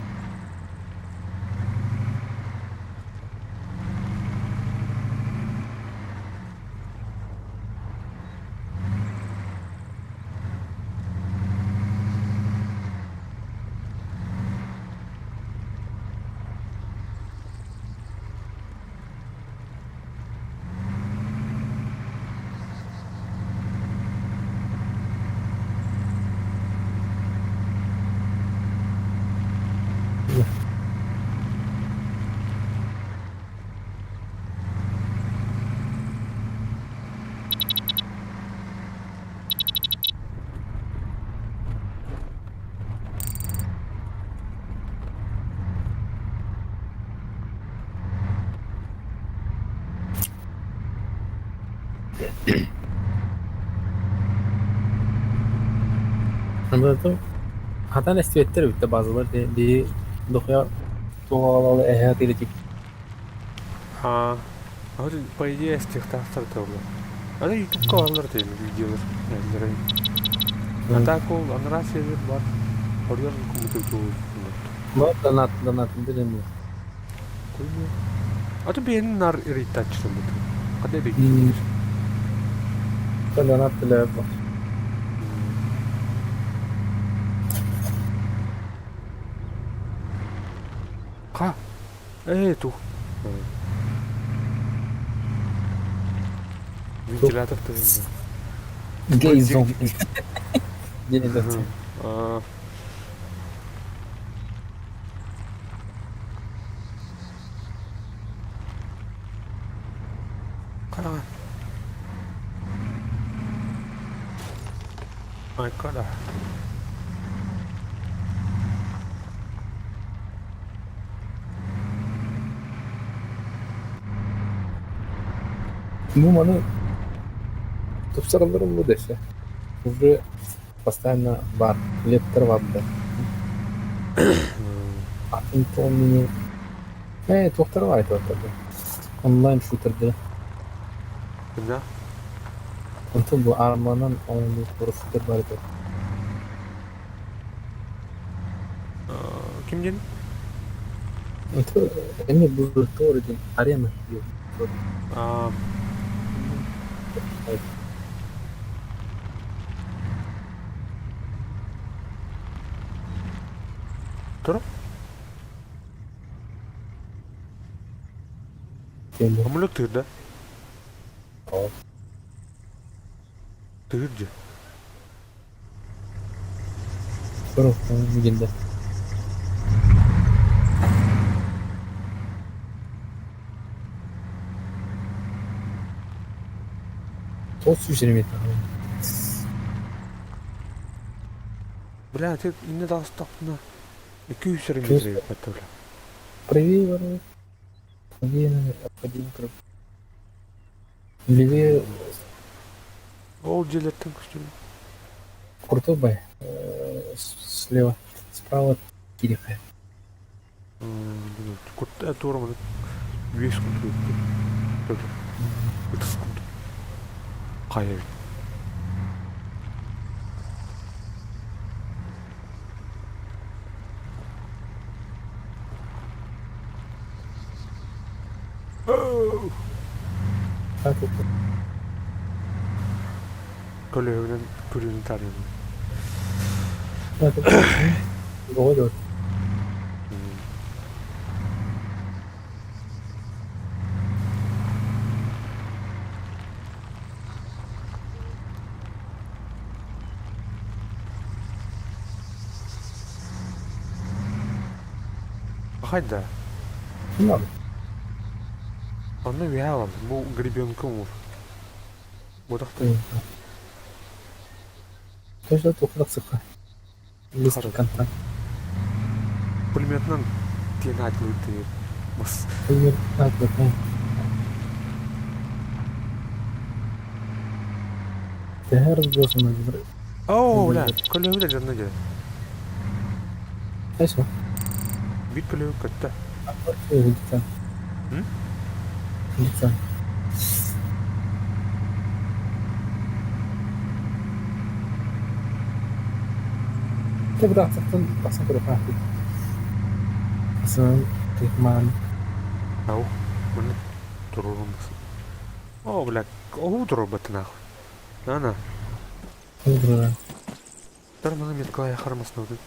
Хатан эстибеттер бүттэ базалар би дохуя туоҕалалы эһэ тиретик. А, вот по идее эстихтаахтар табылар. Аны ютубка бааллар этэ видеолар эллэрин. А так ол анараа сервер бар. Хоруйар кумуту Бар донат, донат билемин. Аты бэйэни нар ыриттааччытын бут. Хата эбит. Донат билэр бу. Ха. Ээ тух. Вентилятор тыгында. Гей зомби. День Хараҥа. Айка да. Ну, маны тупсараллар бу десе. Уже постоянно бар, лептер бар. Атын помню. Туохтар бар это онлайн шутерде. Да? Онтон бу арманан онлайн шутер бар это. Ким диэн? Онтон эми бу тор диэн арена. А, Тура? Самолет тыыр да? Тыыр дьэ. Тура, дегенде. Тос сүүс Бля, ты инне даҕыстахпына 200 эрэ метр эбит бля. Правее ворот. Правее, наверное, один круг. Левее Ол дьиэлэртэн көстүм. крутой бай. Слева. Справа Кириха. Курт туора үөс курдук эбит. Ытыс курдук. Хайа эбит. Так вот. Көлөһүнэн күрүөнү таарыйабын. Так вот. Говорю. Хайда. Не надо. Онно үөһэ аҕалым. Бу гребенка уҥур. Бодохто Точно тухлах сыха. Близкий контакт. Пулеметынан тиэн аатылыыр мас. Пример так вот. Төһө разбросано Оо, бля, көлөһү да дьонно дьэ. Эсо. Биир көлөһү көттө. Лица. М? Лица. كيف راح تحصل تحصل كل مثلا كيف معنا Ау, манна туруорун бас. Оо, бля, оһуу туруорбаттын аах. Ана, тар маны меткалай хармаснабын.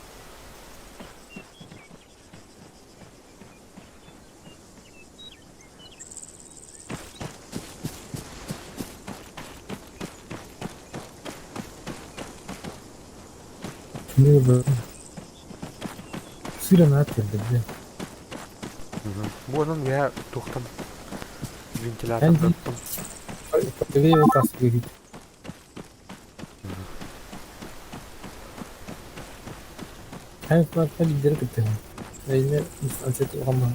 Сыра бля. Бу онон үөһэ туохтан вентилятор Правее тас говорит. كانت ما تحب دركتها لأن дистанция улама.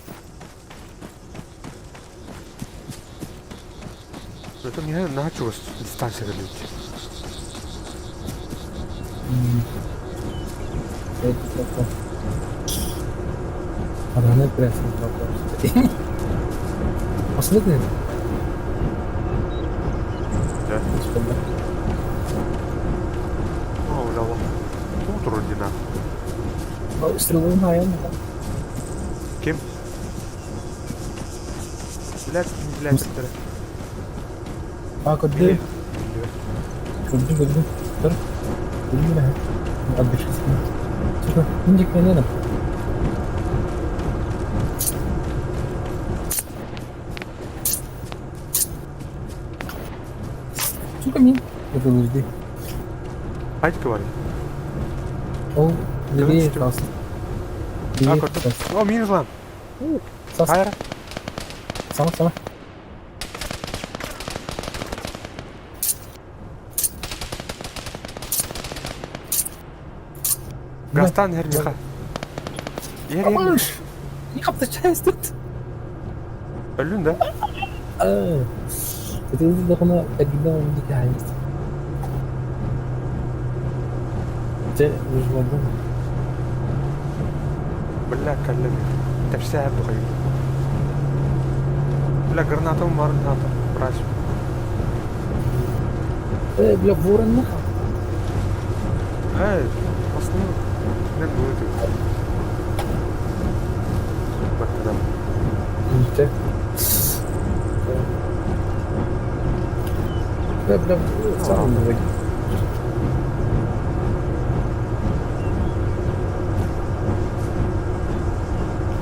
Это мне наһаа чугас дистанция кэлбит. Араны пресс вопрос. Последний? Да. Господи. О, ужало. Тут родина. Стрелу наем. Ким? Блядь, блядь, блядь. А, куды? Куды, куды? Тур. Куды, бля? Отдышись. Сука, индик не надо. Сука, мин. Это лужды. Хайди говори. Ол, левее остался. А, О, минус лан. Хайра. Сама, сама. Гастан Хермиха. Амаш! Не хапта тут. Өлүн да? Это дохуна оригинал не тянет. Те выжила. Бля, каллами. Тәпсә бухай. Бля, гранатом граната. Брась. Бля, ворон нахуй. Эй, основной. Не будет. Баттадам. Те. Бля, бля, сам не.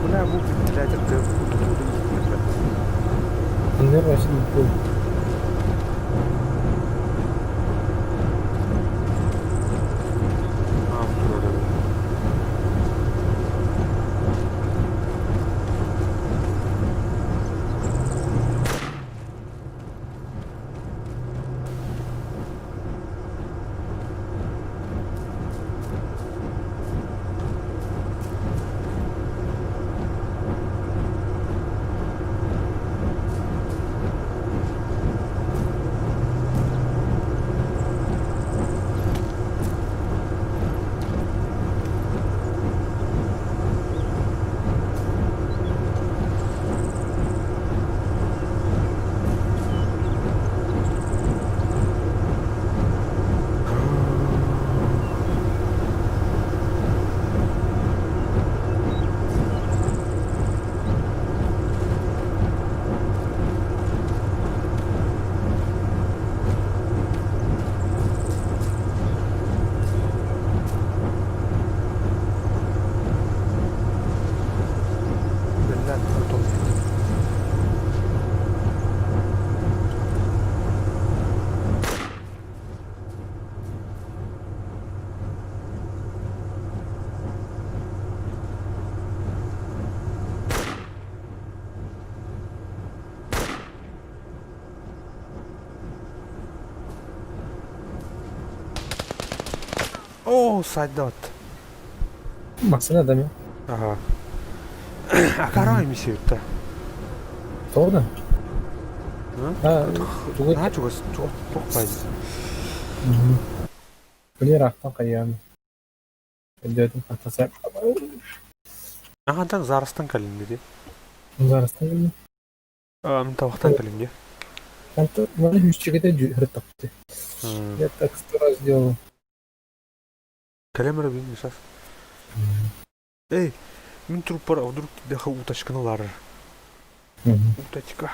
Бля, бу блядь, это Не вообще не понял. А, вроде. Блядь, потом. О, сайдот. Максим да Ага. А корой миссию-то. Тоғда? А, тугу. На чугас, тух пай. Блин, рахтан кайям. Өйдөтүм хатаса. Ага, там зарастан калин диди. Зарастан. А, тавахтан калин ди. Анто, маны хүччегете хыртапты. Я так сто раз делал. Калемера бин сейчас. Эй, мин труппар, а вдруг даха уточканы ларыр. Уточка.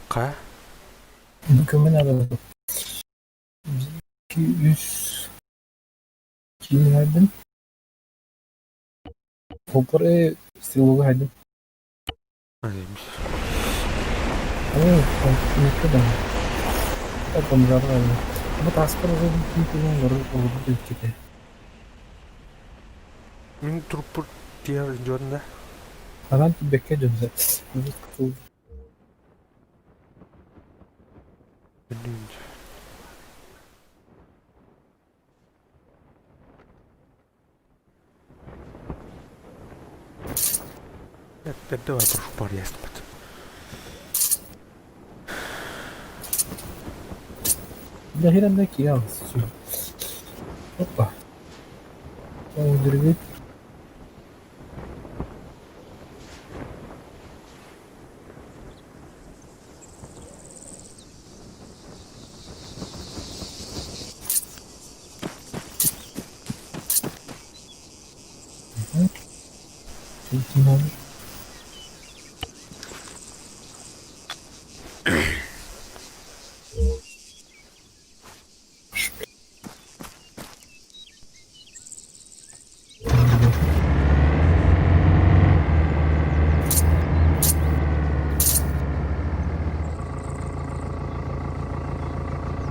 Хайа? Көмө наада. 2, 3 киин хайдым. Опоры стрелогу хайдым. Бу тааспар олорбут иккитэ. Мин труппур тиһэр дьон да? Анан тиийбэккэ дьон Давай, прошу пар ясно. Бля, кирял. Опа. Удержит.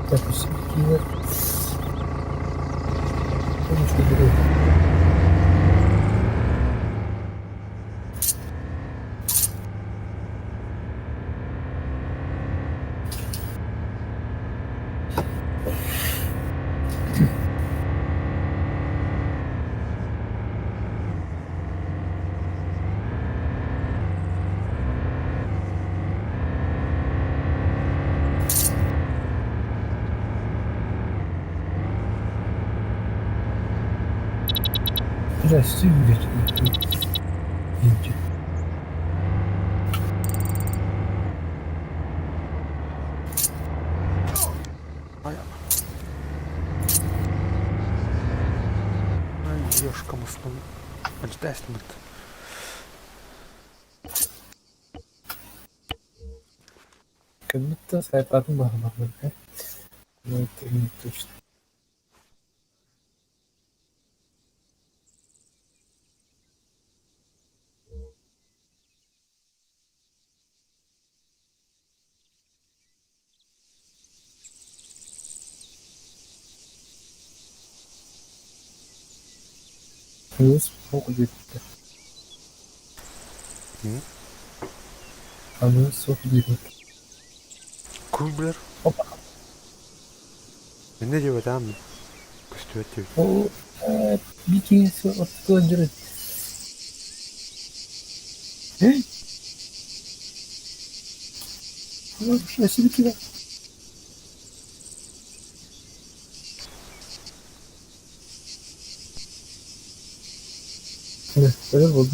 Так, киллер. Здравствуйте, Видите. Ай, ешка муслум. Альтестмент. Как будто сайпатын бар бар. Но это не точно. Плюс диэбиттэр. Аны суох диэбит. Кублер. Опа. Не диэбит аам. Көстүбэт диэбит. Ол бикиңис ортотугар дьөрөт. Эй! Спасибо. Да, это был.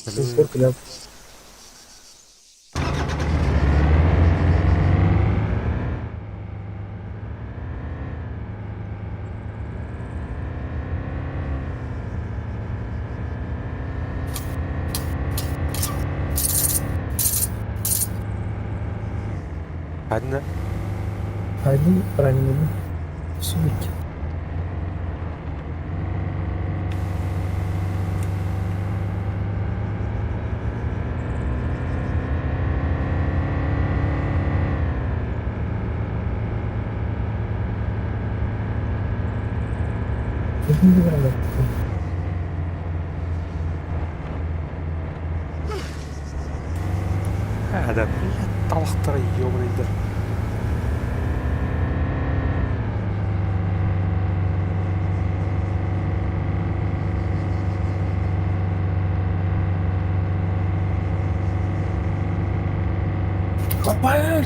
Сколько лет? Одна. Один раненый. Сумки. هذا талахтар ёбаный. Опа!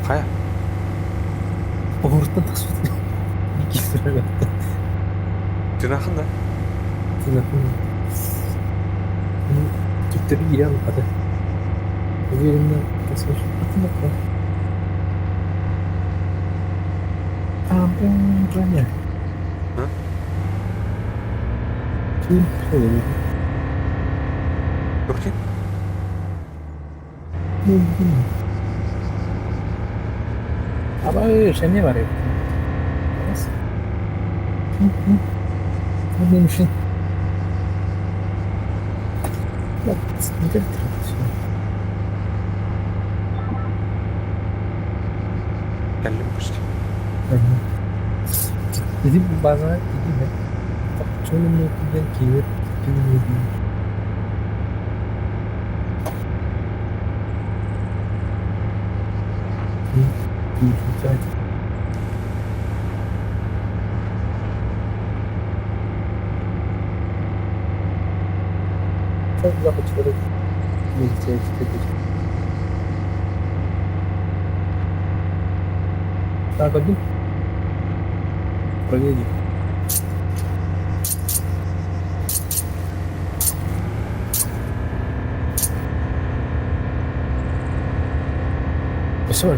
Хайа? Оҕуруттан тахсыбыт. Киирэр. Тынаахын да? Тынаахын. Түктэри киирэн хата. Уверенно тахсыбыт. Атын Там броня. А? Туох Абай, эмиэ бар эбит. Кэллим почти. Ити базаҕа тиийдим диэн киирэр Так, один. Проведи. Спасибо,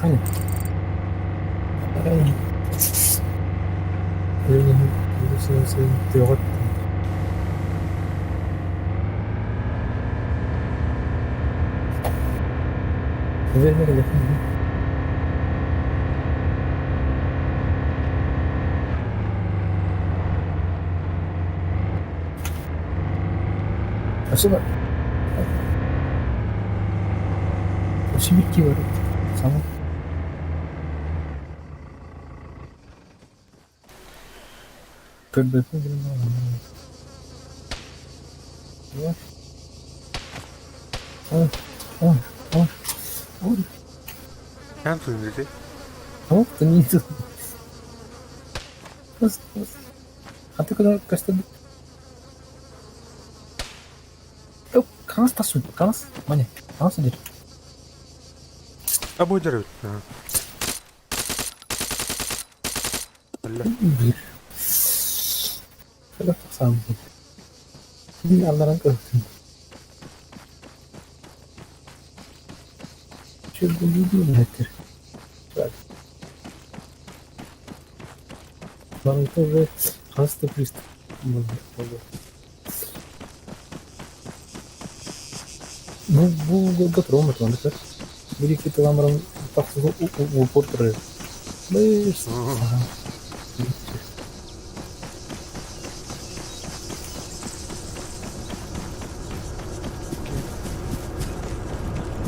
Аня. Аня. Спасибо. Спасибо, Сама. Көрбөппүн Эн тыын дии. А бу дьарык.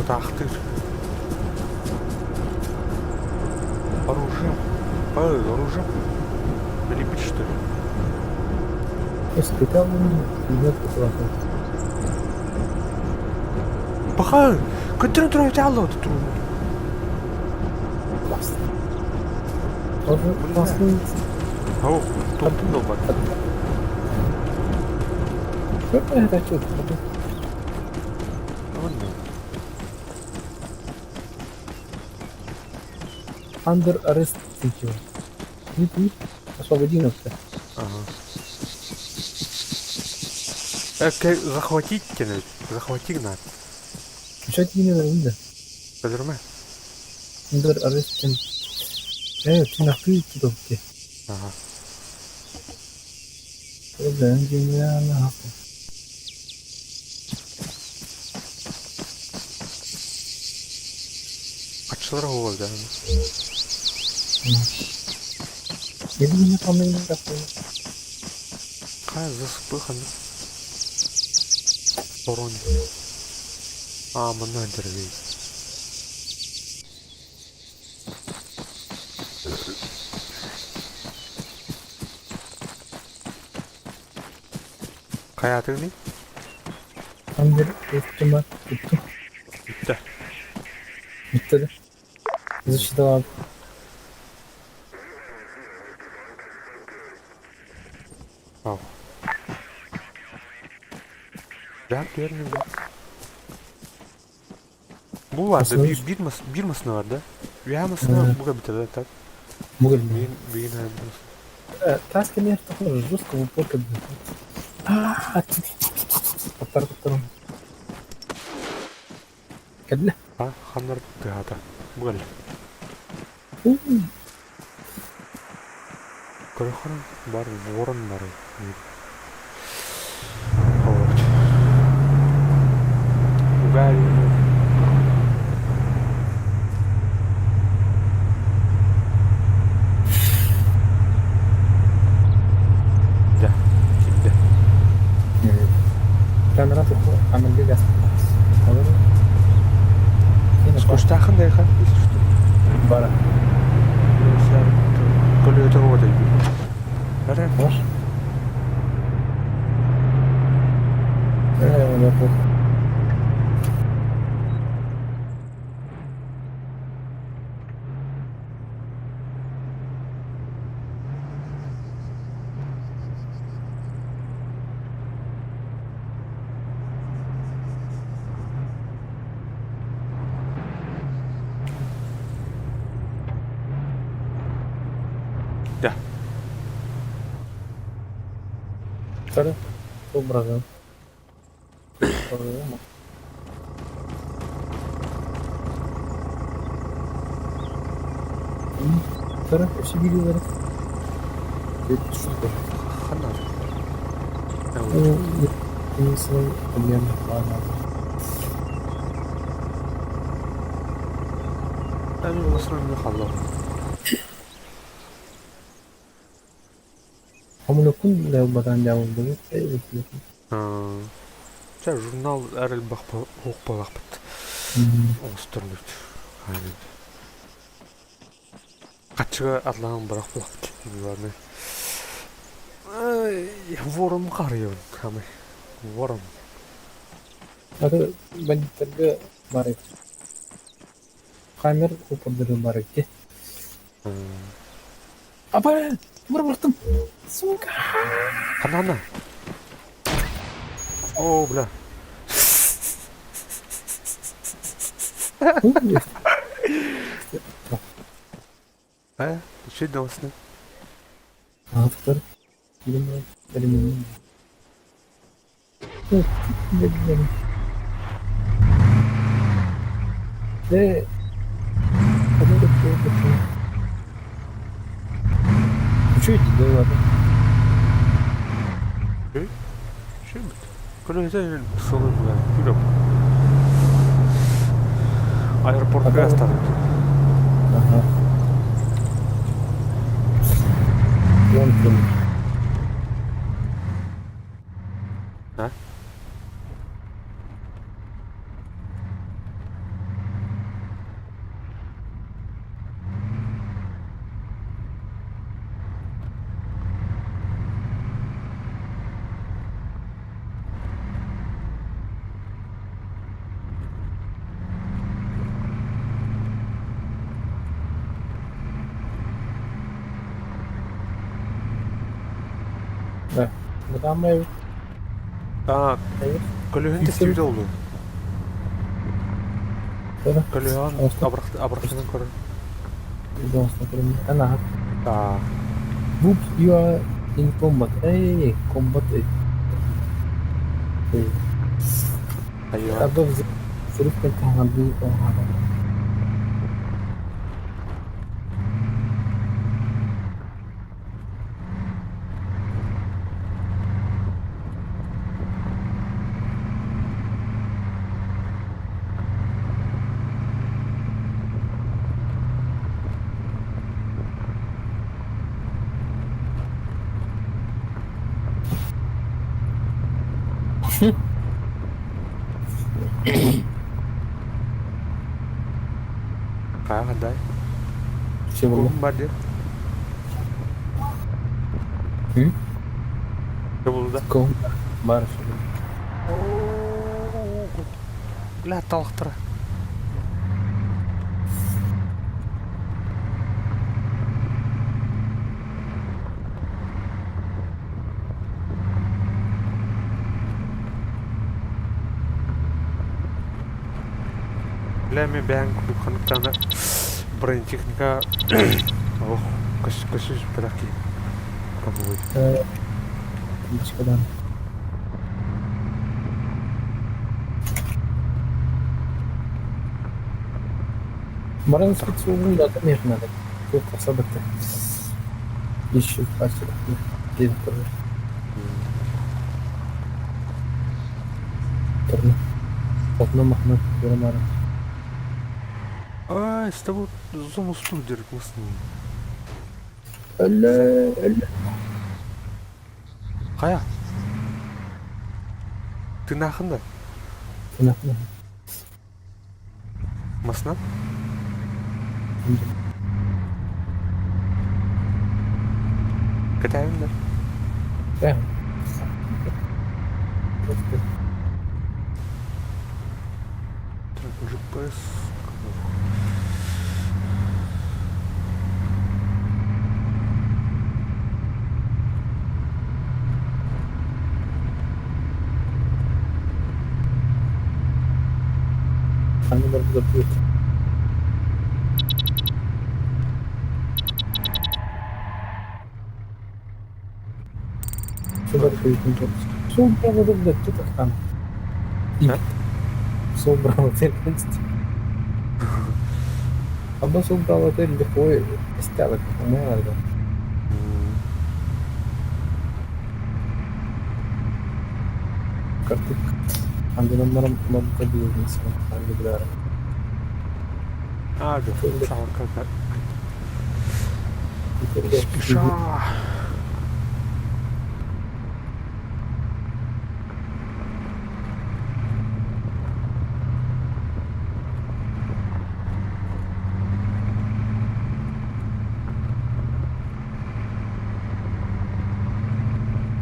Кутаахтыыр. Оружием. Ой, оружием. Лепить, что ли? Паха! Көтөрөн турар алла туруу. Ау, топтун долбат. Under arrest тихо. Освободи нас. Ага. Захватить тянуть. Захвати надо. Что тебе не надо? Подурма. Under arrest. Ты нахуй туда. Ага. Ачылар оҕо да. Хай засыпыхан. Борон. А, манна дервей. Хайатыгыный? Under arrest. Бүттэ. Бүттэ. Защита. Ау. Жак görmüyor. Bu vardı. Aslında- Bir, bir, mas, bir masını vardı. Bir masını bu kadar так. Мугаль. Bir, bir Таска не жестко в упор как бы. Таптар. Кэллэ. Ha, ханнар тыата. Бу кэллэ. Көрөххүнэ бар ворон бары. Вот. Угай. Да, кимде? Камера амелге газ. Скучтаахын да яхан, если что. Бара. Көлөтө вот Бара. Var. Вот. Да. Второй образом. Второй, все видео. Что такое? Ханна. Ну, свой обмен ладно. Эми басырын халла. Хамлыкун лелбадан жабылды. Ча журнал әрел бақ оқпалақпыт. Оңыстырнут. Качыга атлаған бірақ болақпыт. Главное. Ворон қарайын. Хамы. Ворон. Аты бандиттерге бар Камер упырдыры бар ити. Апа, бір бұртым. Сука. Ханана. О, бля. Э, şey новостны. Автор. Что это было? Şey mi? Көлөтө солы була. Күрөп. Аэропортка оставят. Ага. Вон там. А? Бытаамай А, көлөһүн тестибит oldu. Көрө. Көлөһүн абрахтынан көрө. Ана. А, Whoops, you are in combat. Эй, combat. Эй. айва. Above взрыв контагы. Кая кандай? Все было. Кум бар деп. Hı? Ne buldu da? Ком. Бар. Бля, талықтыра. Бля, мен бәң күліп бронетехника. Ох, көсүз бірақ Попробуй. Башкадан. Баран спецугун да мехнада. Туох тахсабыт Еще диэн турар. Турна. Отно махна тура Ай, с того зону студер классный. Өллө, өллө. Хайа? Тынаахын да? Тынаахын. Масынан? Кэтэһэбин да? Кэтэһэбин. Так, GPS. Ханна барбыта будет. Сол браво блядь, тут там. Сол браво Абба сол браво лихой стялок, по-моему, Картик. Андынан мамка бизнес. Андыгдар. А, да, салка. Спеша.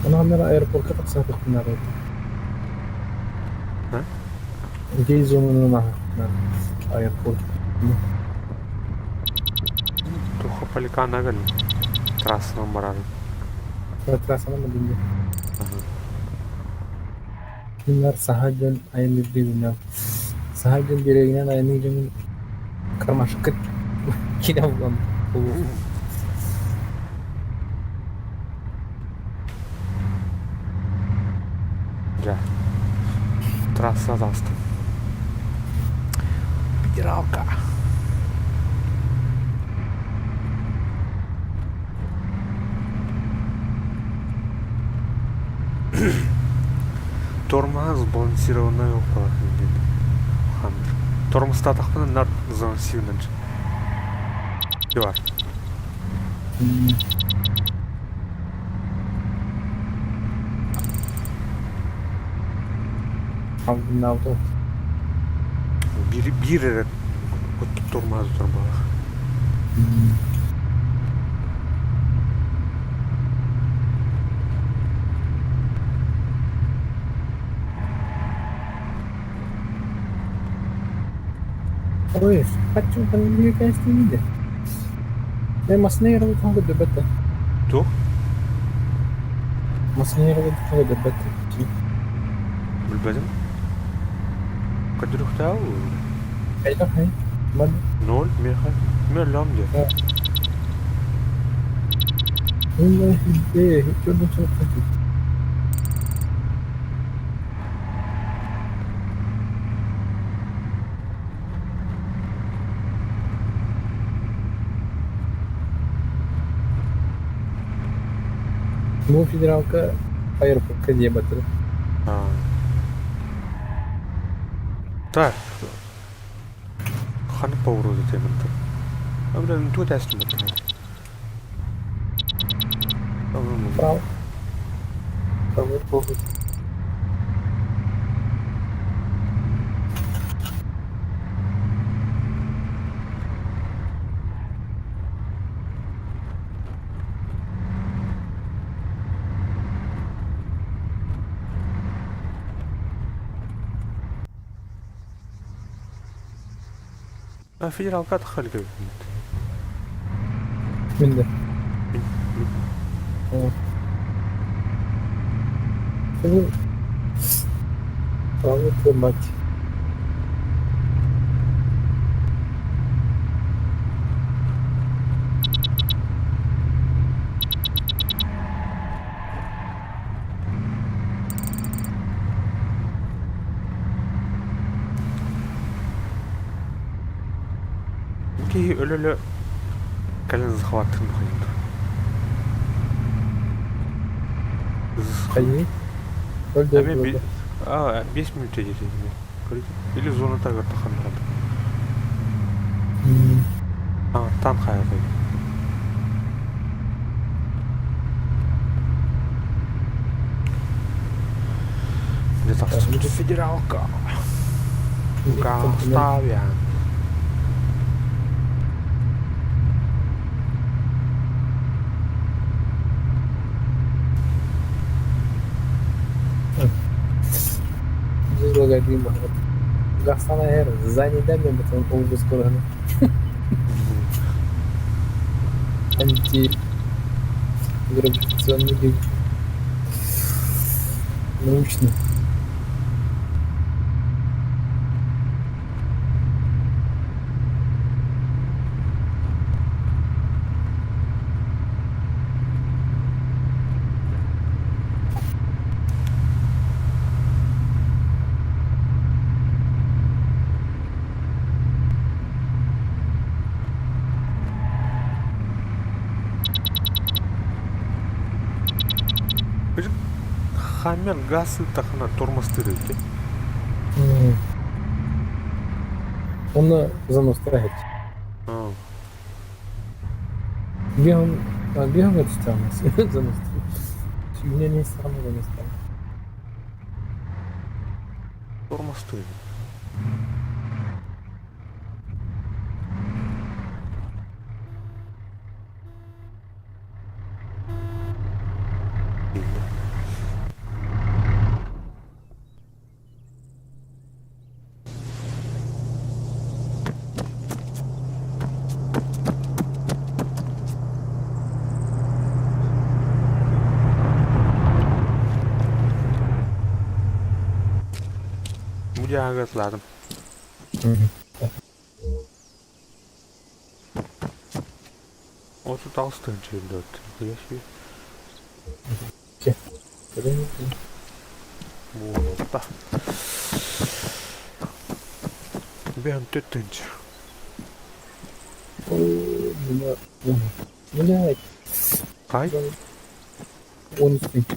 Ону ханна аэропортка тахсаатахпына А? Дей зонанан ааһахпына аэропорт. Туха поликана гал. Трассанан барарын. Трассанан бардым дии. Кинилэр саха дьон айанныырдыы Саха дьон биэрэгинэн айанныыр дьоҥҥун кармашкыт киинэ булан Дьэ, трасса таҕыстым. Федералка. Тормоһа сбалансированнай около диэн хаммыр. Тормозтаатахпына нар сбалансированный бар. Алгыннаабыт Биир биир эрэ тормоһа тутар буоллах. Ой, хаччым ханныгы кээстиҥий Э, массыына ярабытын көрдөрбөт да. Туох? Массыына ярабытын көрдөрбөт Билбэтим. Көрдөрүөхтээҕэ Хайдах эй? Ман Ноль миэхэ. Мөллөм диэ. Э, көрдүм Бу федералка аэропортка диэбэтэр. Так. Ханнык поворот этэммин А бля, тугу этээстим Право. Право похуй. А федералка тахалга Мин да. Право твою мать. Киһи өлө-өлө Кэлин захваттын хайын. Хайыы? Эми би а 5 минут дии Или зона тагыр таханнарат. А, там хайатай. Где тахсыбыт федералка. Гаставян. Излагать Гастана эр занедами бутон олбус көрөһүн. Антигравитационный научный. Хаммер газ тахына тормозтыр эбит. Онно заностраһыт. Бегом, бегом это самое, заностраһыт. Сүүнэ не саҕана заностраһыт. Тормозтыр. Бу дьааһыгы 38 тыһыынча үрдүөт. Буолта. 54 тыһыынча. Блядь. Хай? Он стоит.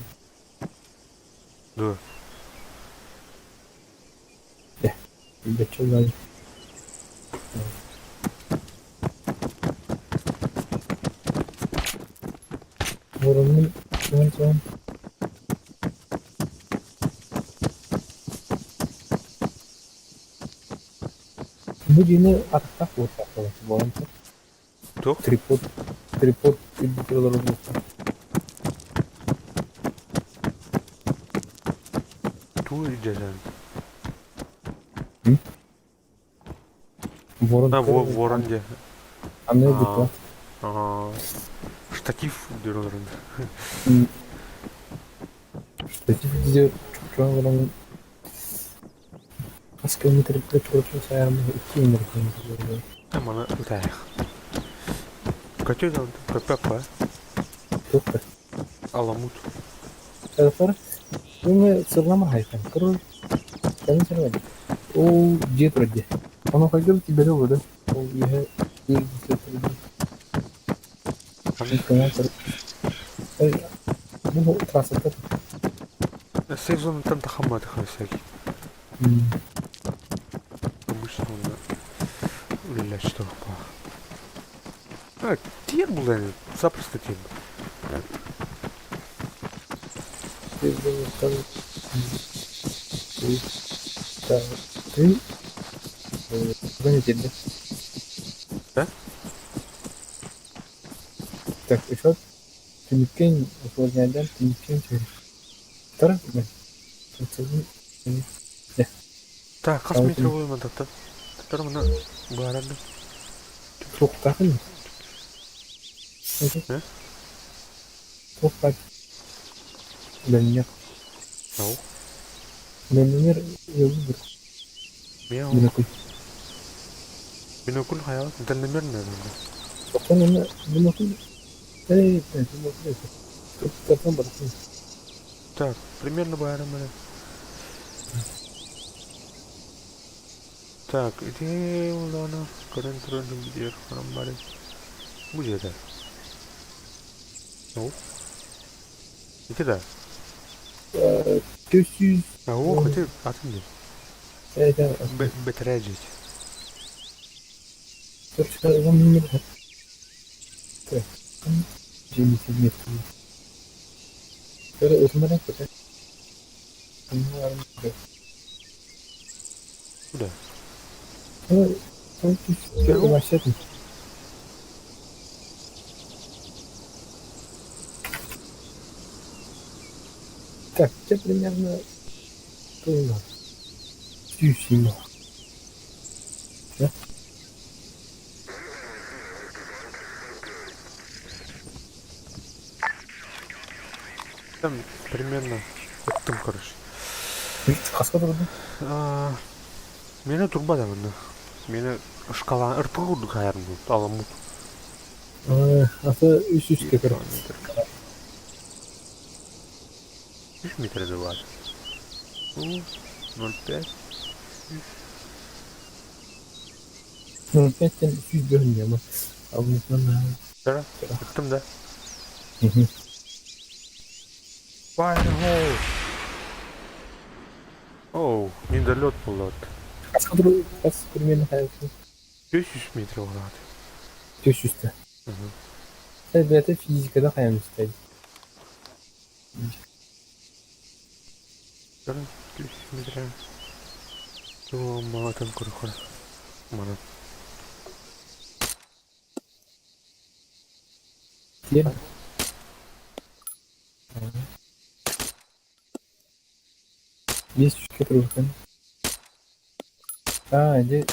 Да. Да что за... Воронный, вон, вон. Бу дьиэни атахтаах буолуохтаах буолан Туох? Трипод, трипод үрдүгэр олорор буолуохтаах. Тугу илдьэсэн? Ворон. А, во, ворон дьэ. Аны Аа. бутла. Аа. Штатив диир олорон. Штатив дьиэ чугас олорон хас километр чурапчы сайарым икки инер километр. Маны ытаайах. Көтө көппөк Туох да. Аламут. Телефон. Уҥа сыллама хайхан. Король. Кэлин сэрмэди. Ол дьиэ турар дьиэ. Ону хайгыр тибэри олорор. Ол үөһэ Бу трассата. Сейф зонаттан тахамматых всякий. Обычно он үлэлээччи туох А, тиэр булан, запросто тиэр. Да? Так, еще түмүккэн усложняйдан түмүккэн түһэр. Тара, Так, хас метр буолуй мантаттан? Тар мына баарарды. Туохтаахын? Э? Туохтаах? Дальнер. Ау. Дальнер йылбыр. Мяу. Бинокль. Бинокль хайа, дальномер, наверное. Тоқтан аны бинокль. Эй, бинокль. Туохтан барсын. Так, примерно баарым Так, иди улана, көрөн туран билиэр, баран бары. Бу дьиэтэ. Ну? Ити да? 400 Оо, ити атын дии. Это Бэтэрээ дьиэт. Куда? Так, где примерно было? Сюсимо. Да? Там примерно оттым, короче. Хаска турду? Мені турба да мында. Мені шкала РПГ курдук хаярым аламут. Аты үс үс кепер. 3 метр бар. Ну, 0,5. 0,5-тен 300 бөлүнүө ма. Алмытынан. Кыра. Ыттым да. Fire in the hole. Оу, недолет болот. Хаска туру хас примерно хайсы. 500 метр болот. 400-те. Это физикада хаямыз. 400 метр. Тума матын курухура. Мана. Тиэр. Есть үчке турбутан. А, де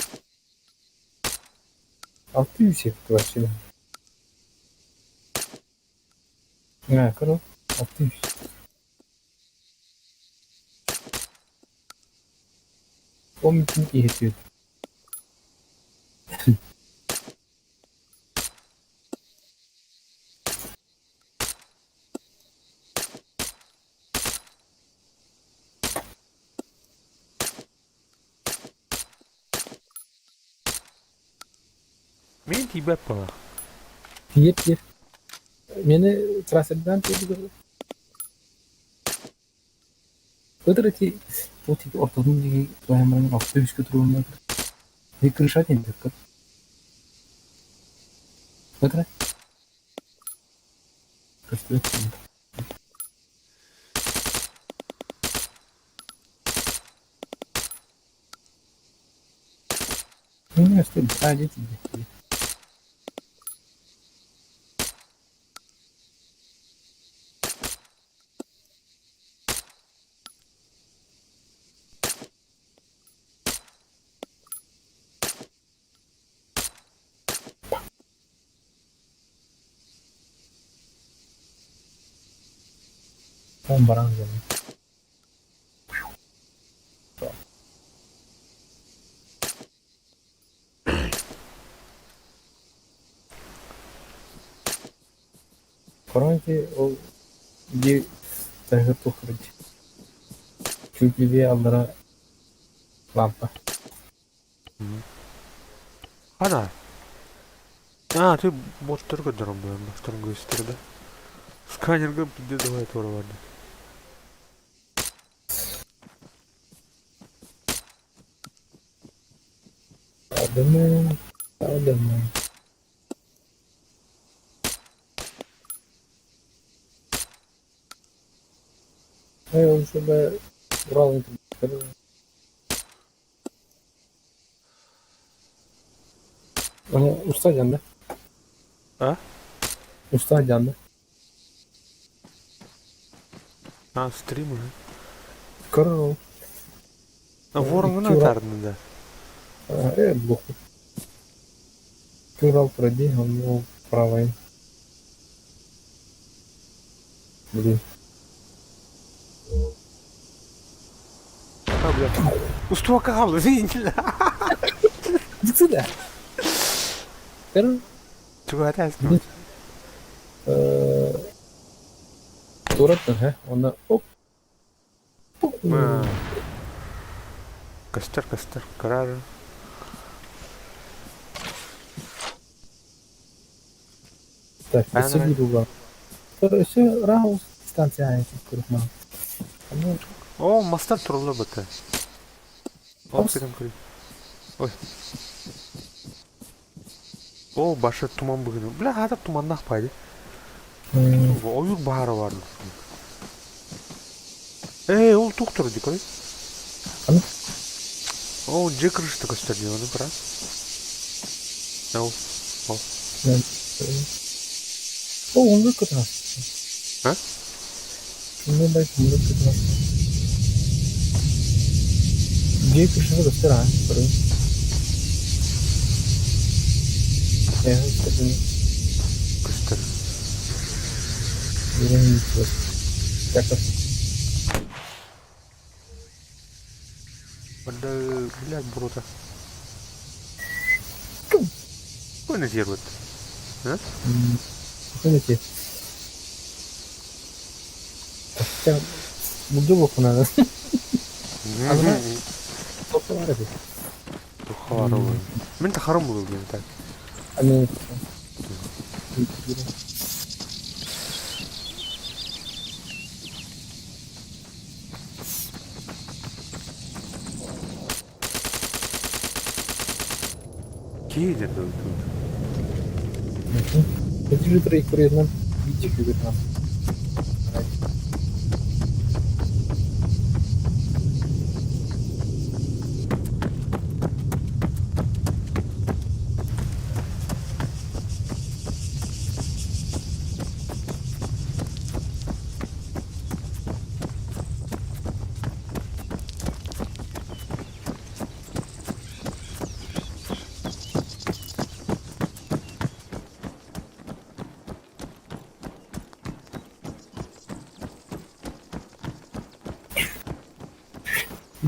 600 вообще. А, кoro 600. Помните, иһитиэт. Мен тибеп бала. Тиер, тиер. Мени трассердан тиер. Өтөр эти ол тиги ортодун диги твоямырын алты үскө туруунда. И крыша тендек. Өтөр. Көстүрөт. Ну, что, а, дети, дети. Он баран взял. Коронки ол ди тахыр тухрыч. Чуть левее аллара лампа. Ана. А, ты боттар көдөрөн буян, боттарын көстүр да. Сканерге где давай тура барды. Адымы, адымы. Ай, ол чтобы Урал Оны уста жанды. А? Уста жанды. А, стрим уже. Көрөр ол. А воронгына тардын да. Блок. Урал пройди, он его правый. Блин. А, бля. Устуа кабла, видели? Иди сюда. Көрөр. Чугатасың. Тураттын, ха? Онна оп. Костер, костер, карары. Өссө биир уга. Өссө ыраах станция О, мастар турулла быта. Ол кэлэн көрүй. Ой. О, башы туман быгыны. Бля, хата туманнах пайды. Ойур баара бар. Эй, ол тух туру ди көрүй. Ол же крышты көстөр ди, оны бра. Ол, ол. О, оннук көтөн. А? Оннук бай оннук көтөн. Дьиэ крышата көстөр аа, көрүҥ. Эһэ көстөр. Көстөр. Билэн Так. Бля, блядь, брота. Какой надервет? А? Какой Хотя, буду надо. Тухаровый. Мен тахарым был блин так. Они. Киди тут. Компьютер курьерынан видео күйгөтүн.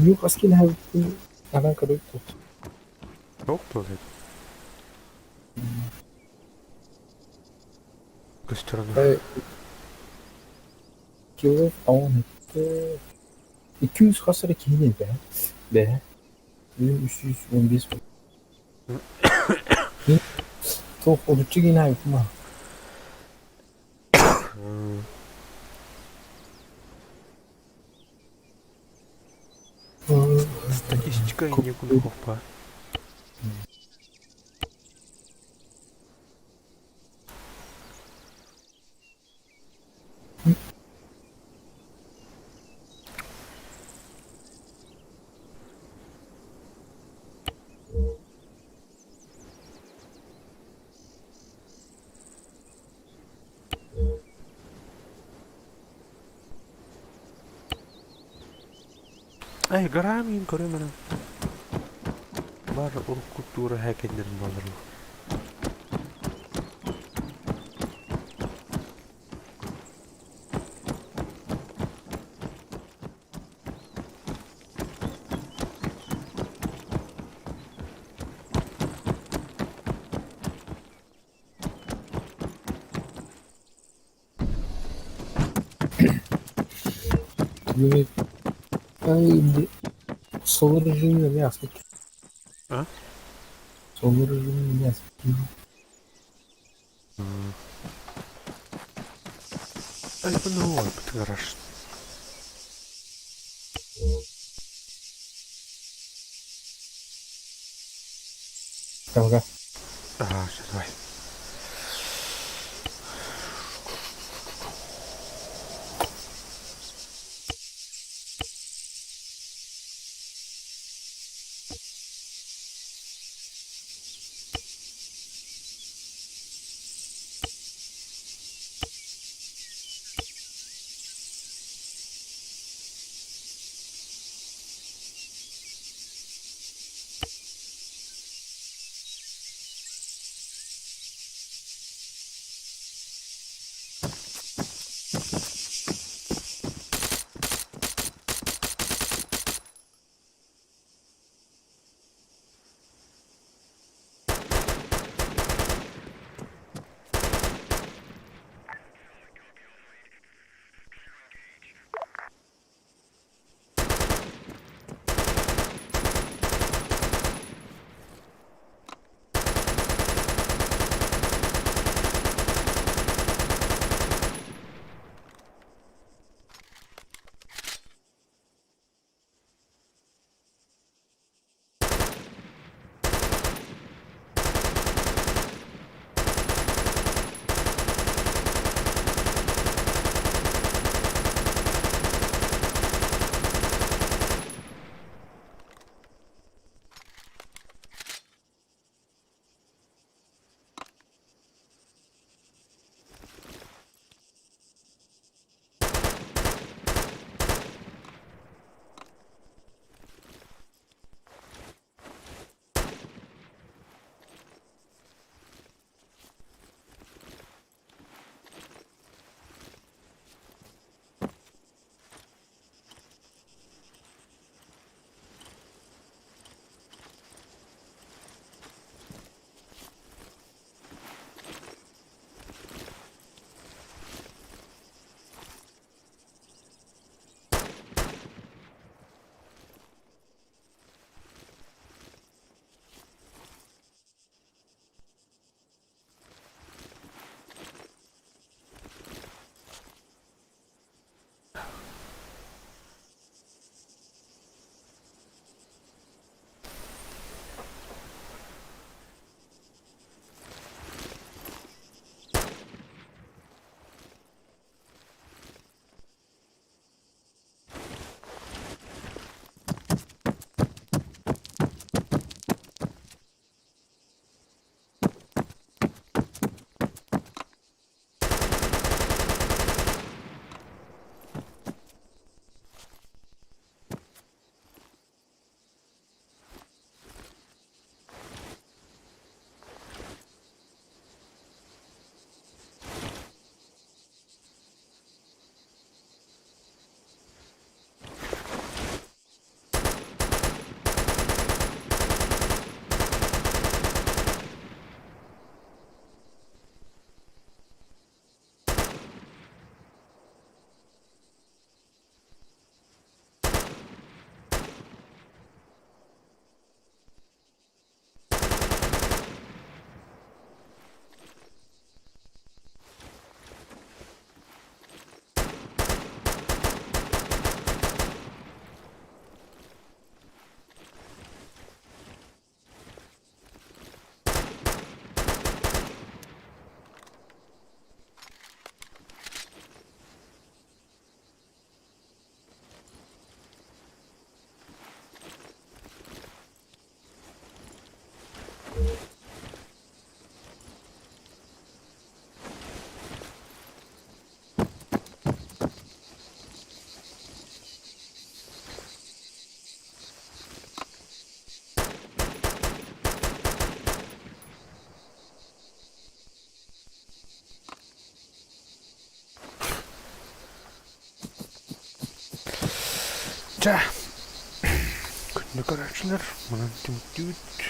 Юк аскин Анан көрөк тут. Yok da Көстөр Кило аун 200 хасары киһини бэ. Бэ. 315. Туох олуччу киин айыпма. Статистика не кульков Эй, гарамин көрөмөр. Бар уркутура хакендер болор. Ay, Solar режимі мясо. А? Solar режимі мясо. Ай, ну, гараж. Пока. Ага, все, давай. Чэ, күндү көрөөччүлэр, манан түмүктүүбүт.